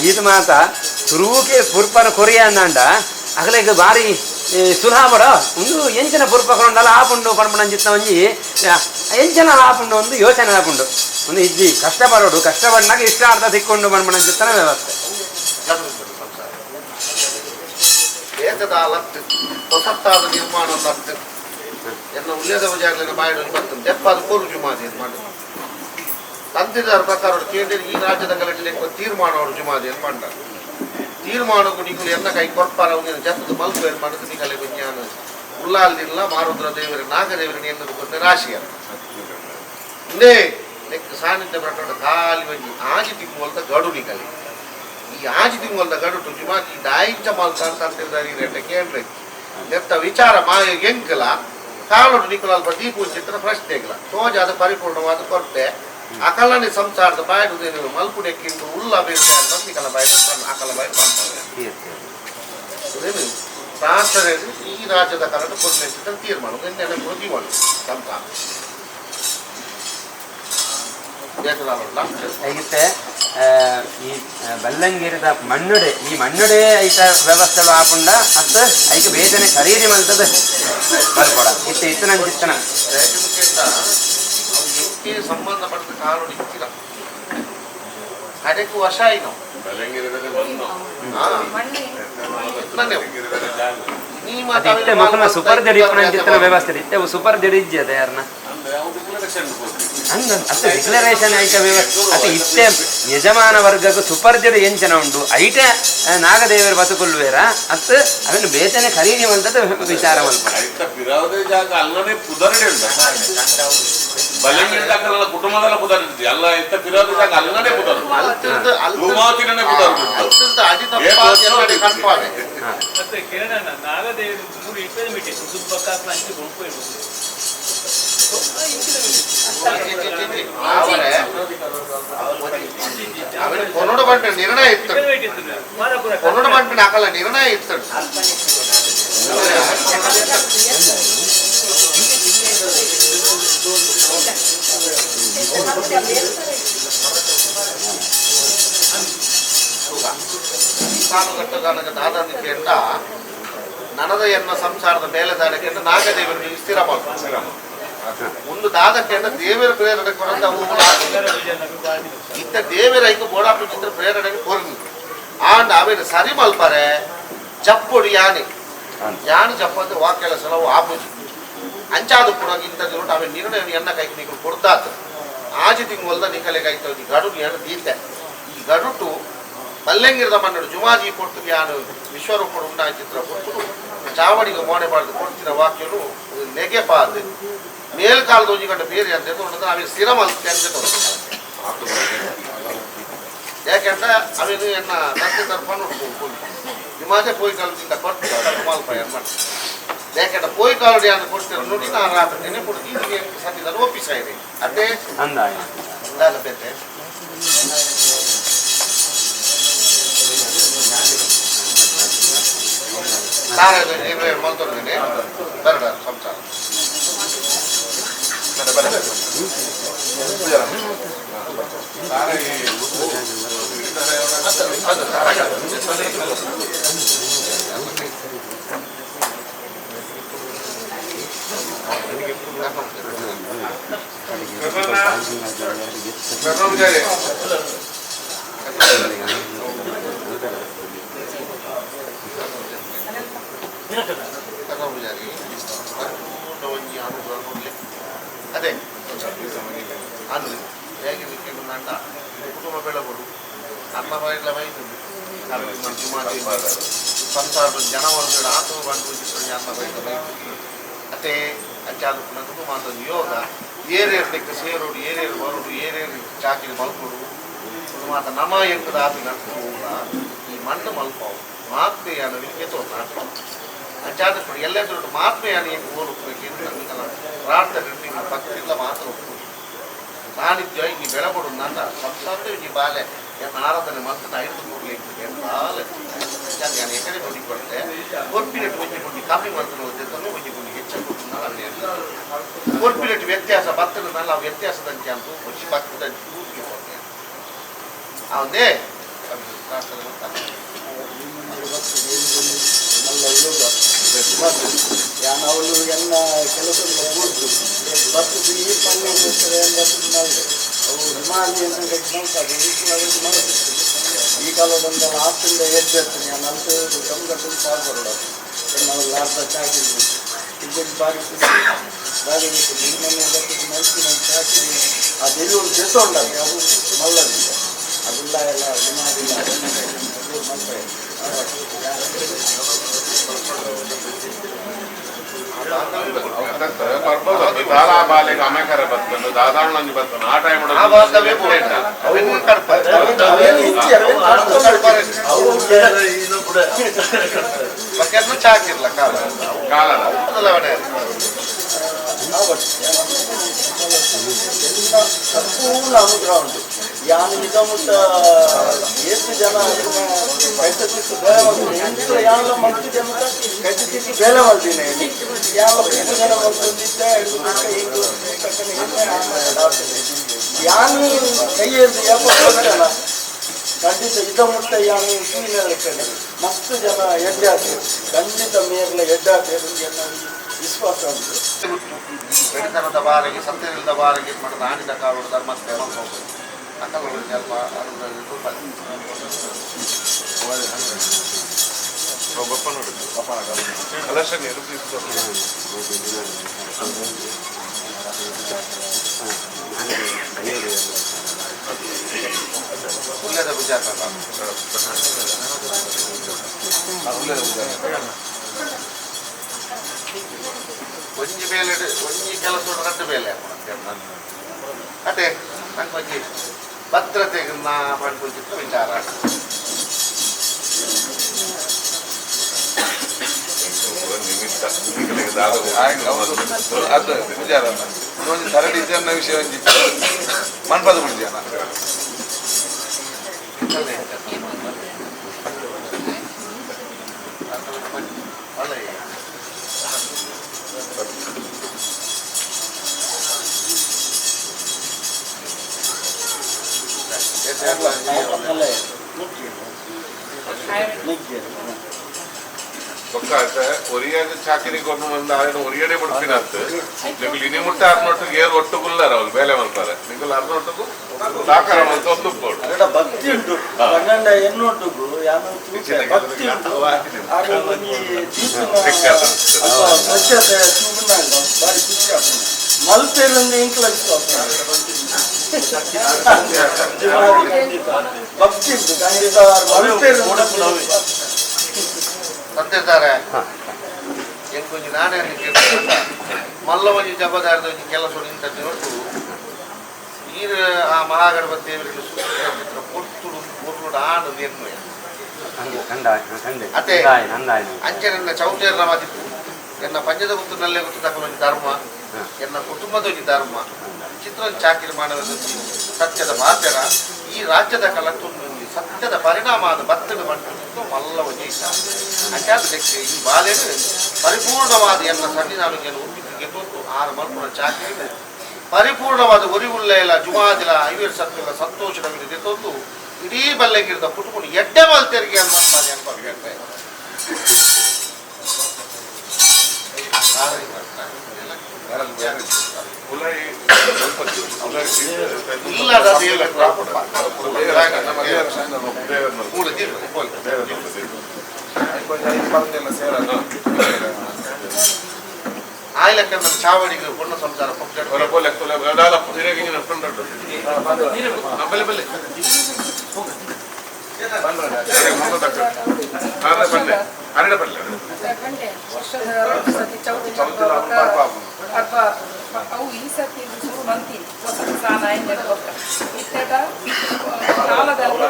ಇದು ಮಾತ ಸುರೂಕೆ ಪುರ್ಪನ ಕೊರಿಯ ಅಂದಾಂಡ ಅಗಲೆಗ್ ಬಾರಿ ಸುಲಭ ಬಡ ಒಂದು ಎಂಚಿನ ಪುರ್ಪ ಕೊರಂಡಲ ಆಪುಂಡು ಪನ್ಪುನಂಚಿತ್ತ ಒಂಜಿ ಎಂಚಿನ ಆಪುಂಡು ಒಂದು ಯೋಚನೆ ಆಪುಂಡು ಒಂದು ಇಜ್ಜಿ ಕಷ್ಟಪಡೋಡು ಕಷ್ಟಪಡಿನಾಗ ಇಷ್ಟ ಅರ್ಥ ತಿಕ್ಕೊಂಡು ಪನ್ಪುನಂಚಿತ್ತನ ವ್ಯವಸ್ಥೆ. ಹೊಸತ್ತಾದ ನಿರ್ಮಾಣ ಲತ್ತು ಎನ್ನ ಉಲ್ಲೇದ ಜಾಗಲಿನ ಬಾಯಿಡು ಬರ್ತದೆ ದೆಪ್ಪಾದ ಕೋರು ಜುಮಾದಿ ಮಾಡಿ ತಂತ್ರಿದಾರ ಪ್ರಕಾರ ಕೇಂದ್ರ ಈ ರಾಜ್ಯದ ಕಲೆಕ್ಟರ್ ತೀರ್ಮಾನ ಅವರು ಜುಮಾದಿ ಮಂಡ ತೀರ್ಮಾನಕ್ಕೂ ನಿಕುಲು ಎನ್ನ ಕೈ ಕೊರ್ಪಾರ ಅವನಿಗೆ ಜತ್ತದ ಮಲ್ಪು ಏನು ಮಾಡಿದ್ರೆ ನಿಕಲೆ ವಿಜ್ಞಾನ ಉಲ್ಲಾಲ್ದಿಲ್ಲ ಮಾರುದ್ರ ದೇವರ ನಾಗದೇವರ ಎನ್ನದು ಕೊಟ್ಟ ರಾಶಿಯ ಇಂದೇ ನೆಕ್ ಸಾನ್ನಿಧ್ಯ ಪ್ರಕರಣ ಖಾಲಿ ಒಂಜಿ ಆಜಿ ತಿಂಗಳದ ಗಡು ನಿಕಲಿ ಈ ಆಜಿ ತಿಂಗಳದ ಗಡು ಜುಮಾದಿ ಈ ದಾಯಿಂಚ ಮಲ್ತ ತಂತ್ರಿದಾರಿ ರೇಟ ಕೇಂದ್ರ ನೆತ್ತ ವಿಚಾರ ಮಾಯ ಎಂಕಲ ಕಾಲೋಡು ನಿಕುಲ ಅಲ್ಪ ದೀಪು ಚಿತ್ರ ಪ್ರಶ್ನೆಗಳ ತೋಜಾದ ಪರಿಪೂರ್ಣವಾದ ಕೊರತೆ ಅಕಲನೆ ಸಂಸಾರದ ಬಾಯಿಡು ಮಲ್ಪುಡೆಕ್ಕಿಂದು ಉಲ್ಲ ಬೇರೆ ಅಂತ ನಿಕಲ ಬಾಯಿ ಅಕಲ ಬಾಯಿ ಮಾಡ್ತಾರೆ ಪ್ರಾರ್ಥನೆ ಈ ರಾಜ್ಯದ ಕನ್ನಡ ಕೊಡ್ಲಿಕ್ಕೆ ತೀರ್ಮಾನ ಜೀವನ ಸಂಸಾರ ಐಗಿತ್ತೆ ಈ ಬಲ್ಲಂಗಿರಿದ ಮಣ್ಣುಡೆ ಈ ಮಣ್ಣುಡೆ ಐತ ವ್ಯವಸ್ಥೆ ಆಪುಂಡ ಅತ್ತ ಐಕ ಬೇತನೆ ಖರೀದಿ ಮಲ್ತದ ಮಲ್ಪೊಡ ಇತ್ತೆ ಇತ್ತನ ಚಿತ್ತನ ಸಂಬಂಧಪಟ್ಟ ಕಾನೂನು ಇತ್ತಿಲ್ಲ ಅದಕ್ಕೂ ವಶ ನಾವು ಇತ್ತೆ ಮಕ್ಕಳ ಸೂಪರ್ ಜಡಿ ಚಿತ್ತನ ವ್ಯವಸ್ಥೆ ಇತ್ತೆ ಸೂಪರ್ ಜಡಿ ಇಜ್ಜಿ ಅದ ಯಾರನ್ನ ಹಂಗ ಅತ್ತ ಡಿಕ್ಲರೇಷನ್ ಐತ ವ್ಯವಸ್ಥೆ ಅತ್ತ ಇತ್ತೆ ಯಜಮಾನ ವರ್ಗಕ್ಕೆ ಸೂಪರ್ ಜಡಿ ಎಂಚನ ಉಂಡು ಐಟ ನಾಗದೇವರು ಬದುಕುಲ್ವೇರ ಅತ್ತ ಅವನು ಬೇತನೆ ಖರೀದಿ ಮಲ್ತದ ವಿಚಾರ ಮಲ್ಪ ಐತ ಪಿರಾವದೇ ಜಾಗ ಅಲ್ಲನೆ ಪುದರಡೆ ಉಂಟು ಬಲ್ಲಂಗಿರಿ ಜಾಗಲ್ಲ ಕುಟುಂಬದಲ್ಲ ಪುದರ್ ಅಲ್ಲ ಐತ ಪಿರಾವದೇ ಜಾಗ ಅಲ್ಲನೆ ಪುದರ್ ಧೂಮಾವತಿನೇ ಪುದರ್ ಮತ್ತೆ ಕಿರಣ ನಾಗದೇವರು ಮೂರು ಇಪ್ಪತ್ತು ಮೀಟರ್ ಸುಬ್ಬಕ್ಕ ಅಂಚು ಗುಂಪು ಕೊನೋಡು ಬಂಟ ನಿರ್ಣಯ ಇತ್ತು ಕೊನೋಡು ಬಂಟ ಹಾಕಲ್ಲ ನಿರ್ಣಯ ಇತ್ತು. ಕಾಲಘಟ್ಟದಾನಗ ದಾದನಿಕೆಂಡ ನನದ ಎನ್ನ ಸಂಸಾರದ ಮೇಲೆ ದಾನಕೆಂಡ ನಾಗದೇವರಿಗೆ ಸ್ಥಿರ ಮಾಡ್ತಾರೆ. ಒಂದು ದಾದಕೆಂಡ ದೇವರ ಪ್ರೇರಣೆ ಕೊರಂತ ಇತ್ತ ದೇವರ ಐಕು ಬೋಡಾಪು ಚಿತ್ರ ಪ್ರೇರಣೆ ಕೊರ್ನಿ ಆಂಡ ಅವೇನು ಸರಿ ಮಲ್ಪರೆ ಜಪ್ಪೊಡು ಯಾನೆ ಯಾನೆ ಜಪ್ಪಂದ್ರೆ ವಾಕ್ಯಲ ಸಲವು ಆಪುಜಿ ಅಂಚಾದ ಕೂಡ ಇಂಥದ್ದು ಅವೆ ನಿರ್ಣಯ ಎನ್ನ ಕೈಗೆ ನೀರು ಕೊಡ್ತಾತ ಆಜಿ ತಿಂಗಳದ ನಿಕಲೆ ಕೈತ ಈ ಗಡು ಎಣ್ಣ ದೀತೆ ಈ ಗಡುಟು ಬಲ್ಲೆಂಗಿರದ ಮನ್ನಡು ಜುಮಾಜಿ ಕೊಟ್ಟು ಯಾನು ವಿಶ್ವರೂಪಡು ಉಂಡಾ ಚಿತ್ರ ಕೊಟ್ಟು ಚಾವಡಿಗೆ ಮೋನೆ ಮಾಡಿದ ಕೊಡ್ತಿನ ವಾಕ್ಯನು ನೆಗೆ ಪಾದ ಮೇಲ್ಕಾಲದ ಒಂಜಿ ಗಂಟೆ ಬೇರೆ ಅಂತ ಉಂಟು ಅವೆ ಸ್ಥಿರ ಮಲ್ತೆ ಅಂತ ಯಾಕೆಂದ್ರೆ ಅವೇನು ಎನ್ನ ತಂದೆ ತರ್ಪಣ ಉಂಟು ನಿಮಾಜೆ ಪೋಯಿ ಕಾಲದಿಂದ ಕೊಟ್ಟು ಮಲ್ಪ ಮಾಡಿ ಯಾಕೆಂದ್ರೆ ಪೋಯಿ ಕಾಲಡಿ ಯಾನು ಕೊಡ್ತೀರ ನೋಡಿ ನಾನು ರಾತ್ರಿ ನೆನಪು ಈ ಸನ್ನಿಧಾನ ಒಪ್ಪಿಸಾಯಿರಿ ಅದೇ ಅಂದಾಯ ದಾದ ಬೇತೆ ಸಾರ ನಿರ್ಣಯ ಮಲ್ತೊಂದಿನಿ ಬರಡ ಸಂಸಾರ ಪೂಜಾರಿ ಒಂಜಿ ಅನುಗ್ರಹ ನೋಡ್ಲಿ ಅದೇ ಅನ್ನು ಹೇಗೆ ನಂಡ ಕುಟುಂಬ ಬೆಳಗೊಡು ಅನ್ನ ಬೈಲ ಬೈದು ಸಂಸಾರ ಜನವರ್ಗಡ ಆತು ಬಂದು ಅನ್ನ ಬೈಲ ಬೈದು ಅತ್ತೆ ಅಂಚಾದ ಮಾತ ಯೋಗ ಏರೇರು ದಿಕ್ಕ ಸೇರೋಡು ಏರೇರು ಬರೋಡು ಏರೇರು ಚಾಕಿರಿ ಮಲ್ಕೊಡು ಒಂದು ಮಾತ ನಮ ಎಂಕದ ಆಪಿ ನಡ್ಕೊಂಡು ಈ ಮಣ್ಣು ಮಲ್ಪಾವು ಮಾತ್ಮೆಯಾನ ವಿದ್ಯೆ ನಾಟಕ ಅಂಚಾದ ಎಲ್ಲೆದುರು ಮಾತ್ಮೆಯಾನ ಎಂಕ್ ಓಲು ಪ್ರಾರ್ಥನೆ ಭಕ್ತಿಲ್ಲ ಮಾತ್ರ ಒಪ್ಪುದು ಸಾನ್ನಿಧ್ಯ ಈ ಬೆಳಗೊಡು ನನ್ನ ಸಂಸಾರದ ಈ ಬಾಲೆ ಎನ್ನ ಆರಾಧನೆ ಮಲ್ತದ ಐದು ಮೂರ್ಲಿ ಬಾಲೆ. ನಾನು ಎಕಡೆ ನೋಡಿ ಕೊಡ್ತೆ ಕೊರ್ಪಿನೆಟ್ ಒಂಜಿ ಗುಂಡಿ ಕಮ್ಮಿ ಮಾಡ್ತಾರೆ ತಂದು ಒಂಜಿ ಗುಂಡಿ ಹೆಚ್ಚು ಕೊರ್ಪಿನೆಟ್ ವ್ಯತ್ಯಾಸ ಬತ್ತದ ಆ ವ್ಯತ್ಯಾಸದಂಚೆ ಅಂತ ಖುಷಿ ಬರ್ತದಂಚೆ ಊರಿಗೆ ಕೊಡ್ತೆ ಹೌದೇ ಅವಳು ಎಲ್ಲ ಕೆಲಸ ಬರ್ತದೆ ಈ ಪನ್ನೆ ಬರ್ತದೆ ಅವು ಹಿಮಾಲಯನ ಈ ಕಾಲದಂದಲ್ಲ ಆತಿಂದ ಎದ್ದಿರ್ತೀನಿ ನಾನು ಅಂತ ಕಮ್ಗಟ್ಟಲು ಪಾರ್ ಬರಲ್ಲ ನಾವು ಲಾರ್ದ ಚಾಕಿದ್ವಿ ಇದಕ್ಕೆ ಬಾರಿ ಖುಷಿ ಬಾರಿ ನಿಮ್ಮನ್ನು ಬರ್ತದೆ ಮಲ್ಪಿನ ಚಾಕಿರಿ ಆ ದೇವಿ ಒಂದು ಜೊತೆ ಅದು ಮಲ್ಲದಿಲ್ಲ ಅದೆಲ್ಲ ಎಲ್ಲ ಹಿಮಾಲಯ ಮಲ್ಪ ದಾಲಾ ಬಾಲೆಗೆ ಅಮೆಕರ ಬತ್ತನು ದಾದಾಳಂಜಿ ಬತ್ತನು ಆ ಟೈಮ್ ಚಾಕಿರ್ಲ ಕಾಲ ಕಾಲ ಬದಲಾವಣೆ ಸಂಪೂರ್ಣ ಅನುಗ್ರಹ ಉಂಟು ಯಾನು ನಿಗಮುಟ್ಟ ಎಷ್ಟು ಜನ ಕೈತ ತಿಕ್ಕು ಬೇಲೆ ಮಾಡ್ತೀನಿ ಯಾವೆಲ್ಲ ಮಲ್ತಿದೆ ಅಂತ ಕೈತ ತಿಕ್ಕು ಬೇಲೆ ಮಾಡ್ತೀನಿ ಯಾವ ಐದು ಜನ ಮಲ್ತೊಂದಿದ್ದೆ ಯಾನು ಕೈಯಲ್ಲಿ ಯಾಪ ಖಂಡಿತ ಇದ ಮುಟ್ಟ ಯಾನು ಸೂಯಿನ ಮಸ್ತ್ ಜನ ಎಡ್ಡೆ ಆಗ್ತದೆ ಖಂಡಿತ ಮೇರ್ಲ ಎಡ್ಡೆ ಆಗ್ತದೆ ವಿಶ್ವಾಸ ಉಂಟು. ಗಡಿತನದ ಬಾರಿಗೆ ಸತ್ಯವಿಲ್ಲದ ಬಾರಿಗೆ ಮಾಡಿದ ಆಣಿದ ಕಾಲೋಡು ಧರ್ಮಸ್ಥೆ ಅಕಲಗಳು ಜನ್ಮ ಕಲಶ ನೀರು ಉಲ್ಲೇದ ವಿಚಾರ ಒಂಜಿ ಬೇಲೆ ಒಂಜಿ ಕೆಲಸ ರಡ್ಡು ಬೇಲೆ ಅದೇ ನಂಗೆ ಒಂಜಿ ಭದ್ರತೆಗೆ ನಾ ಪಡ್ಕೊಂಡಿದ್ದ ವಿಚಾರ. ಅದು ವಿಚಾರ ಒಂಜಿ ಸರಡಿ ಜನ ವಿಷಯ ಒಂಜಿ ಮನ್ಪದ ಜನ ಬೊಕ್ಕ ಒರಿಯಾಗ ಚಾಕಿರಿ ಕೊಟ್ಟು ಬಂದ ಆಯ್ನ ಒರಿಯಡೆ ಮುಡ್ಪಿನತ್ತು ನಿಗುಲ್ ಇನಿ ಮುಟ್ಟ ಅರ್ನೊಟ್ಟಿಗೆ ಏರ್ ಒಟ್ಟು ಗುಲ್ಲಾರ ಅವ್ರು ಬೇಲೆ ಮಲ್ಪಾರೆ ನಿಗುಲ್ ಅರ್ನೊಟ್ಟುಗು ಸಾಕಾರ ಮಲ್ತ ಒಂದು ಬೋಡು ಅರಡ ಭಕ್ತಿ ಉಂಟು ಪನ್ನಂಡ ಎನ್ನೊಟ್ಟುಗು ಯಾನು ತೂಪೆ ಭಕ್ತಿ ಉಂಟು ಆಗ ಒಂಜಿ ದೀಪಿನ ಅಲ್ಪ ಸ್ವಚ್ಛತೆ ತೂಪುನಾಂಡ ಬಾರಿ ಖುಷಿ ಆಗ್ತದೆ ಮಲ್ಪೆಲೊಂದು ಇಂಕ್ಲ ವಿಶ್ವಾಸ ಭಕ್ತಿ ಉಂಟು ಖಂಡಿತ ಮಲ್ಪೆಲು ತಂದಿರ್ತಾರೆ ಎಂಕೊಂಜಿ ನಾನೇ ಮಲ್ಲ ಒಂಜಿ ಜವಾಬ್ದಾರಿದ ಒಂಜಿ ಕೆಲಸ ನಿಂತ ಹೊರತು ಈರ್ ಆ ಮಹಾಗಣಪತಿ ದೇವರಿಗೆ ಸುತ್ತ ಪೊರ್ತುಡು ಪೊರ್ಲುಡು ಆಂಡು ಎನ್ನುವೆ ಅತೆ ಅಂಚೆ ನನ್ನ ಚೌಟೇರ್ನ ಮದಿಪು ಎನ್ನ ಪಂಜದ ಗುತ್ತು ನಲ್ಲೆ ಗುತ್ತು ತಕ್ಕ ಒಂಜಿ ಧರ್ಮ ಎನ್ನ ಕುಟುಂಬದ ಒಂಜಿ ಧರ್ಮ ಚಿತ್ರ ಚಾಕಿರಿ ಮಾನವ ಸತ್ಯದ ಮಾತೆರ ಈ ರಾಜ್ಯದ ಕಲ ಒಂಜಿ ಸತ್ಯದ ಪರಿಣಾಮ ಅದು ಬತ್ತದ ಮಟ್ಟು ಮಲ್ಲ ಒಂಜಿ ಇಷ್ಟ ಅಂಚಾದ ಲೆಕ್ಕ ಈ ಬಾಲೆಡು ಪರಿಪೂರ್ಣವಾದ ಎನ್ನ ಸನ್ನಿಧಾನಕ್ಕೆ ಉಪ್ಪಿಗೆ ತೋತು ಆರು ಮಲ್ಪುನ ಚಾಕಿರಿ ಪರಿಪೂರ್ಣವಾದ ಒರಿವುಳ್ಳ ಜುಮಾದಿಲ ಐವೇರು ಸತ್ಯಲ ಸಂತೋಷದ ತೋತು ಇಡೀ ಬಲ್ಲೆಗಿರ್ದ ಕುಟುಂಬ ಎಡ್ಡೆ ಮಲ್ತೆರಿಗೆ ಅನ್ನೋ ನೆನಪು ಆಯ್ಲಕ್ಕ ಚಾವಡಿಗೆ ಪೊಣ್ಣ ಸಂಸಾರ ವರ್ಷದ ಸತಿ ಚೌತಿ ಪರ್ಬ ಅವು ಈ ಸತಿ ಶುರು ಮಂತೀನಿ ಹೊಸ ಸಾನ ಬೊಕ್ಕ ಇತ್ತೆಟ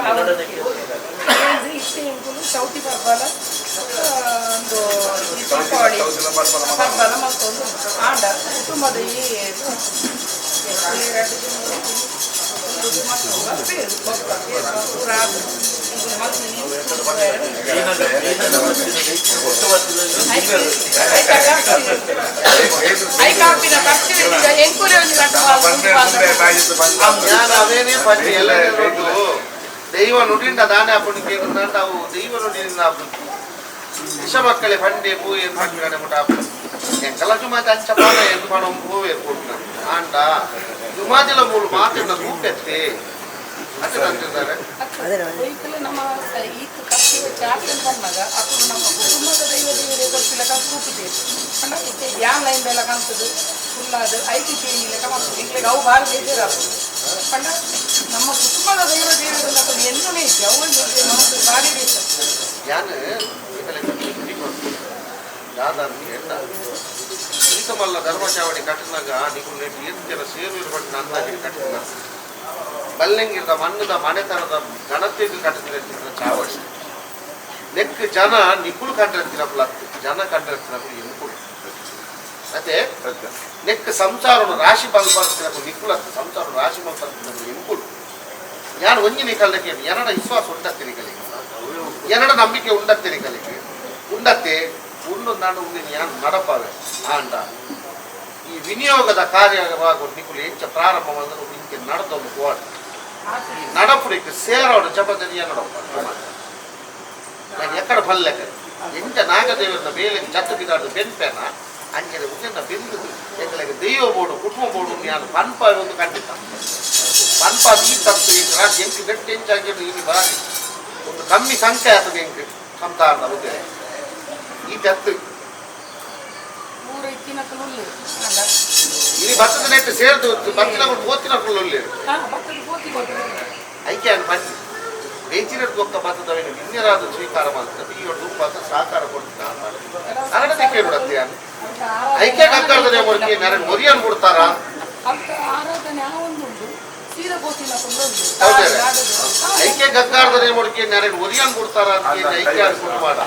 ಕಾಲದಲ್ಲಿ ಇತ್ತೆ ಇಂಕುಲು ಚೌತಿ ಪರ್ಬಲ ಒಂದು ದೀಪಾವಳಿ ಪರ್ಬಲ ಮತ್ತೊಂದು ಆಂಡ ಕುಟುಂಬದ ಈ ಎರಡು ದಿನ ಪೇರು ಬೊಕ್ಕ ಪೇರು ಪೂರ ದೈವ ನುಡಿಂಡ ದಾನೆ ಅಪ್ಪನಿಗೆ ನಾವು ದೈವ ನುಡಿಯಿಂದ ವಿಷ ಮಕ್ಕಳೇ ಬಂಡೆ ಪೂ ಏನು ಪಂಡಿನ ಮುಟ ಎಂಕಲ ಜುಮಾಜಿ ಅಂಚ ಪಾಡ ಎಂದು ಪಣ ಹೂವೆ ಕೊಡ್ನ ಆಂಡ ಜುಮಾಜಿಲ ಮೂಲು ಮಾತಿನ ತೂಪೆತ್ತೆ ಅತ್ತೆ ತಂದಿದ್ದಾರೆ ನಮ್ಮ ಈತ ಕರ್ತಿ ಚಾರ್ಜ್ ಬಂದಾಗ ಅప్పుడు ನಮ್ಮ ಕುಟುಂಬದ ದೈವ ದೇವರೇ ಕೊಡ್ತಿಲ್ಲ ತೂಪಿದೆ ಪಂಡ ಇತ್ತೆ ಯಾನ್ ಲೈನ್ ಬೇಲ ಕಾಣ್ತದೆ ಫುಲ್ಲಾದ ಐತಿ ಚೇಂಜ್ ಲೆಕ್ಕ ಮಾಡ್ತದೆ ಎಂಕ್ಲೆಗ್ ಅವು ಭಾರಿ ಬೇಜಾರಾಗ್ತದೆ ಪಂಡ ನಮ್ಮ ಕುಟುಂಬದ ದೈವ ದೇವರು ಎನ್ನನೇ ಇತ್ತು ಅವು ಮನಸ್ಸು ಭಾರಿ ಬೇಜಾರು ಯಾನ್ ಈತಮಲ್ಲ ಧರ್ಮಚಾವಡಿ ಕಟ್ಟಿನಾಗ ನಿಗುಲ್ ಏತ್ ಜನ ಸೇರು ಪಟ್ಟಿನ ಅಂದಾಜಿಗೆ ಕಟ್ಟಿನ ಬಲ್ಲೆಂಗಿರದ ಮಣ್ಣದ ಮನೆತನದ ಗಣತೆಗೆ ಕಟ್ಟಿನ ಚಾವಡಿ ನೆಕ್ ಜನ ನಿಗುಲು ಕಂಡಿರ್ತಿನಪ್ಪಲ ಜನ ಕಂಡಿರ್ತಿನಪ್ಪಲು ಎಂಕುಲು ಅದೇ ನೆಕ್ ಸಂಸಾರನು ರಾಶಿ ಬಲ್ಪರ್ತಿನಪ್ಪಲು ನಿಕ್ಕುಲತ್ತು ಸಂಸಾರ ರಾಶಿ ಬಲ್ಪರ್ತಿನಪ್ಪಲು ಎಂಕುಲು ಯಾರು ಒಂಜಿ ನಿಕಲ್ದಕ್ಕೆ ಎರಡ ವಿಶ್ವಾಸ ಉಂಡತ್ತೆ ನಿಕಲಿಗೆ ಎರಡ ನಂಬಿಕೆ ಉಂಡತ್ತೆ ನಿಕಲಿಗೆ ಉಂಡತ್ತೆ ಉಂಡು ನಾನು ಉಂಡಿನ ಯಾನು ನಡಪಾವೆ ಆಂಡ ಈ ವಿನಿಯೋಗದ ಕಾರ್ಯವಾಗುವ ನಿಕುಲು ಎಂಚ ಪ್ರಾರಂಭ ಮಾಡಿದ್ರೆ ಇಂಕೆ ನಡೆದೊಂದು ಕೋಡ ಈ ನಡಪುಡಿಗೆ ಸೇರೋಡು ಜಬದರಿಯ ನಡಪ ನಾನು ಎಕ್ಕಡ ಬಲ್ಲೆಕ ಎಂಚ ನಾಗದೇವರನ್ನ ಬೇಲೆ ಜತ್ತು ಬಿದಾಡು ಬೆನ್ಪೇನ ಅಂಚನೆ ಉಂಡಿನ ಬೆಂದು ಎಂಕಲಿಗೆ ದೈವ ಬೋಡು ಕುಟುಂಬ ಬೋಡು ಯಾನು ಪನ್ಪಾವೆ ಒಂದು ಖಂಡಿತ ಪನ್ಪ ಈ ತತ್ತು ಎಂಕ್ ರಾಜ್ ಎಂಕ್ ಗಟ್ಟಿ ಎಂಚಾಗಿ ಇಲ್ಲಿ ಬಾರಿ ಒಂದು ಕಮ್ಮಿ ಸಂಖ್ಯೆ ಆಗ್ತದೆ ಎಂಕ್ ಸಂತಾರದ ಉದ್ದೆ ಈ ತತ್ತು ಇಲ್ಲಿ ಭತ್ತದ ನೆಟ್ಟು ಸೇರ್ದು ಭತ್ತಿನ ಓತ್ತಿನ ಒಳ್ಳೆ ಐಕೆ ಬನ್ನಿ ಬೇಚಿನ ಗೊತ್ತ ಭತ್ತದವೇನು ಇನ್ನೇರಾದ ಸ್ವೀಕಾರ ಮಾಡ್ತಾರೆ ಈ ಒಂದು ರೂಪಾತ ಸಹಕಾರ ಕೊಡ್ತೀನಿ ನಾನು ಅರಡ ದಿಕ್ಕೆ ಬಿಡತ್ತೆ ಐಕೆ ಕಗ್ಗರ್ದನೆ ಮೊರಕೆ ನರನ್ ಮೊರಿಯನ್ ಕೊಡ್ತಾರ ಐಕೆ ಗಗ್ಗಾರ್ದನೆ ಮೊರಕೆ ನರನ್ ಒರಿಯನ್ ಕೊಡ್ತಾರ ಅಂತ ಐಕೆ ಅನ್ಕೊಂಡು ಮಾಡ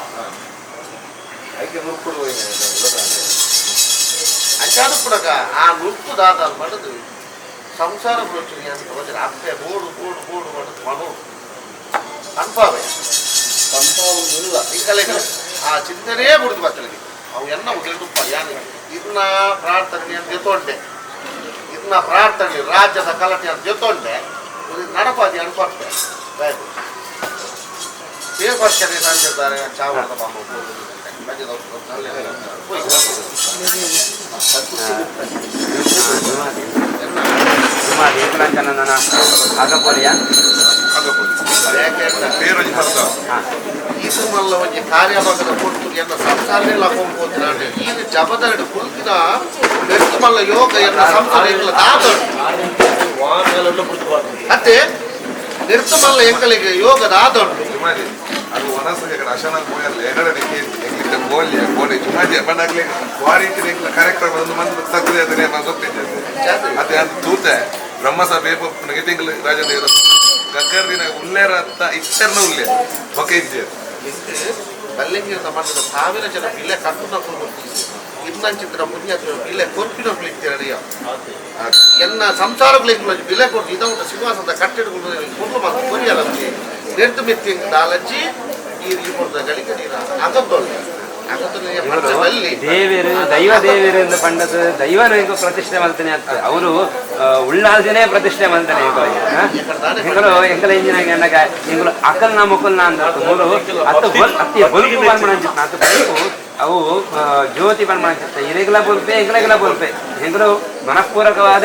ಐಕೆ ನುರ್ಕುಡು ಅಂಚಾದು ಕೂಡ ಆ ನುರ್ಕು ದಾದ ಮಾಡೋದು ಸಂಸಾರ ಬ್ರೋಚನೆ ಅಂತ ಹೋದ್ರೆ ಅಪ್ಪೆ ಬೋಡು ಬೋಡು ಬೋಡು ಮಾಡೋದು ಮನೋ ಅನ್ಪಾವೆ ಇಲ್ಲ ಈ ಆ ಚಿಂತನೆ ಬಿಡುದು ಬತ್ತಲಿಗೆ ಅವು ಎನ್ನ ಉದುಪ್ಪ ಯಾನು ಇದನ್ನ ಪ್ರಾರ್ಥನೆ ಅಂತ ಜೊತೊಂಡೆ ಇದನ್ನ ಪ್ರಾರ್ಥನೆ ರಾಜ್ಯದ ಕಲಟೆ ಅಂತ ಜೊತೊಂಡೆ ನಡಪಾದಿ ಅನ್ಕೊಟ್ಟೆ ಬೇರ್ಪರ್ಚನೆ ತಂದಿದ್ದಾರೆ ಚಾವಣದ ಬಾಂಬ ಈತು ಮಲ್ಲ ಒಂಜಿ ಕಾರ್ಯಭಾಗದ ಕೊಟ್ಟು ಎನ್ನ ಸಂಸಾರನೇ ಲಾಕೊಂಬೋದಿನಾಂಡೆ ಈ ಜಬದರಡು ಕುಲ್ಕಿನ ಬೆರ್ತು ಮಲ್ಲ ಯೋಗ ಎನ್ನ ಸಂಸಾರ ಎಂಕಲ ದಾದಡು ಅತ್ತೆ ನಿರ್ತು ಮಲ್ಲ ಎಂಕಲಿಗೆ ಯೋಗ ದಾದಡು ಅದು ಒನಸಗೆ ಕಡೆ ಅಶನ ಪೋಯಲ್ಲ ಎರಡನೇ ಎಂಗ್ಲಿಟ್ಟ ಗೋಲ್ಯ ಗೋಡೆ ಜುಮಾಜಿ ಬಂದಾಗ್ಲೇ ವಾರೀತಿ ಎಂಕ್ಲ ಕಾರ್ಯಕ್ರಮ ಒಂದು ಮಂತ್ ಸಕ್ರಿಯ ಅದನ್ನೇ ಗೊತ್ತಿದ್ದೆ ಅದೇ ಅದು ತೂತೆ ಬ್ರಹ್ಮಸಭೆ ಪೊಪ್ಪುನಗೆ ತಿಂಗಳು ರಾಜದೇವರ ಗಗ್ಗರ್ದಿನ ಉಲ್ಲೇರ ಅಂತ ಇಚ್ಚರ್ನ ಉಲ್ಲೆ ಒಕೆ ಇದ್ದೆ ಬಲ್ಲೆಂಗಿರದ ಮಣ್ಣದ ಸಾವಿರ ಜನ ಬಿಲೆ ಕಟ್ಟುನ ಇನ್ನಂಚಿತ್ರ ಪುಣ್ಯ ಬಿಲೆ ಕೊರ್ಪಿನ ಇತ್ತೀರಡಿಯ ಎನ್ನ ಸಂಸಾರಗಳಿಗೆ ಬಿಲೆ ಕೊಟ್ಟು ಇದೌಟ ಸಿಂಹಾಸನದ ಕಟ್ಟೆಡುಗಳು ಕೊಡ್ಲು ಮಾತ್ರ ಕೊರಿಯಲಂತೆ ನೆಡ್ದು ಮೆತ್ತಿ ದಾಲಜ್ಜಿ ಈ ಕೊಡ್ದ ಗಳಿಗೆ ನೀರ ಅಗತ್ತೊಳ್ಳೆ ದೇವರು ದೈವ ದೇವರು ಎಂದು ಪಂಡದ ದೈವನ ಪ್ರತಿಷ್ಠೆ ಮಾಡ್ತಾನೆ ಅಂತ ಅವರು ಉಳ್ಳಾಲ್ದಿನೇ ಪ್ರತಿಷ್ಠೆ ಮಾಡ್ತಾನೆ ಎಂಗಳು ಎಂಕಲ ಇಂಜಿನ ಅನ್ನಕ ಎಂಗಳು ಅಕಲ್ನ ಮುಕಲ್ನ ಅಂತ ಮೂರು ಅತ್ತು ಅತ್ತಿ ಬಲ್ಪು ಬಂದ್ಬಿಡ ಅತ್ತು ಬಲ್ಪು ಅವು ಜ್ಯೋತಿ ಬಂದ್ಬಿಡ ಇರೆಗಲ ಬಲ್ಪೆ ಎಂಕಲೆಗಲ ಬಲ್ಪೆ ಎಂಗಳು ಮನಃಪೂರ್ವಕವಾದ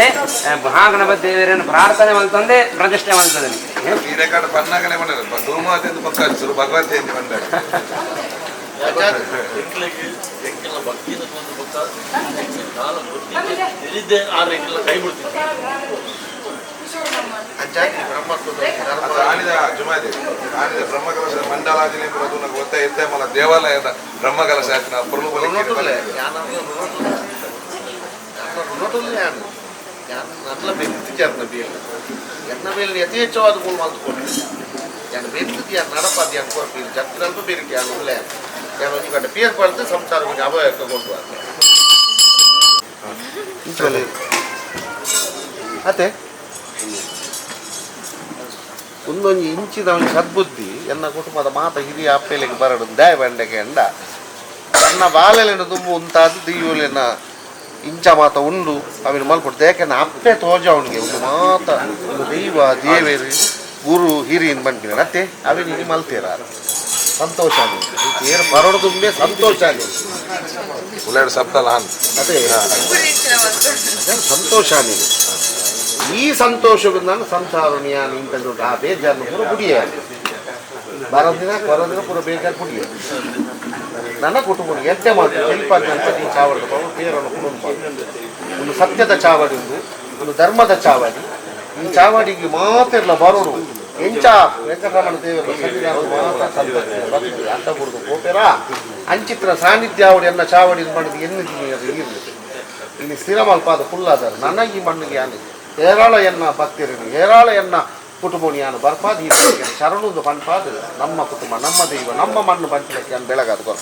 ಮಹಾಗಣಪತಿ ದೇವರನ್ನು ಪ್ರಾರ್ಥನೆ ಮಾಡ್ತಂದೆ ಪ್ರತಿಷ್ಠೆ ಮಾಡ್ತದೆ ಈ ರೆಕಾರ್ಡ್ ಪನ್ನಾಗನೆ ಬಂದ ಧೂಮಾತೆ ಪಕ್ಕ ಭಗವತಿ ಅಂತ ಬಂದಾಗ ಎಂಕ್ಲೆಗೆ ಎಂಕೆಲ್ಲ ಭಕ್ತಿನ ಒಂದು ಪಕ್ಕ ನಾನು ಗೊತ್ತಿದ್ದೆ ತಿಳಿದ್ದೆ ಆದ್ರೆ ಎಂಕೆಲ್ಲ ಕೈ ಬಿಡ್ತೀನಿ ಆನಿದ ಜುಮಾದಿ ಆನಿದ ಬ್ರಹ್ಮಕಲಶ ಮಂಡಲಾಜಿನೇ ಬರೋದು నాకు ಗೊತ್ತಾ ಇತ್ತೆ ಮಲ್ಲ ದೇವಾಲಯದ ಬ್ರಹ್ಮಕಲಶ ಆಯ್ತು ನಾವು ಎನ್ನ ಮೇಲೆ ಯಥೇಚ್ಛವಾದ ಮೂಲ ಮಂತ್ಕೊಂಡು ಯಾನ್ ಬೆಂದು ಯಾನ್ ನಡಪಾದ ಯಾನ್ ಕೊರ್ಪಿ ಜತ್ತಿನಲ್ಪ ಬೇರಿಕೆ ಯಾನ್ ಉಲ್ಲೆ ಯಾನ್ ಒಂಜಿ ಗಂಟೆ ಪೇರ್ ಪಡ್ದು ಸಂಸಾರ ಒಂಜಿ ಅಭಯಕ್ಕೆ ಕೊಟ್ಟು ಅತ್ತೆ ಒಂದೊಂದು ಇಂಚಿದ ಒಂದು ಸದ್ಬುದ್ಧಿ ಎನ್ನ ಕುಟುಂಬದ ಮಾತ ಹಿರಿಯ ಅಪ್ಪೆಲಿಗೆ ಬರಡು ದಾಯ ಬಂಡೆಗೆ ಅಂಡ ತನ್ನ ಬಾಲೆಲೆನ ತುಂಬ ಉಂತಾದ ದೀಯುಲೆನ ಇಂಚ ಮಾತ ಉಂಡು ಅವಿನ ಮಲ್ಪಟ್ಟು ಯಾಕೆಂದ್ರೆ ಅಪ್ಪೆ ತೋಜ ಅವನಿಗೆ ಒಂದು ಮಾತ ಒಂದು ದೈವ ದೇವೇರು ಗುರು ಹಿರಿಯನ್ ಬಂದಿನ ಅತ್ತೆ ಅವಿನ ಮಲ್ತೀರ ಸಂತೋಷ ಆಗಿದೆ ಏನು ಬರೋಡು ತುಂಬೆ ಸಂತೋಷ ಆಗಿದೆ ಅದೇ ಸಂತೋಷ ಆಗಿದೆ. ಈ ಸಂತೋಷದಿಂದ ಸಂಸಾರ ನಾನು ಇಂಥ ದೊಡ್ಡ ಆ ಬೇಜಾರನ್ನು ಪೂರ ಕುಡಿಯ ಬರೋದಿನ ಬರೋದಿನ ಪೂರ ಬೇಜಾರು ಕುಡಿಯ ನನ್ನ ಕುಟುಂಬ ಎಡ್ಡೆ ಮಾತು ಹೆಲ್ಪ್ ಗಣಪತಿ ಚಾವಡಿ ಪೇರನ್ನು ಕುಟುಂಬ ಒಂದು ಸತ್ಯದ ಚಾವಡಿ, ಒಂದು ಒಂದು ಧರ್ಮದ ಚಾವಡಿ. ಈ ಚಾವಡಿಗೆ ಮಾತಿರಲ್ಲ ಬರೋಡು ಎಂಚ ವೆಂಕಟರಮಣ ದೇವರ ಮಾತ್ರ ಸಂತೋಷ ಅಡ್ಡ ಬುಡ್ದು ಕೋಪೆರ ಅಂಚಿತ್ರ ಸಾನ್ನಿಧ್ಯ ಅವಡಿ ಎನ್ನ ಚಾವಡಿ ಮಾಡಿದ ಎನ್ನಿದ್ದೀನಿ ಇರಲಿ ಇಲ್ಲಿ ಸ್ಥಿರ ಮಲ್ಪಾದ ಫುಲ್ಲಾದಾರ ನನ್ನ ಈ ಮಣ್ಣಿಗೆ ಯಾನು ಹೇರಾಳ ಎನ್ನ ಭಕ್ತಿರನು ಹೇರಾಳ ಎನ್ನ ಕುಟುಂಬ ಯಾನು ಬರ್ಪಾದ ಈ ಶರಣುಂದು ಪನ್ಪಾದ ನಮ್ಮ ಕುಟುಂಬ ನಮ್ಮ ದೈವ ನಮ್ಮ ಮಣ್ಣು ಪಂಚಲಕ್ಕೆ ಯಾನು ಬೆಳಗಾದ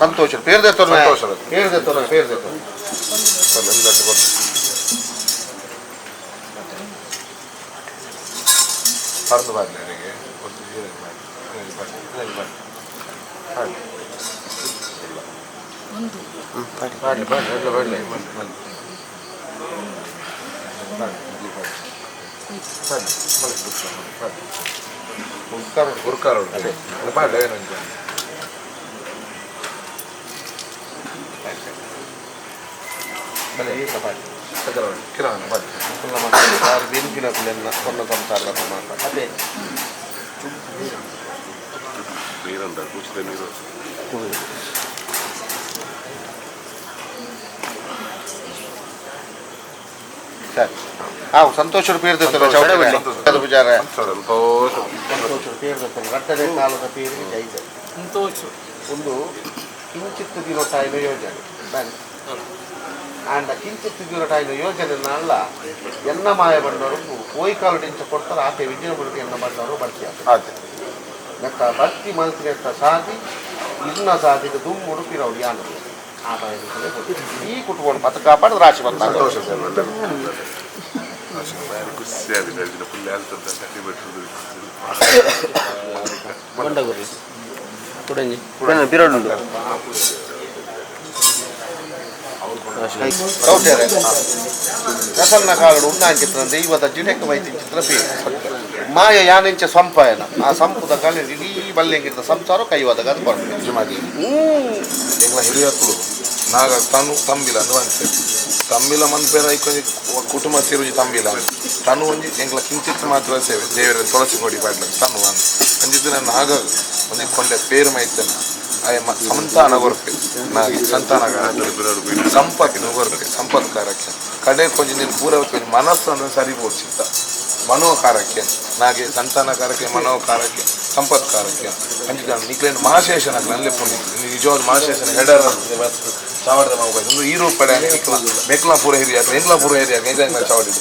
ಸಂತೋಷ ಪೇರ್ದೆ ತೊರೆ ಪೇರ್ದೆ ತೊರೆ ಪೇರ್ದೆ ತೊರೆ ಪರ್ದು ಬಾರ್ಲಿ ಅವರಿಗೆ ಬಾರ್ಲಿ ಬಾರ್ಲಿ ಬಾರ್ಲಿ ಸರಿ ಹಾಂ ಸಂತೋಷ ಪೇರು ಪೂಜಾರ ಸಂತೋಷ ಪೇರು ರಟ್ಟದೆ ಕಾಲದ ಪೇರು ಐದು ಸಂತೋಷ ಒಂದು ಕಿಂಚಿತ್ತು ದಿನೊಟ್ಟಾಯಿನ ಯೋಜನೆ ಬನ್ನಿ ಆಂಡ ಕಿಂಚಿತ್ತು ದಿನೊಟ್ಟಾಯಿನ ಯೋಜನೆ ಅಲ್ಲ ಎನ್ನ ಮಾಯ ಬಂಡವರು ಪೋಯಿ ಕಾಲು ಡಿಂಚ ಕೊಡ್ತಾರೆ ಆತೆ ವಿಜಯಪುರಕ್ಕೆ ಎನ್ನ ಬಂಡವರು ಬರ್ತಿ ಆತೆ ನೆತ್ತ ಭಕ್ತಿ ಮಲ್ತಿನೆತ್ತ ಸಾಧಿ ಇನ್ನ ಸಾಧಿಗೆ ದುಮ್ಮು ಉಡುಪಿರವ್ರು ಯಾನು ಆ ಈ ಕುಟುಂಬವನ್ನು ಪಥ ಕಾಪಾಡಿದ್ರೆ ರಾಶಿ ಬಂದ ಸಂತೋಷ ಸರ್ ಖುಷಿ ಆಗಿದೆ ಫುಲ್ ಬಂಡಗುರಿ ಕುಡಂಜಿ ಬಿರಡುಂಡು ಪ್ರಸನ್ನ ಕಾಲಡು ಉನ್ನಾಂಚಿತ್ರ ದೈವದ ಜಿಡೆಕ ವೈತಿ ಚಿತ್ರ ಪೇ ಮಾಯ ಯಾನೆಂಚ ಸಂಪಾಯನ ಆ ಸಂಪುದ ಕಾಲ ಇಡೀ ಬಲ್ಲೆಂಗಿದ್ದ ಸಂಸಾರ ಕೈವಾದಾಗ ಅದು ಬರ್ತದೆ ಜುಮಾದಿ ಎಂಗ್ಲ ಹಿರಿಯಕ್ಕಳು ನಾಗ ತನು ತಂಬಿಲ ಅಂದ್ వంತೆ ತಂಬಿಲ ಮನ್ಪೇರ ಐಕೊಂಜಿ ಕುಟುಂಬ ಸೇರುಜಿ ತಂಬಿಲ ತನು ಒಂಜಿ ಎಂಗ್ಲ ಕಿಂಚಿತ್ ಮಾತ್ರ ಸೇವೆ ದೇವರ ತುಳಸಿ ಕೊಡಿ ಪಾಡ್ಲ ತನು ಅಂದ್ ಅಂಜಿತ್ತಿನ ನಾಗ ಒಂಜಿ ಕೊಂಡೆ ಪೇರು ಮೈತನ ಆಯ ಸಂತಾನ ಕೊರ್ಪೆ ನಾಗೆ ಸಂತಾನ ಸಂಪತ್ತಿನ ಕೊರ್ಪೆ ಸಂಪತ್ಕಾರಕ್ಕೆ ಕಡೆ ಕೊಂಜಿ ನೀನು ಪೂರ ಕೊಂಜಿ ಮನಸ್ಸು ಅಂದ್ರೆ ಸರಿ ಬೋಡ್ಸಿತ್ತ ಮನೋಕಾರಕ್ಕೆ ನಾಗೆ ಸಂತಾನಕಾರಕ್ಕೆ ಮನೋಕಾರಕ್ಕೆ ಸಂಪತ್ಕಾರಕ್ಕೆ ಅಂಜಿದ ನಿಕ್ಲೇನು ಮಹಾಶೇಷನ ಅಲ್ಲೇ ಪುಣ್ಯ ನಿಜವಾದ ಮಹಾಶೇಷನ ಹೆಡರ್ ಚಾವಡದ ಮಾವು ಒಂದು ಈ ರೂಪಡೆ ಮೆಕ್ಲಾ ಪೂರ ಹಿರಿಯ ಎಂಗ್ಲಾ ಪೂರ ಹಿರಿಯ ಎಂಗ್ಲ ಚಾವಡಿದು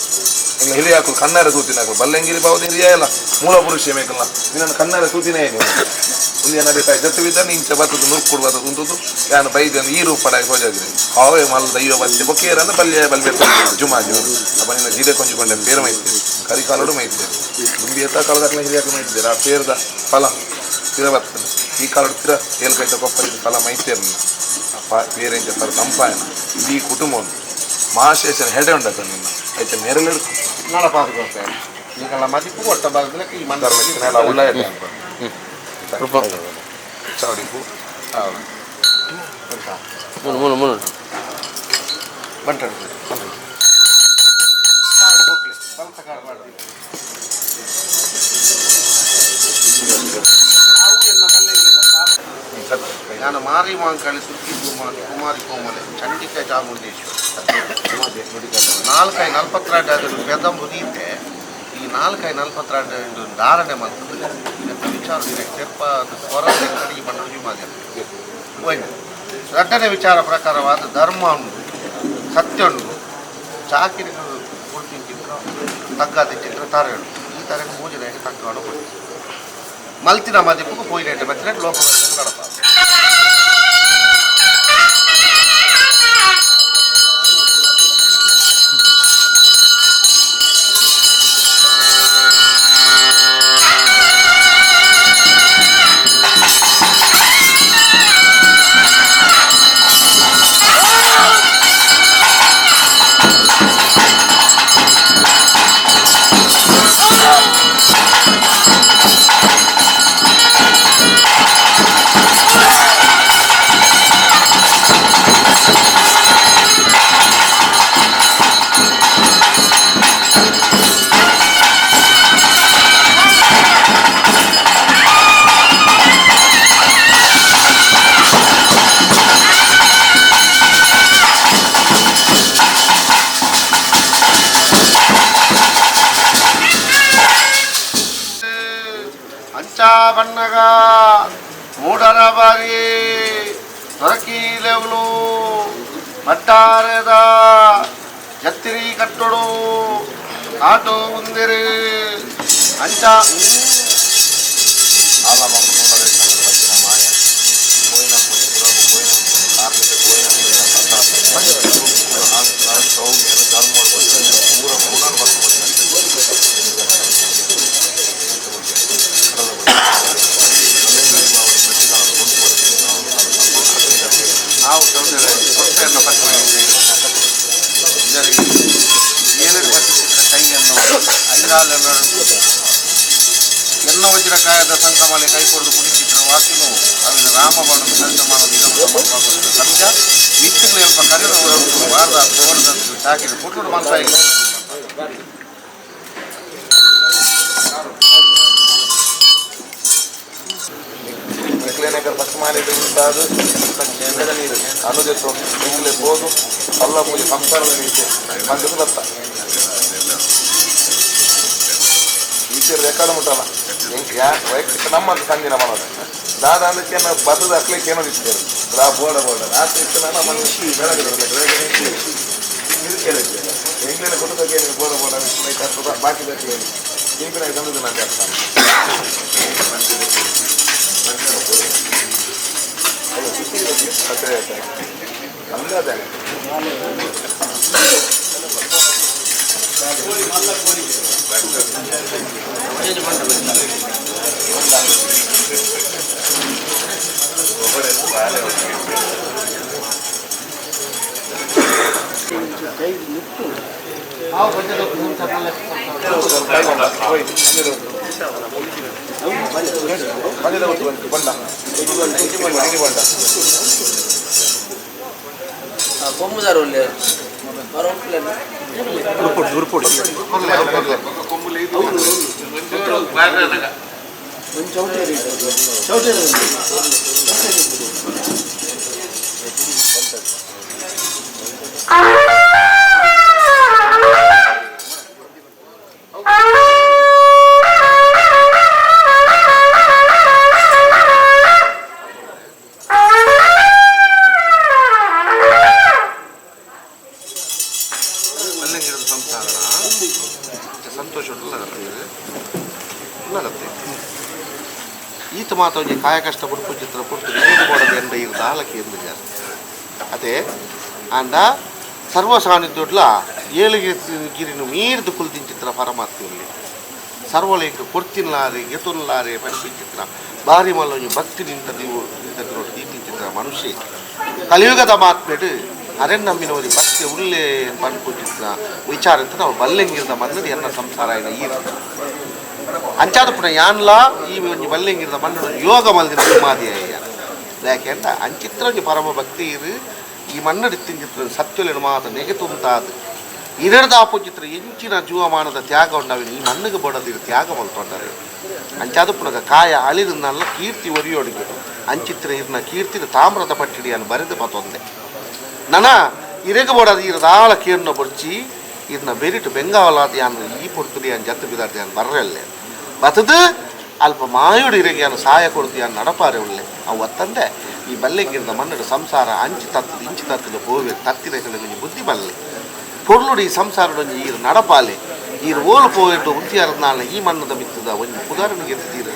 ಎಂಗ್ಲ ಹಿರಿಯ ಹಾಕಲು ಕಣ್ಣಾರ ಸೂತಿನ ಹಾಕಲು ಬಲ್ಲೆಂಗಿರಿ ಬಾವದ ಹಿರಿಯ ಇಲ್ಲ ಮೂಲ ಪುರುಷ ಮೇಕಲ್ಲ ನಿನ್ನ ಕಣ್ಣಾರ ಸೂತಿನೇ ಏನು ಒಂದು ಏನ ಬೇಕಾಯ್ತು ಜತ್ತು ನಿಂಚ ಬತ್ತದ ನುರ್ಕು ಕೊಡುವ ಉಂಟು ಯಾನು ಬೈದ ಈ ರೂಪಡ ಹೋಜಾದ್ರೆ ಹಾವೇ ಮಲ್ಲ ದೈವ ಬತ್ತೆ ಬೊಕ್ಕೇರ ಅಂದ್ರೆ ಬಲ್ಯ ಬಲ್ಬೇಕು ಜುಮಾಜಿ ಅಪ್ಪ ನಿನ್ನ ಜೀರೆ ಕೊಂಚಿಕೊಂಡೆ ಪೇರು ಮೈತೆ ಕರಿಕಾಲಡು ಮೈತೆ ದುಂಬಿ ಎತ್ತ ಕಾಲದಾಕಲ ಹಿರಿಯಾಕ ಮೈತಿದ್ದೀರ ಆ ಪೇರ್ದ ಫಲ ತಿರ ಬರ್ತದೆ ಈ ಕಾಲಡು ತಿರ ಏಲ್ಕೈತ ಕೊಪ್ಪರಿಗೆ ಫಲ ಮೈತೇರ್ನ ಪೇರೆಂಚ ಫಲ ಸಂಪಾಯನ ಇಡೀ ಕುಟುಂಬ ಒಂದು ಮಹಾಶೇಷನ ಹೆಡೆ ಉಂಟು ನಿನ್ನ ಐತೆ ನೆರಳೆಡ್ಕು ನಳಪಾದ ಈಗಲ್ಲ ಮದಿಪು ಒಟ್ಟ ಬಾರದಕ್ಕೆ ಈ ಮಂದರ ಉಳ್ಳ ಚಾವಡಿಪು ಮೂರು ಮೂರು ಮೂರು ಬಂಟು ನಾನು ಮಾರಿ ಮಾಂಕಾಳಿ ಸುರ್ಕಿ ಕುಮಾರಿ ಕುಮಾರಿ ಕೋಮಲೆ ಚಂಡಿಕಾ ಚಾಮುಂಡೇಶ್ವರಿ ನಾಲ್ಕೈ ನಲ್ಪತ್ತೆರಡು ಅದು ಪೆದಂಬು ದೀತೆ ಈ ನಾಲ್ಕೈ ನಲ್ಪತ್ತೆರಡು ಧಾರಣೆ ಮಾಡ್ತದೆ ವಿಚಾರ ತೆಪ್ಪ ಹೊರಗೆ ಕಡಿಗೆ ಬಂದು ಮಾಧ್ಯಮ ಒಂದು ಎರಡನೇ ವಿಚಾರ ಪ್ರಕಾರವಾದ ಧರ್ಮ ಉಂಟು ಸತ್ಯ ಉಂಟು ಚಾಕಿರಿ ಕೊಡ್ತೀನಿ ಚಿತ್ರ ತಗ್ಗಾದ ಚಿತ್ರ ತಾರೆ ಉಂಟು ಈ ತರಗೆ ಮೂಜನೆಗೆ ತಗ್ಗಾಡು ಕೊಡ್ತೀನಿ ಮಲ್ತಿನ ಮದಿಪುకు పోయినట్టు వచ్చినట్టు లోపల గడపాలి. ತೊರಕೀಲೆವಳು ಮಟ್ಟಾರದ ಜತ್ತಿರಿ ಕಟ್ಟೊಡು ಆಟೋ ಉಂದಿರು ಅಂಚ ನಾವು ಕೈಯನ್ನು ಐದಾಲೆಲ್ಲ ಎನ್ನ ವಜ್ರಕಾಯದ ಸಂಕಮಾಲೆ ಕೈ ಕೊಡದು ಪುಣಿಚಿತ್ರ ವಾಕಿನು ಅವಿನ ರಾಮ ಬಣ್ಣದ ಸಂತಮಾನದ ಸತ್ಯ ಇತ್ತುಗಳು ಎಲ್ಪ ಕರಿರು ವಾರದ ತೋರದ ಚಾಕಿರಿ ಪುಟ್ಟುಡು ಮನಸಾಗಿ ಅನುಜ ಬೋದು ಅಲ್ಲ ಪೂಜೆ ಸಂಸಾರದ ರೀತಿ ಮಂದದ ಬತ್ತ ಈಚೆ ರೆಕಾರ್ಡ್ ಮುಟ್ಟಲ್ಲ ವೈಯಕ್ತಿಕ ನಮ್ಮಂತ ಸಂದಿನ ಮಾಡೋದು ದಾದ ಅಂದಕ್ಕೆ ನಾವು ಬಸದ ಅಕ್ಲಿಕ್ಕೆ ಏನೋ ಇರ್ತೇವೆ ರಾ ಬೋಡ ಬೋಡ ರಾತ್ರಿ ಇತ್ತು ನಮ್ಮ ಕೇಳಿದ್ದೆ ಎಂಗ್ಲೇನ ಕೊಟ್ಟದಕ್ಕೆ ಬೋಡ ಬೋಡ ಬಾಕಿ ಬೇಕು ಹೇಳಿ ಇಂಪಿನ ತಂದದ್ದು ನಾನು ಅರ್ಥ ಅಂದಾಜೆ ಕೊಮ್ಮುದಾರು ಸಂತೋಷ ಈತ ಮಾತಾಗಿ ಕಾಯ ಕಷ್ಟ ಪಡ್ಪು ಚಿತ್ರ ಪುರ್ತು ಬೋಡದ ಎಂಡ ಇರ್ದ ಆಲಕ್ಕೆ ಎಂದು ಜಾಸ್ತಿ ಅದೇ ಆಂಡ ಸರ್ವ ಸಾನ್ನಿಧ್ಯೋಡ್ಲ ಏಳುಗೆ ಗಿರಿನು ಮೀರ್ದು ಕುಲ್ದಿನ ಚಿತ್ರ ಪರಮಾತ್ಮಲ್ಲಿ ಸರ್ವಲೇಕ ಕೊಡ್ತಿನ್ಲಾರೆ ಗೆತುನ್ಲಾರೆ ಪನ್ಪಿ ಚಿತ್ರ ಬಾರಿ ಮಲ್ಲೊಂಜಿ ಭಕ್ತಿ ನಿಂತ ನೀವು ನಿಂತ ದೀಪಿನ ಚಿತ್ರ ಮನುಷ್ಯ ಕಲಿಯುಗದ ಮಾತ್ಮೇಡು ಅರೆನ್ ನಂಬಿನವರಿ ಭಕ್ತಿ ಉಲ್ಲೇ ಪನ್ಪು ಚಿತ್ರ ವಿಚಾರ ಅಂತ ನಾವು ಬಲ್ಲೆಂಗಿರ್ದ ಮನ್ನದು ಎನ್ನ ಸಂಸಾರ ಆಯ್ನ ಈ ಅಂಚಾದ ಪುನಃ ಯಾನ್ಲಾ ಈ ಒಂಜಿ ಬಲ್ಲೆಂಗಿರ್ದ ಮಣ್ಣು ಯೋಗ ಮಲ್ದಿನ ಸುಮಾದಿ ಅಯ್ಯ ಯಾಕೆ ಅಂತ ಅಂಚಿತ್ರ ಒಂಜಿ ಪರಮ ಭಕ್ತಿ ಇರು ಈ ಮಣ್ಣು ತಿಂಚಿತ್ರ ಸತ್ಯಲೆನು ಮಾತ ನೆಗೆತುಂತಾದು ಇರಡ್ದ ಚಿತ್ರ ಎಂಚಿನ ಜೀವಮಾನದ ತ್ಯಾಗ ಉಂಡವಿನ ಈ ಮಣ್ಣಿಗೆ ಬೋಡದಿರು ತ್ಯಾಗ ಮಲ್ತೊಂಡರೆ ಅಂಚಾದ ಪುನಗ ಕಾಯ ಅಳಿದನ್ನಲ್ಲ ಕೀರ್ತಿ ಒರಿಯೋಡಿಗೆ ಅಂಚಿತ್ರ ಇರ್ನ ಕೀರ್ತಿದ ತಾಮ್ರದ ಪಟ್ಟಿಡಿಯನ್ನು ಬರೆದು ಪತ್ತೊಂದೆ ನನ ಇರೆಗೆ ಬೋಡದು ಇರದಾಳ ಕೇರ್ನ ಬೊರ್ಚಿ ಇರ್ನ ಬೆರಿಟು ಬೆಂಗಾವಲಾದ ಯಾನ್ ಈ ಪೊರ್ತುಡಿ ಯಾನ್ ಜತ್ತು ಬಿದಾರ್ದು ಯಾನ್ ಬರ್ರಲ್ಲೇ ಬತದು ಅಲ್ಪ ಮಾಯುಡು ಇರೆಗೆ ಯಾನು ಸಹಾಯ ಕೊಡ್ತು ಯಾನ್ ನಡಪಾರೆ ಉಳ್ಳೆ ಅವು ಅತ್ತಂದೆ ಈ ಬಲ್ಲೆಂಗಿರ್ದ ಮಣ್ಣು ಸಂಸಾರ ಅಂಚು ತತ್ತದ ಇಂಚು ತತ್ತದ ಹೋಗಿ ತತ್ತಿನ ಬುದ್ಧಿ ಬಲ್ಲೆ ಪೊರ್ಲುಡು ಈ ಸಂಸಾರಡೊಂಜಿ ಈರು ನಡಪಾಲೆ ಈರು ಓಲು ಪೋಯಿಟ್ಟು ಉಂತಿಯಾರದ್ನಾಲ ಈ ಮಣ್ಣದ ಮಿತ್ತದ ಒಂಜಿ ಪುದಾರನಿಗೆ ಎತ್ತಿದೀರು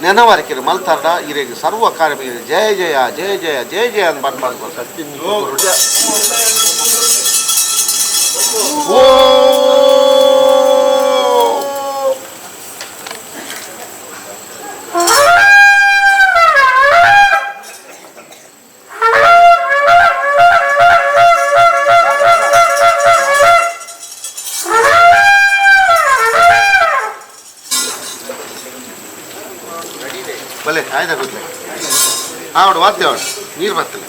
ನೆನವಾರಿಕೆರೆ ಮಲ್ತಾರ್ಡ ಇರೆಗೆ ಸರ್ವ ಕಾರ್ಯ ಜಯ ಜಯ ಜಯ ಜಯ ಜಯ ಜಯ ಅಂತ ಬನ್ಬಾರ್ದು. ಬಲೆ ಆಯ್ತಾ ಕೂತ್ಲೆ ಆವಡು ವಾದ್ಯ ಅವಡು ನೀರು ಬರ್ತದೆ.